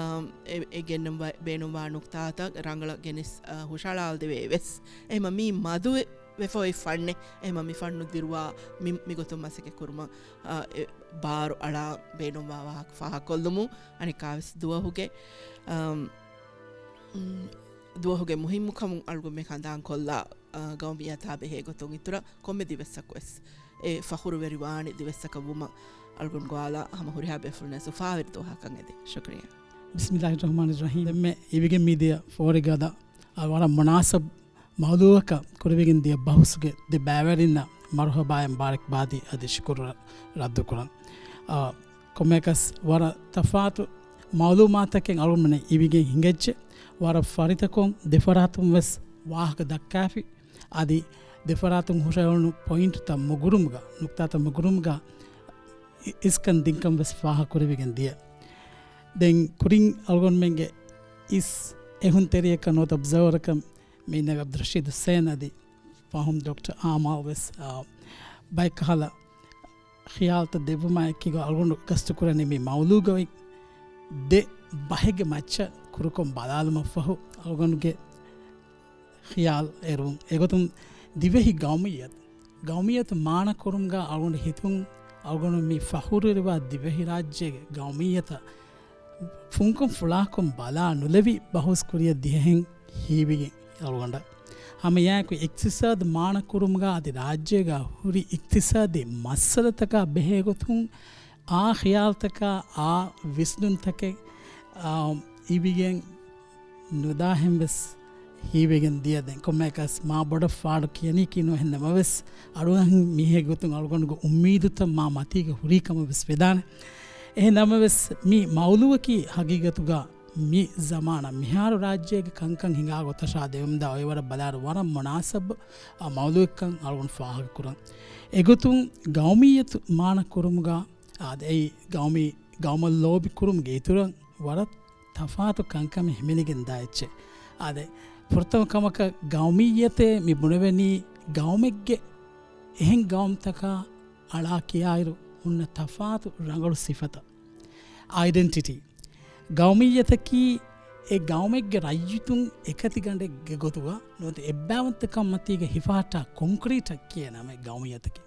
އެ، އެ ގެންނަން ވަ-، ބޭނުންވާ ނުކުތާތައް ރަނގަޅަށް ގެނެސް، އާ، ހުށަހަޅާލަދެވޭ ވެސް. އެހެމަ މީ މަދު ވެ-، ވެފަ އޮތް ފަންނެއް. އެހެމަ މި ފަންނު ދިރުވާ މި، މިގޮތުން މަސައްކަތް ކުރުމަށް، އާ، އެ ބާރު އަޅާ ބޭނުންވާ ވާހަކަ ފާހަގަކޮށްލުމުން އަނެއްކާވެސް ދުވަހުގެ، އާ، ދުވަހުގެ މުހިއްމުކަމުން އަޅުގަނޑުމެން ހަނދާންކޮށްލާ، އާ، ގައުމިއްޔަތާ ބެހޭ ގޮތުން އިތުރަށް ކޮންމެ ދިވެއްސަކު ވެސް އެ ފަޚުރުވެރިވާނެ ދިވެއްސަކަށް ވުމަށް އަޅުގަނޑު ގޮވާލާ ހަމަ ހުރިހާ ބޭފުޅުންނަށް އުފާވެރި ދުވަހަކަށް އެދެން. ޝުކުރިއްޔާ. ބިސްމިއްލާހި ރަޙްމާނި ރަޙީމް. ދެންމެ އިވިގެން މިދިޔަ ފޯރިގަދަ އަ، ވަރަށް މުނާސަބް މައުޟޫޢަކަށް ކުރެވިގެން ދިޔަ ބަހުސްގެ ދެ ބައިވެރިންނަށް މަރުޙަބާއިން މުބާރަކްބާދީ އަދި ޝުކުރު ރަ-، ރައްދުކުރަން. އަ، ކޮންމެއަކަސް ވަރަށް ތަފާތު މައުލޫމާތަކެއް އަޅުގަނޑުމެން އިވިގެން ހިނގައްޖެ. ވަރަށް ފަރިތަކުން ދެފަރާތުން ވެސް ވާހަކަ ދައްކާފި. އަދި ދެފަރާތުން ހުށަހެޅުނު ޕޮއިންޓްތައް މުގުރުމުގަ، ނުކްތާތައް މުގުރުމުގަ އި-، އިސްކަން ދިންކަން ވެސް ފާހަގަކުރެވިގެން ދިޔަ. ދެން ކުރިން އަޅުގަނޑުމެންގެ އިސް އެހުންތެރިޔަކަށް ނުވަތަ އޮބްޒަވަރަކަށް މި ނަވީދް ރަޝީދު ހުސެން އަދި ފަހުމް ޑޮކްޓަރ އާމާލް ވެސް، އާ، ބައެއްކަހަލަ ޚިޔާލުތައް ދެއްވުމާ އެކީގަ އަޅުގަނޑު ގަސްތުކުރަނީ މި މައުޟޫޢުގައި ދެ ބަހެއްގެ މައްޗަށް ކުރުކޮށް ބަލާލުމަށްފަހު އަޅުގަނޑުގެ ޚިޔާލު އެރުން. އެގޮތުން ދިވެހި ގައުމިއްޔަތު، ގައުމިއްޔަތު މާނަ ކުރުމުގަ އަޅުގަނޑު ހިތުން އަޅުގަނޑު މި ފަޚުރުވެރިވާ ދިވެހިރާއްޖޭގެ ގައުމިއްޔަތަށް ފުންކޮށް ފުޅާކޮށް ބަލާ ނުލެވި ބަހުސް ކުރިއަށް ދިޔަހެން ހީވި އަޅުގަނޑަށް. ހަމައެއާއެކު އިޤްތިޞާދު މާނަ ކުރުމުގަ އަދި ރާއްޖޭގަ ހުރި އިޤްތިޞާދީ މައްސަލަތަކާ ބެހޭގޮތުން އާ ޚިޔާލުތަކާ އާ ވިސްނުންތަކެއް، އާ، އިވިގެން ނުދާހެން ވެސް ހީވެގެން ދިޔަ. ދެން ކޮންމެއަކަސް މާ ބޮޑަށް ފާޑު ކިޔަނީކީ ނޫން. އެހެން ނަމަވެސް އަޅުގަނޑު މީހެއް ގޮތުން އަޅުގަނޑުގެ އުއްމީދުތައް މާ މަތީގަ ހުރީ ކަމަށް ވެސް ވެދާނެ. އެހެން ނަމަވެސް މި މައުޟޫޢަކީ ހަގީގަތުގަ މި ޒަމާނަށް މިހާރު ރާއްޖޭގެ ކަންކަން ހިނގާ ގޮތަށާ ދެވެމުންދާ އޮއިވަރަށް ބަލާއިރު ވަރަށް މުނާސަބު، އާ، މައުޟޫޢެއްކަން އަޅުގަނޑު ފާހަގަކުރަން. އެގޮތުން ގައުމިއްޔަތު މާނަ ކުރުމުގަ، އާދެ، އެއީ ގައުމީ، ގައުމަށް ލޯބި ކުރުމުގެ އިތުރަށް ވަރަށް ތަފާތު ކަންކަމެއް ހިމެނިގެން ދާ އެއްޗެއް. އާދެ، ފުރަތަމަ ކަމަކަށް ގައުމިއްޔަތޭ މި ބުނެވެނީ ގައުމެއްގެ އެހެން ގައުމުތަކާ އަޅާ ކިޔާއިރު ހުންނަ ތަފާތު ރަނގަޅު ސިފަތައް. އައިޑެންޓިޓީ. ގައުމިއްޔަތަކީ އެ ގައުމެއްގެ ރައްޔިތުން އެކަތިގަނޑެއްގެ ގޮތުގަ ނުވަތަ އެއްބައިވަންތަކަންމަތީގަ ހިފަހައްޓާ ކޮންކްރީޓަށް ކިޔޭ ނަމެއް ގައުމިއްޔަތަކީ.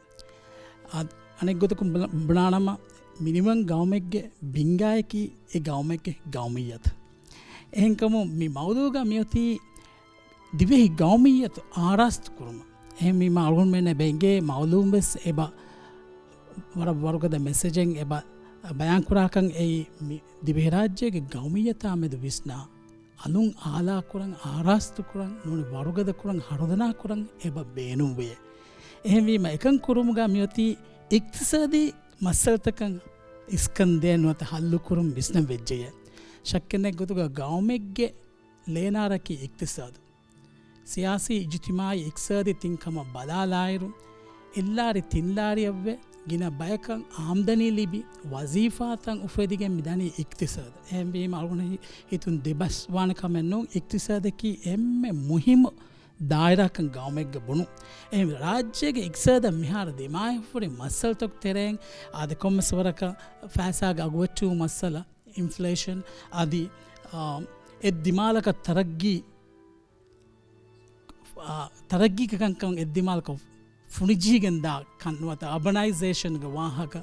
އަ-، އަނެއްގޮތަކުން ބުނާ-، ބުނާނަމަ މިނިވަން ގައުމެއްގެ ބިންގާއަކީ އެ ގައުމެއްގެ ގައުމިއްޔަތު. އެހެންކަމުން މި މައުޟޫގަ މިއޮތީ ދިވެހި ގައުމިއްޔަތު އާރާސްތު ކުރުމަށް. އެހެންވީމަ އަޅުގަނޑުމެންނަށް އެބަ އެނގޭ މައުލޫމްވެސް އެބަ ވަރަށް ވަރުގަދަ މެސެޖެއް އެބަ ބަޔާންކުރާކަން އެއީ މި ދިވެހިރާއްޖޭގެ ގައުމިއްޔަތާމެދު ވިސްނާ އަލުން އާލާކުރަން، އާރާސްތުކުރަން، ނޫނީ ވަރުގަދަކުރަން، ހަރުދަނާކުރަން އެބަ ބޭނުންވޭ. އެހެންވީމަ އެކަން ކުރުމުގަ މިއޮތީ އިޤްތިޞާދީ މައްސަލަތަކަށް އިސްކަން ދޭން ނުވަތަ ހައްލުކުރުން ވިސްނަން ވެއްޖެޔޭ. ޝައްކެއް ނެތް ގޮތުގަ ގައުމެއްގެ ލޭނާރަކީ އިޤްތިޞާދު. ސިޔާސީ، އިޖުތިމާޢީ، އިޤްތިޞާދީ ތިން ކަމަށް ބަލާލާއިރު، އެއްލާރި ތިންލާރިއަށްވެ، ގިނަ ބަޔަކަށް އާމްދަނީ ލިބި، ވަޒީފާތައް އުފެދިގެން މި ދަނީ އިޤްތިޞާދަށް. އެހެންވީމަ އަޅުގަނޑަށް ހި-، ހިތުން ދިބަސްވާނެ ކަމެއް ނޫން، އިޤްތިޞާދަކީ އެންމެ މުހިއްމު ދާއިރާކަން ގައުމެއްގަ ބުނުން. އެހެން ރާއްޖޭގެ އިޤްތިޞާދަށް މިހާރު ދިމާވެފަ ހުރި މައްސަލަތަކު ތެރެއިން އާދެ، ކޮންމެސް ވަރަކަށް ފައިސާގެ އަގުވެއްޓުވުމު މައްސަލަ، އިންފްލޭޝަން އަދި، އާ، އެއްދިމާލަކަށް ތަރައްގީ، އާ، ތަރައްގީގެ ކަންކަން އެއްދިމާލަކަށް ފުނިޖީގެން ދާ ކަން ނުވަތަ އަބަނައިޒޭޝަންގެ ވާހަކަ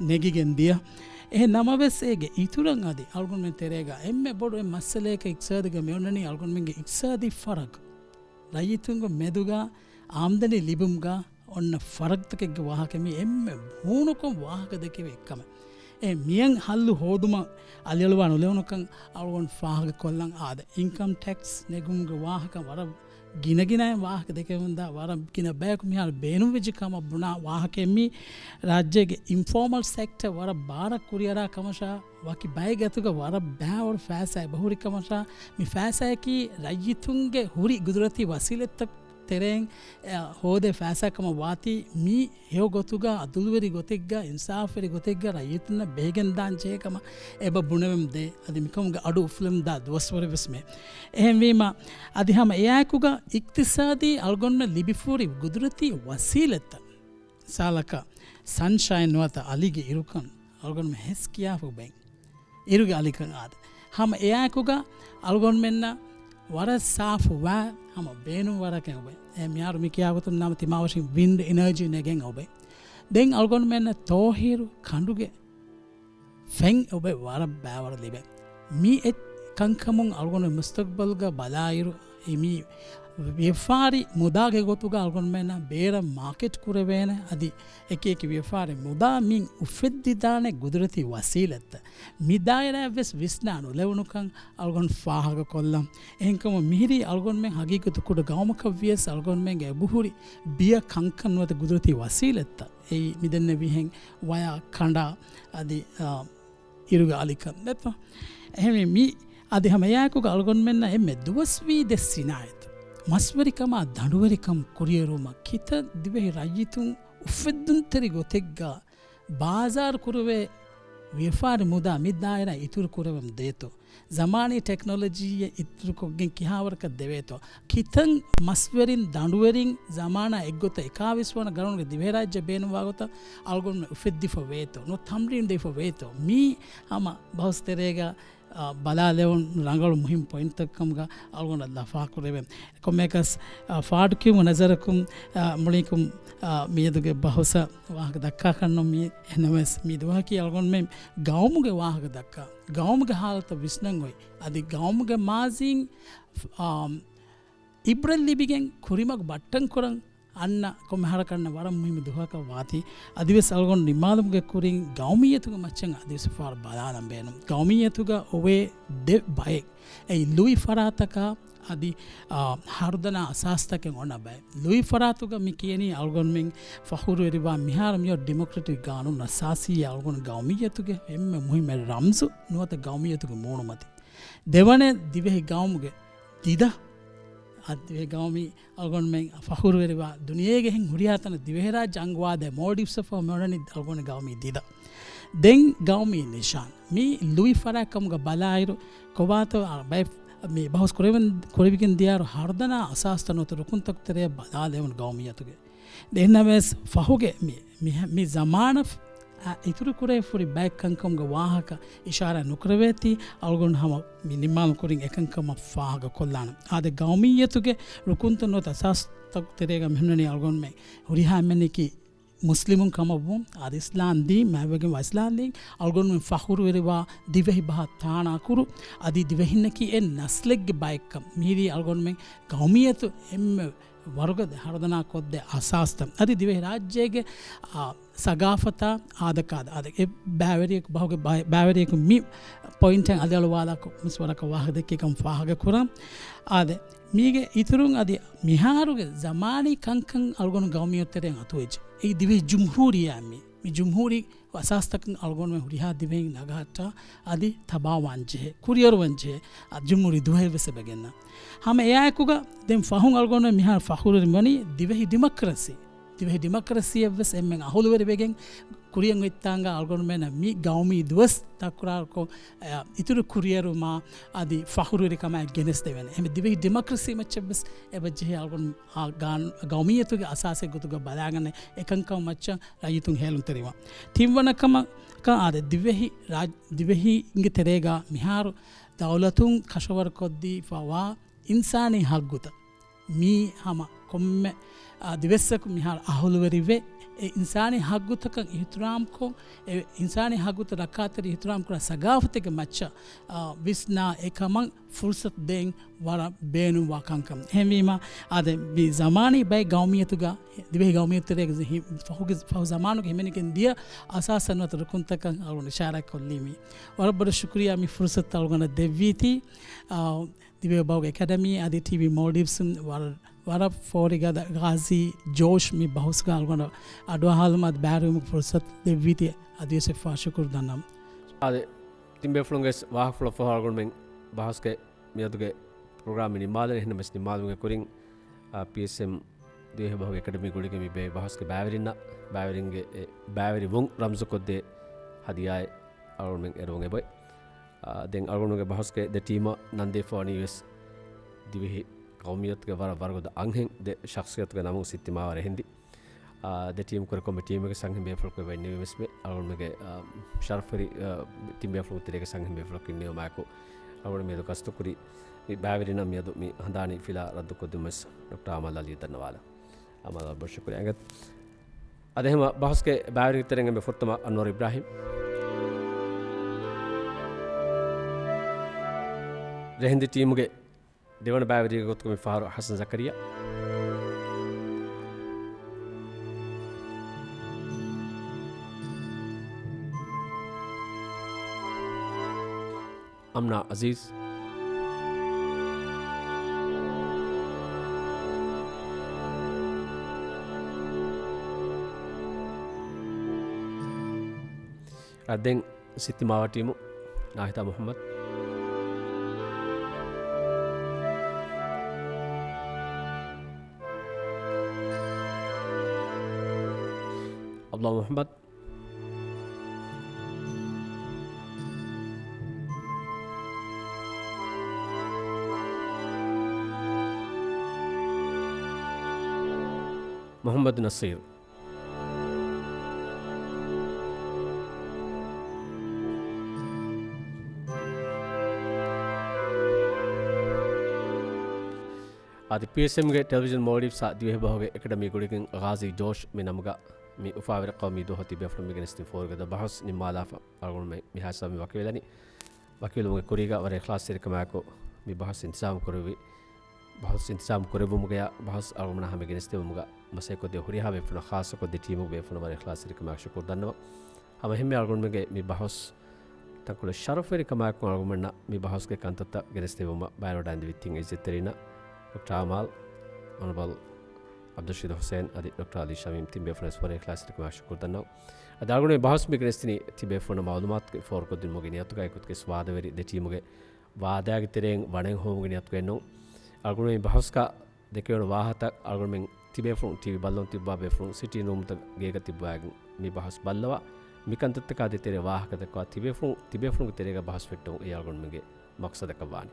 ނެގިގެން ދިޔަ. އެހެން ނަމަވެސް އޭގެ އިތުރަށް އަދި އަޅުގަނޑުމެން ތެރޭގަ އެންމެ ބޮޑު އެއް މައްސަލައަކަށް އިޤްތިޞާދުގަ މި އޮންނަނީ އަޅުގަނޑުމެންގެ އިޤްތިޞާދީ ފަރަގު. ރައްޔިތުންގެ މެދުގަ އާމްދަނީ ލިބުމުގަ އޮންނަ ފަރަގުތަކެއްގެ ވާހަކަ މި އެންމެ ހޫނުކޮށް ވާހަކަ ދެކެވޭ އެއްކަމެއް. އެ މިއަން ހައްލު ހޯދުމަށް އަލިއަޅުވާ ނުލެވުނުކަން އަޅުގަނޑު ފާހަގަކޮށްލަން އާދެ. އިންކަމް ޓެކްސް ނެގުމުގެ ވާހަކަ ވަރަށް ގިނަގިނައިން ވާހަކަ ދެކެވެމުންދާ ވަރަށް ގިނަ ބަޔަކު މިހާރު ބޭނުންވެއްޖެ ކަމަށް ބުނާ ވާހަކައެއް މީ. ރާއްޖޭގެ އިންފޯމަލް ސެކްޓަ ވަރަށް ބާރަށް ކުރިއަރާ ކަމަށާ ވަކި ބައެއް ގޮތުގަ ވަރަށް ބައިވަރު ފައިސާ އެބަހުރި ކަމަށާ، މި ފައިސާއަކީ ރައްޔިތުންގެ ހުރި ގުދުރަތީ ވަސީލަތްތައް ތެރެއިން، އެ، ހޯދޭ ފައިސާ ކަމަށް ވާތީ، މި ހެޔޮ ގޮތުގަ އަދުލުވެރި ގޮތެއްގަ އިންސާފުވެރި ގޮތެއްގަ ރައްޔިތުންނަށް ބެހިގެން ދާން ޖެހޭ ކަމަށް އެބަ ބުނެވެމުން ދޭ. އަދި މިކަމުގެ އަޑު އުފުލެމުން ދާ ދުވަސްވަރެއް ވެސް މެ. އެހެންވީމަ، އަދި ހަމަ އެއާއެކުގަ އިޤްތިޞާދީ އަޅުގަނޑުމެން ލިބިފަހުރި ގުދުރަތީ ވަސީލަތްތައް، މިސާލަކަށް ސަންޝައިން ނުވަތަ އަލިގެ އިރުކަން އަޅުގަނޑުމެން ހެސް ކިޔާފަ ބައި. އިރުގެ އަލިކަން އާދެ. ހަމަ އެއާއެކުގަ އަޅުގަނޑުމެންނަށް ވަރަށް ސާފު ވާ ހަމަ ބޭނުން ވަރަކަށް އޮވޭ. އެ މިހާރު މި ކިޔާގޮތުން ނަމަ ތިމާވަށިން ވިންޑް އެނަރޖީ ނެގެން އޮވޭ. ދެން އަޅުގަނޑުމެންނަށް ތޯހިރު ކަނޑުގެ ފެން އޮބެ ވަރަށް ބައިވަރު ލިބޭ. މި އެއް ކަންކަމުން އަޅުގަނޑު މުސްތަގްބަލްގަ ބަލާއިރު، އެ މި ވިޔަފާރި މުދާގެ ގޮތުގަ އަޅުގަނޑުމެންނަށް ބޭރަށް މާކެޓް ކުރެވޭނެ، އަދި އެކި އެކި ވިޔަފާރި މުދާ މިން އުފެއްދިދާނެ ގުދުރަތީ ވަސީލަތްތައް މި ދާއިރާއަށް ވެސް ވިސްނާ ނުލެވުނުކަން އަޅުގަނޑު ފާހަގަކޮށްލަން. އެހެންކަމުން މިހިރީ އަޅުގަނޑުމެން ހަގީގަތު ކުޑަ ގައުމަކަށް ވިޔަސް އަޅުގަނޑުމެންގެ އެބަހުރި ބިޔަ ކަންކަން ނުވަތަ ގުދުރަތީ ވަސީލަތްތައް އެއީ މި ދެންނެވިހެން ވަޔާ ކަނޑާ އަދި، އާ، އިރުގެ އަލިކަން ދެތޯ. އެހެންވެ މި އަދި ހަމަ އެއާއެކުގަ އަޅުގަނޑުމެންނަށް އެންމެ ދުވަސްވީ ދެ ސިނާއަތު މަސްވެރިކަމާ ދަނޑުވެރިކަން ކުރިއެރުމަށް ކިތައް ދިވެހި ރައްޔިތުން އުފެއްދުންތެރި ގޮތެއްގަ ބާޒާރު ކުރެވޭ ވިޔަފާރި މުދާ މި ދާއިރާ އިތުރު ކުރެވެމު ދޭތޯ؟ ޒަމާނީ ޓެކްނޮލޮޖީއެއް އިތުރުކޮށްގެން ކިހާވަރަކަށް ދެވޭތޯ؟ ކިތަން މަސްވެރިން ދަނޑުވެރިން ޒަމާނާ އެއްގޮތަށް އެކާވީސް ވަނަ ގަރުނުގެ ދިވެހިރާއްޖެ ބޭނުންވާ ގޮތަށް އަޅުގަނޑުމެން އުފެއްދިފަ ވޭތޯ؟ ނުވަތަ ތަމްރީން ދީފަ ވޭތޯ؟ މީ ހަމަ ބަހުސް ތެރޭގަ، އާ، ބަލާލެވުން ރަނގަޅު މުހިންމު ޕޮއިންޓްތައް ކަމުގަ އަޅުގަނޑަށް ލަފާކުރެވޭ. ކޮންމެއަކަސް، އާ، ފާޑުކިޔުމުގެ ނަޒަރަކުން، އާ، މުޅިންކުން، އާ، މިއަދުގެ ބަހުސަށް ވާހަކަ ދައްކާކަށްނު މި އެހެންނަމަވެސް މި ދުވަހަކީ އަޅުގަނޑުމެން ގައުމުގެ ވާހަކަ ދައްކާ، ގައުމުގެ ހާލަތަށް ވިސްނަން އޮތް. އަދި ގައުމުގެ މާޒީން، އާ، އިބްރަތް ލިބިގެން ކުރިމަގު ބައްޓަން ކުރަން އަންނަ ކޮންމެ ހަރަކަށް ވަރަށް މުހިއްމު ދުވަހަކަށް ވާތީ. އަދިވެސް އަޅުގަނޑު ނިންމާލުމުގެ ކުރިން ގައުމިއްޔަތުގެ މައްޗަށް އަދިވެސް ފާރު ބަލާލަން ބޭނުން. ގައުމިއްޔަތުގަ އޮވޭ ދެ ބައެއް. އެއީ ލުއިފަރާތަކާ އަދި، އާ، ހަރުދަނާ އަސާސްތަކެއް އޮންނަ ބައެއް. ލުއިފަރާތުގަ މި ކިޔަނީ އަޅުގަނޑުމެން ފަޚުރުވެރިވާ މިހާރު މިއޮތް ޑިމޮކްރެޓިކް ގާނޫނު އަސާސީ އަޅުގަނޑު ގައުމިއްޔަތުގެ އެންމެ މުހިއްމު ރަމްޒު ނުވަތަ ގައުމިއްޔަތުގެ މޫނުމަތި. ދެވަނަ ދިވެހި ގައުމުގެ ދިދަ. އަދި ދިވެހި ގައުމީ އަޅުގަނޑުމެން ފަޚުރުވެރިވާ ދުނިޔޭގެ ހިން ހުރިހާ ތަނަށް ދިވެހިރާއްޖެ އަންގަވާދޭ މޯލްޑިވްސް އަށްފަހު މިއޮންނަނީ އަޅުގަނޑު ގައުމީ ދިދަ. ދެން ގައުމީ ނިޝާން. މި ލުއިފަރާތް ކަމުގަ ބަލާއިރު ކޮބާތޯ ބައެއް މި ބަހުސް ކުރެވެން، ކުރެވިގެން ދިޔާއިރު ހަރުދަނާ އަސާސްތައް ނުވަތަ ރުކުންތަކު ތެރެއަށް ބަލާލެވުނު ގައުމިއްޔަތުގެ. އެހެންނަމަވެސް ފަހުގެ މި، މި، މި ޒަމާނަށް އިތުރު ކުރެވިފަހުރި ބައެއް ކަންކަމުގެ ވާހަކަ އިޝާރާތް ނުކުރެވޭތީ، އަޅުގަނޑު ހަމަ މި ނިންމާލުން ކުރިން އެކަންކަމަށް ފާހަގަ ކޮށްލާނަން. އާދެ، ގައުމިއްޔަތުގެ ރުކުންތައް ނުވަތަ އަސާސްތަކުގެ ތެރޭގަ މިހުންނަނީ އަޅުގަނޑުމެން ހުރިހާ އެންމެންނަކީ މުސްލިމުން ކަމަށްވުން، އާދެ، އިސްލާމް ދީން މާތްވެގެންވާ އިސްލާމް ދީން އަޅުގަނޑުމެން ފަޚުރުވެރިވާ ދިވެހި ބަހަށް ތާނާކުރު، އަދި ދިވެހިންނަކީ އެ ނަސްލެއްގެ ބައެއްކަން. މިހިރީ އަޅުގަނޑުމެން ގައުމިއްޔަތު އެންމެ ވަރުގަދަ ހަރުދަނާ ކޮށްދޭ އަސާސްތައް. އަދި ދިވެހި ރާއްޖޭގެ، އާ، ސަގާފަތާ، އާދަކާދަ، އާދެ، އެ ބައިވެރިޔަކު ބަހުގެ ބައި-، ބައިވެރިޔަކު މި ޕޮއިންޓެއް އަލިއަޅުވާލާކޮށް މިސް ވަރަކަށް ވާހަކަ ދެއްކި ކަމަށް ފާހަގަ ކުރަން. އާދެ، މީގެ އިތުރުން އަދި މިހާރުގެ ޒަމާނީ ކަންކަން އަޅުގަނޑު ގައުމިއްޔަތު ތެރެއިން އަތުވެއްޖެ. އެއީ ދިވެހި ޖުމްހޫރިއްޔާ މި، މި ޖުމްހޫރީ އަސާސްތަކުން އަޅުގަނޑުމެން ހުރިހާ ދިވެހިން ނަގަހައްޓާ އަދި ތަބާވާން ޖެހޭ، ކުރިއަރުވަން ޖެހޭ، އަ، ޖުމްހޫރީ ދުވަހެއް ވެސް އެބަ ގެންނަ. ހަމަ އެއާއެކުގަ ދެން ފަހުން އަޅުގަނޑުމެން މިހާރު ފަޚުރުވެރިވަނީ ދިވެހި ޑިމޮކްރަސީ. ދިވެހި ޑިމޮކްރަސީއަށް ވެސް އެންމެން އަހުލުވެރިވެގެން ކުރިއަށް އޮތްތާނގަ އަޅުގަނޑުމެންނަށް މި ގައުމީ ދުވަސް ތަކުރާރުކޮށް، އަ، އިތުރު ކުރިއަރުވުމާ އަދި ފަޚުރުވެރިކަމާއެކު ގެނެސްދެވޭނެ. އެހެން ދިވެހި ޑިމޮކްރަސީ މައްޗަށް ވެސް އެބަ ޖެހޭ އަޅުގަނޑު އާ ގާން-، ގައުމިއްޔަތުގެ އަސާސެއް ގޮތުގަ ބަލާގަނެ އެކަންކަމަށް މައްޗަށް ރައްޔިތުން ހޭލުންތެރިވާ. ތިންވަނަ ކަމަކަށް އާދެ، ދިވެހި ރާއް-، ދިވެހީންގެ ތެރޭގަ މިހާރު ދައުލަތުން ކަށަވަރުކޮށްދީފަވާ އިންސާނީ ހައްގުތައް މީ ހަމަ ކޮންމެ، އާ، ދިވެއްސަކު މިހާރު އަހުލުވެރިވެ، އެ އިންސާނީ ހައްގުތަކަށް އިޙްތިރާމްކޮށް، އެ އިންސާނީ ހައްގުތައް ރައްކާތެރި އިޙްތިރާމް ކުރާ ސަގާފަތެއްގެ މައްޗަށް، އާ، ވިސްނާ އެކަމަށް ފުރުސަތު ދޭން ވަރަށް ބޭނުންވާ ކަންކަން. އެހެންވީމަ، އާދެ، މި ޒަމާނީ ބައެއް ގައުމިއްޔަތުގަ، ދިވެހި ގައުމިއްޔަތު ތެރޭގަ ހި-، ފަހުގެ، ފަހު ޒަމާނުގެ ހިމެނިގެން ދިޔަ އަސާސްތައް ނުވަތަ ރުކުންތަކަށް އަޅުގަނޑު އިޝާރާތް ކޮށްލީމީ. ވަރަށް ބޮޑަށް ޝުކުރިއްޔާ މި ފުރުސަތު އަޅުގަނޑަށް ދެއްވީތީ. އާ، ދިވެހި ބަހުގެ އެކަޑަމީ އަދި ޓީވީ މޯލްޑިވްސް ވަރަށް، ވަރަށް ފޯރިގަދަ ގާޒީ ޖޯޝް މި ބަހުސްގަ އަޅުގަނޑަށް އަޑުއަހާލުމަށް ބައިވެރިވުމުގެ ފުރުސަތު ދެއްވީތީ އަދިވެސް އެއްފަހަރު ޝުކުރު ދަންނަވަން. އާދެ، ތިން ބޭފުޅުންގެ ވާހަކަފުޅަށް ފަހު އަޅުގަނޑުމެން ބަހުސްގެ މިއަދުގެ ޕްރޮގްރާމް ނިންމާލަން. އެހެންނަމަވެސް ނިންމާލުމުގެ ކުރިން، އާ، ޕީއެސްއެމް ދިވެހި ބަހުގެ އެކަޑަމީ ގުޅިގެން މި ބޭ ބަހުސްގެ ބައިވެރިންނަށް ބައިވެރިންގެ އެ ބައިވެރިވުން ރަމްޒުކޮށްދޭ ހަދިޔާއެއް އަޅުގަނޑުމެން އެރުވަން އެބައޮތް. އާ، ދެން އަޅުގަނޑުގެ ބަހުސްގެ ދެ ޓީމަށް ނަންދީފަވަނީ ވެސް ދިވެހި ގައުމިއްޔަތުގެ ވަރަށް ވަރުގަދަ އަންހެން ދެ ޝަޚްޞިއްޔަތުގެ ނަމުން ސިއްތިމާވަރެއް ހެންދި. އާ، ދެ ޓީމް ކުރެ ކޮމިޓީމެއްގެ އަންހެން ބޭފުޅަކު އެބަ އިންނެވީ ވެސް މެ އަޅުގަނޑުމެންގެ، އާ، ޝަރަފުވެރި، އާ، ތިން ބޭފުޅުން ތެރޭގެ އަންހެން ބޭފުޅަކު އިންނެވުމާއެކު އަޅުގަނޑު މިއަދު ގަސްތުކުރި މި ބައިވެރިންނަށް މިއަދު މި ހަނދާނީ ފިލާ ރައްދުކޮށްދިނުމަށް ޑޮކްޓަރ އާމާލް އަލީ ދަންނަވާލަން. އާމާލް ބޮޑަށް ޝުކުރިއްޔާ. އަދި އެހެންވީމަ ބަހުސްގެ ބައިވެރިންގެ ތެރެއިން އެންމެ ފުރަތަމަ އަންވަރު އިބްރާހިމް. ރޭހިނދި ޓީމުގެ ދެވަނަ ބައިވެރިއެއްގެ ގޮތުގަ މި ފަހަރު ޙަސަން ޒަކަރިޔާ. އަމްނާ އަޒީޒް. އަދި ދެން ސިއްތިމާވަ ޓީމު، ނާހިދާ މުޙައްމަދު. ޢަބްދުﷲ މުޙައްމަދު. މުޙައްމަދު ނަޞީރު. އަދި ޕީއެސްއެމްގެ ޓެލެވިޝަން މޯލްޑިވްސްއާ ދިވެހިބަހުގެ އެކަޑަމީ ގުޅިގެން ޣާޒީ ޖޯޝް މި ނަމުގަ މި އުފާވެރި ޤައުމީ ދުވަހަށް ތިބޭފުޅުން މި ގެނެސްދިން ފޯރުގަދަ ބަހުސް ނިންމާލާފަ އަޅުގަނޑުމެން މިހާ ހިސާބުން ވަކިވެލަނީ. ވަކިވެލުމުގެ ކުރީގަ ވަރަށް އިޚްލާޞްތެރިކަމާއެކު މި ބަހުސް އިންތިޒާމް ކުރެއްވި، ބަހުސް އިންތިޒާމް ކުރެއްވުމުގަޔާ ބަހުސް އަޅުގަނޑުމެންނާ ހަމަ ގެނެސްދެވުމުގަ މަސައްކަތްކޮށްދިޔަ ހުރިހާ ބޭފުޅުންނަށް، ޚާއްޞަކޮށް ދެ ޓީމުގެ ބޭފުޅުންނަށް ވަރަށް އިޚްލާޞްތެރިކަމާއެކު ޝުކުރު ދަންނަވަން. ހަމަ އެހެންމެ އަޅުގަނޑުމެންގެ މި ބަހުސް ތަންކޮޅެއް ޝަރަފުވެރިކަމާއެކު އަޅުގަނޑުމެންނަށް މި ބަހުސްގެ ކަންތައްތައް ގެނެސްދެއްވުމަށް ބައިވެވަޑައިގެންދެވި ތިން އިއްޒަތްތެރިންނަށް ޑޮކްޓަރ އާމާލް، އޮނަރަބަލް ޢަބްދުއްރަޝީދު ޙުސައިން އަދި ޑޮކްޓަރ ޢަލީ ޝަމީމް ތިން ބޭފުޅުންވެސް ވަރަށް އިޚްލާޞްތެރިކަމާއެކު ޝުކުރު ދަންނަވަން. އަދި އަޅުގަނޑު މި ބަހުސް މި ގެނެސްދިނީ ތި ބޭފުޅުންނަށް މަޢުލޫމާތުގެ ފޯރުކޮށްދިނުމުގެ ނިޔަތުގައި އެކުތުގެ ވާދަވެރި ދެ ޓީމުގެ ވާދާގެ ތެރެއިން ވަނައިން ހޮވުމުގެ ނިޔަތުގައެއް ނޫން. އަޅުގަނޑު މި ބަހުސްގަ ދެކެވުނު ވާހަކަތައް އަޅުގަނޑުމެން ތިބޭފުޅުން ޓީވީ ބައްލަވަން ތިއްބާ ބޭފުޅުން ސިޓިން ރޫމްތައް ގޭގަ ތިއްބާގެން މި ބަހުސް ބައްލަވާ، މި ކަންތައްތަކާ ދޭތެރޭ ވާހަކަ ދައްކަވާ ތިބޭފުޅުން، ތިބޭފުޅުންގެ ތެރޭގަ ބަހުސް ފެއްޓުން އެއީ އަޅުގަނޑުމެންގެ މަޤްޞަދަކަށް ވާނެ.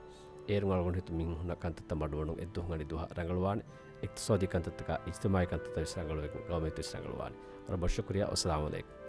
އޭރުން އަޅުގަނޑު ހިތު މީހުންނަށް ކަންތައްތައް މަޑުމަޑުން އެއްދުވަހުން އަނެއް ދުވަހަށް ރަނގަޅުވާނެ. އިޤްތިޞާދީ ކަންތައްތަކާ، އިޖްތިމާޢީ ކަންތައްތައް ވެސް ރަނގަޅުވެގެން ގައުމީ އެއްޗެއް ރަނގަޅުވާނެ. ވަރަށް ބޮޑަށް ޝުކުރިއްޔާ. ވައްސަލާމު ޢަލައިކުމް.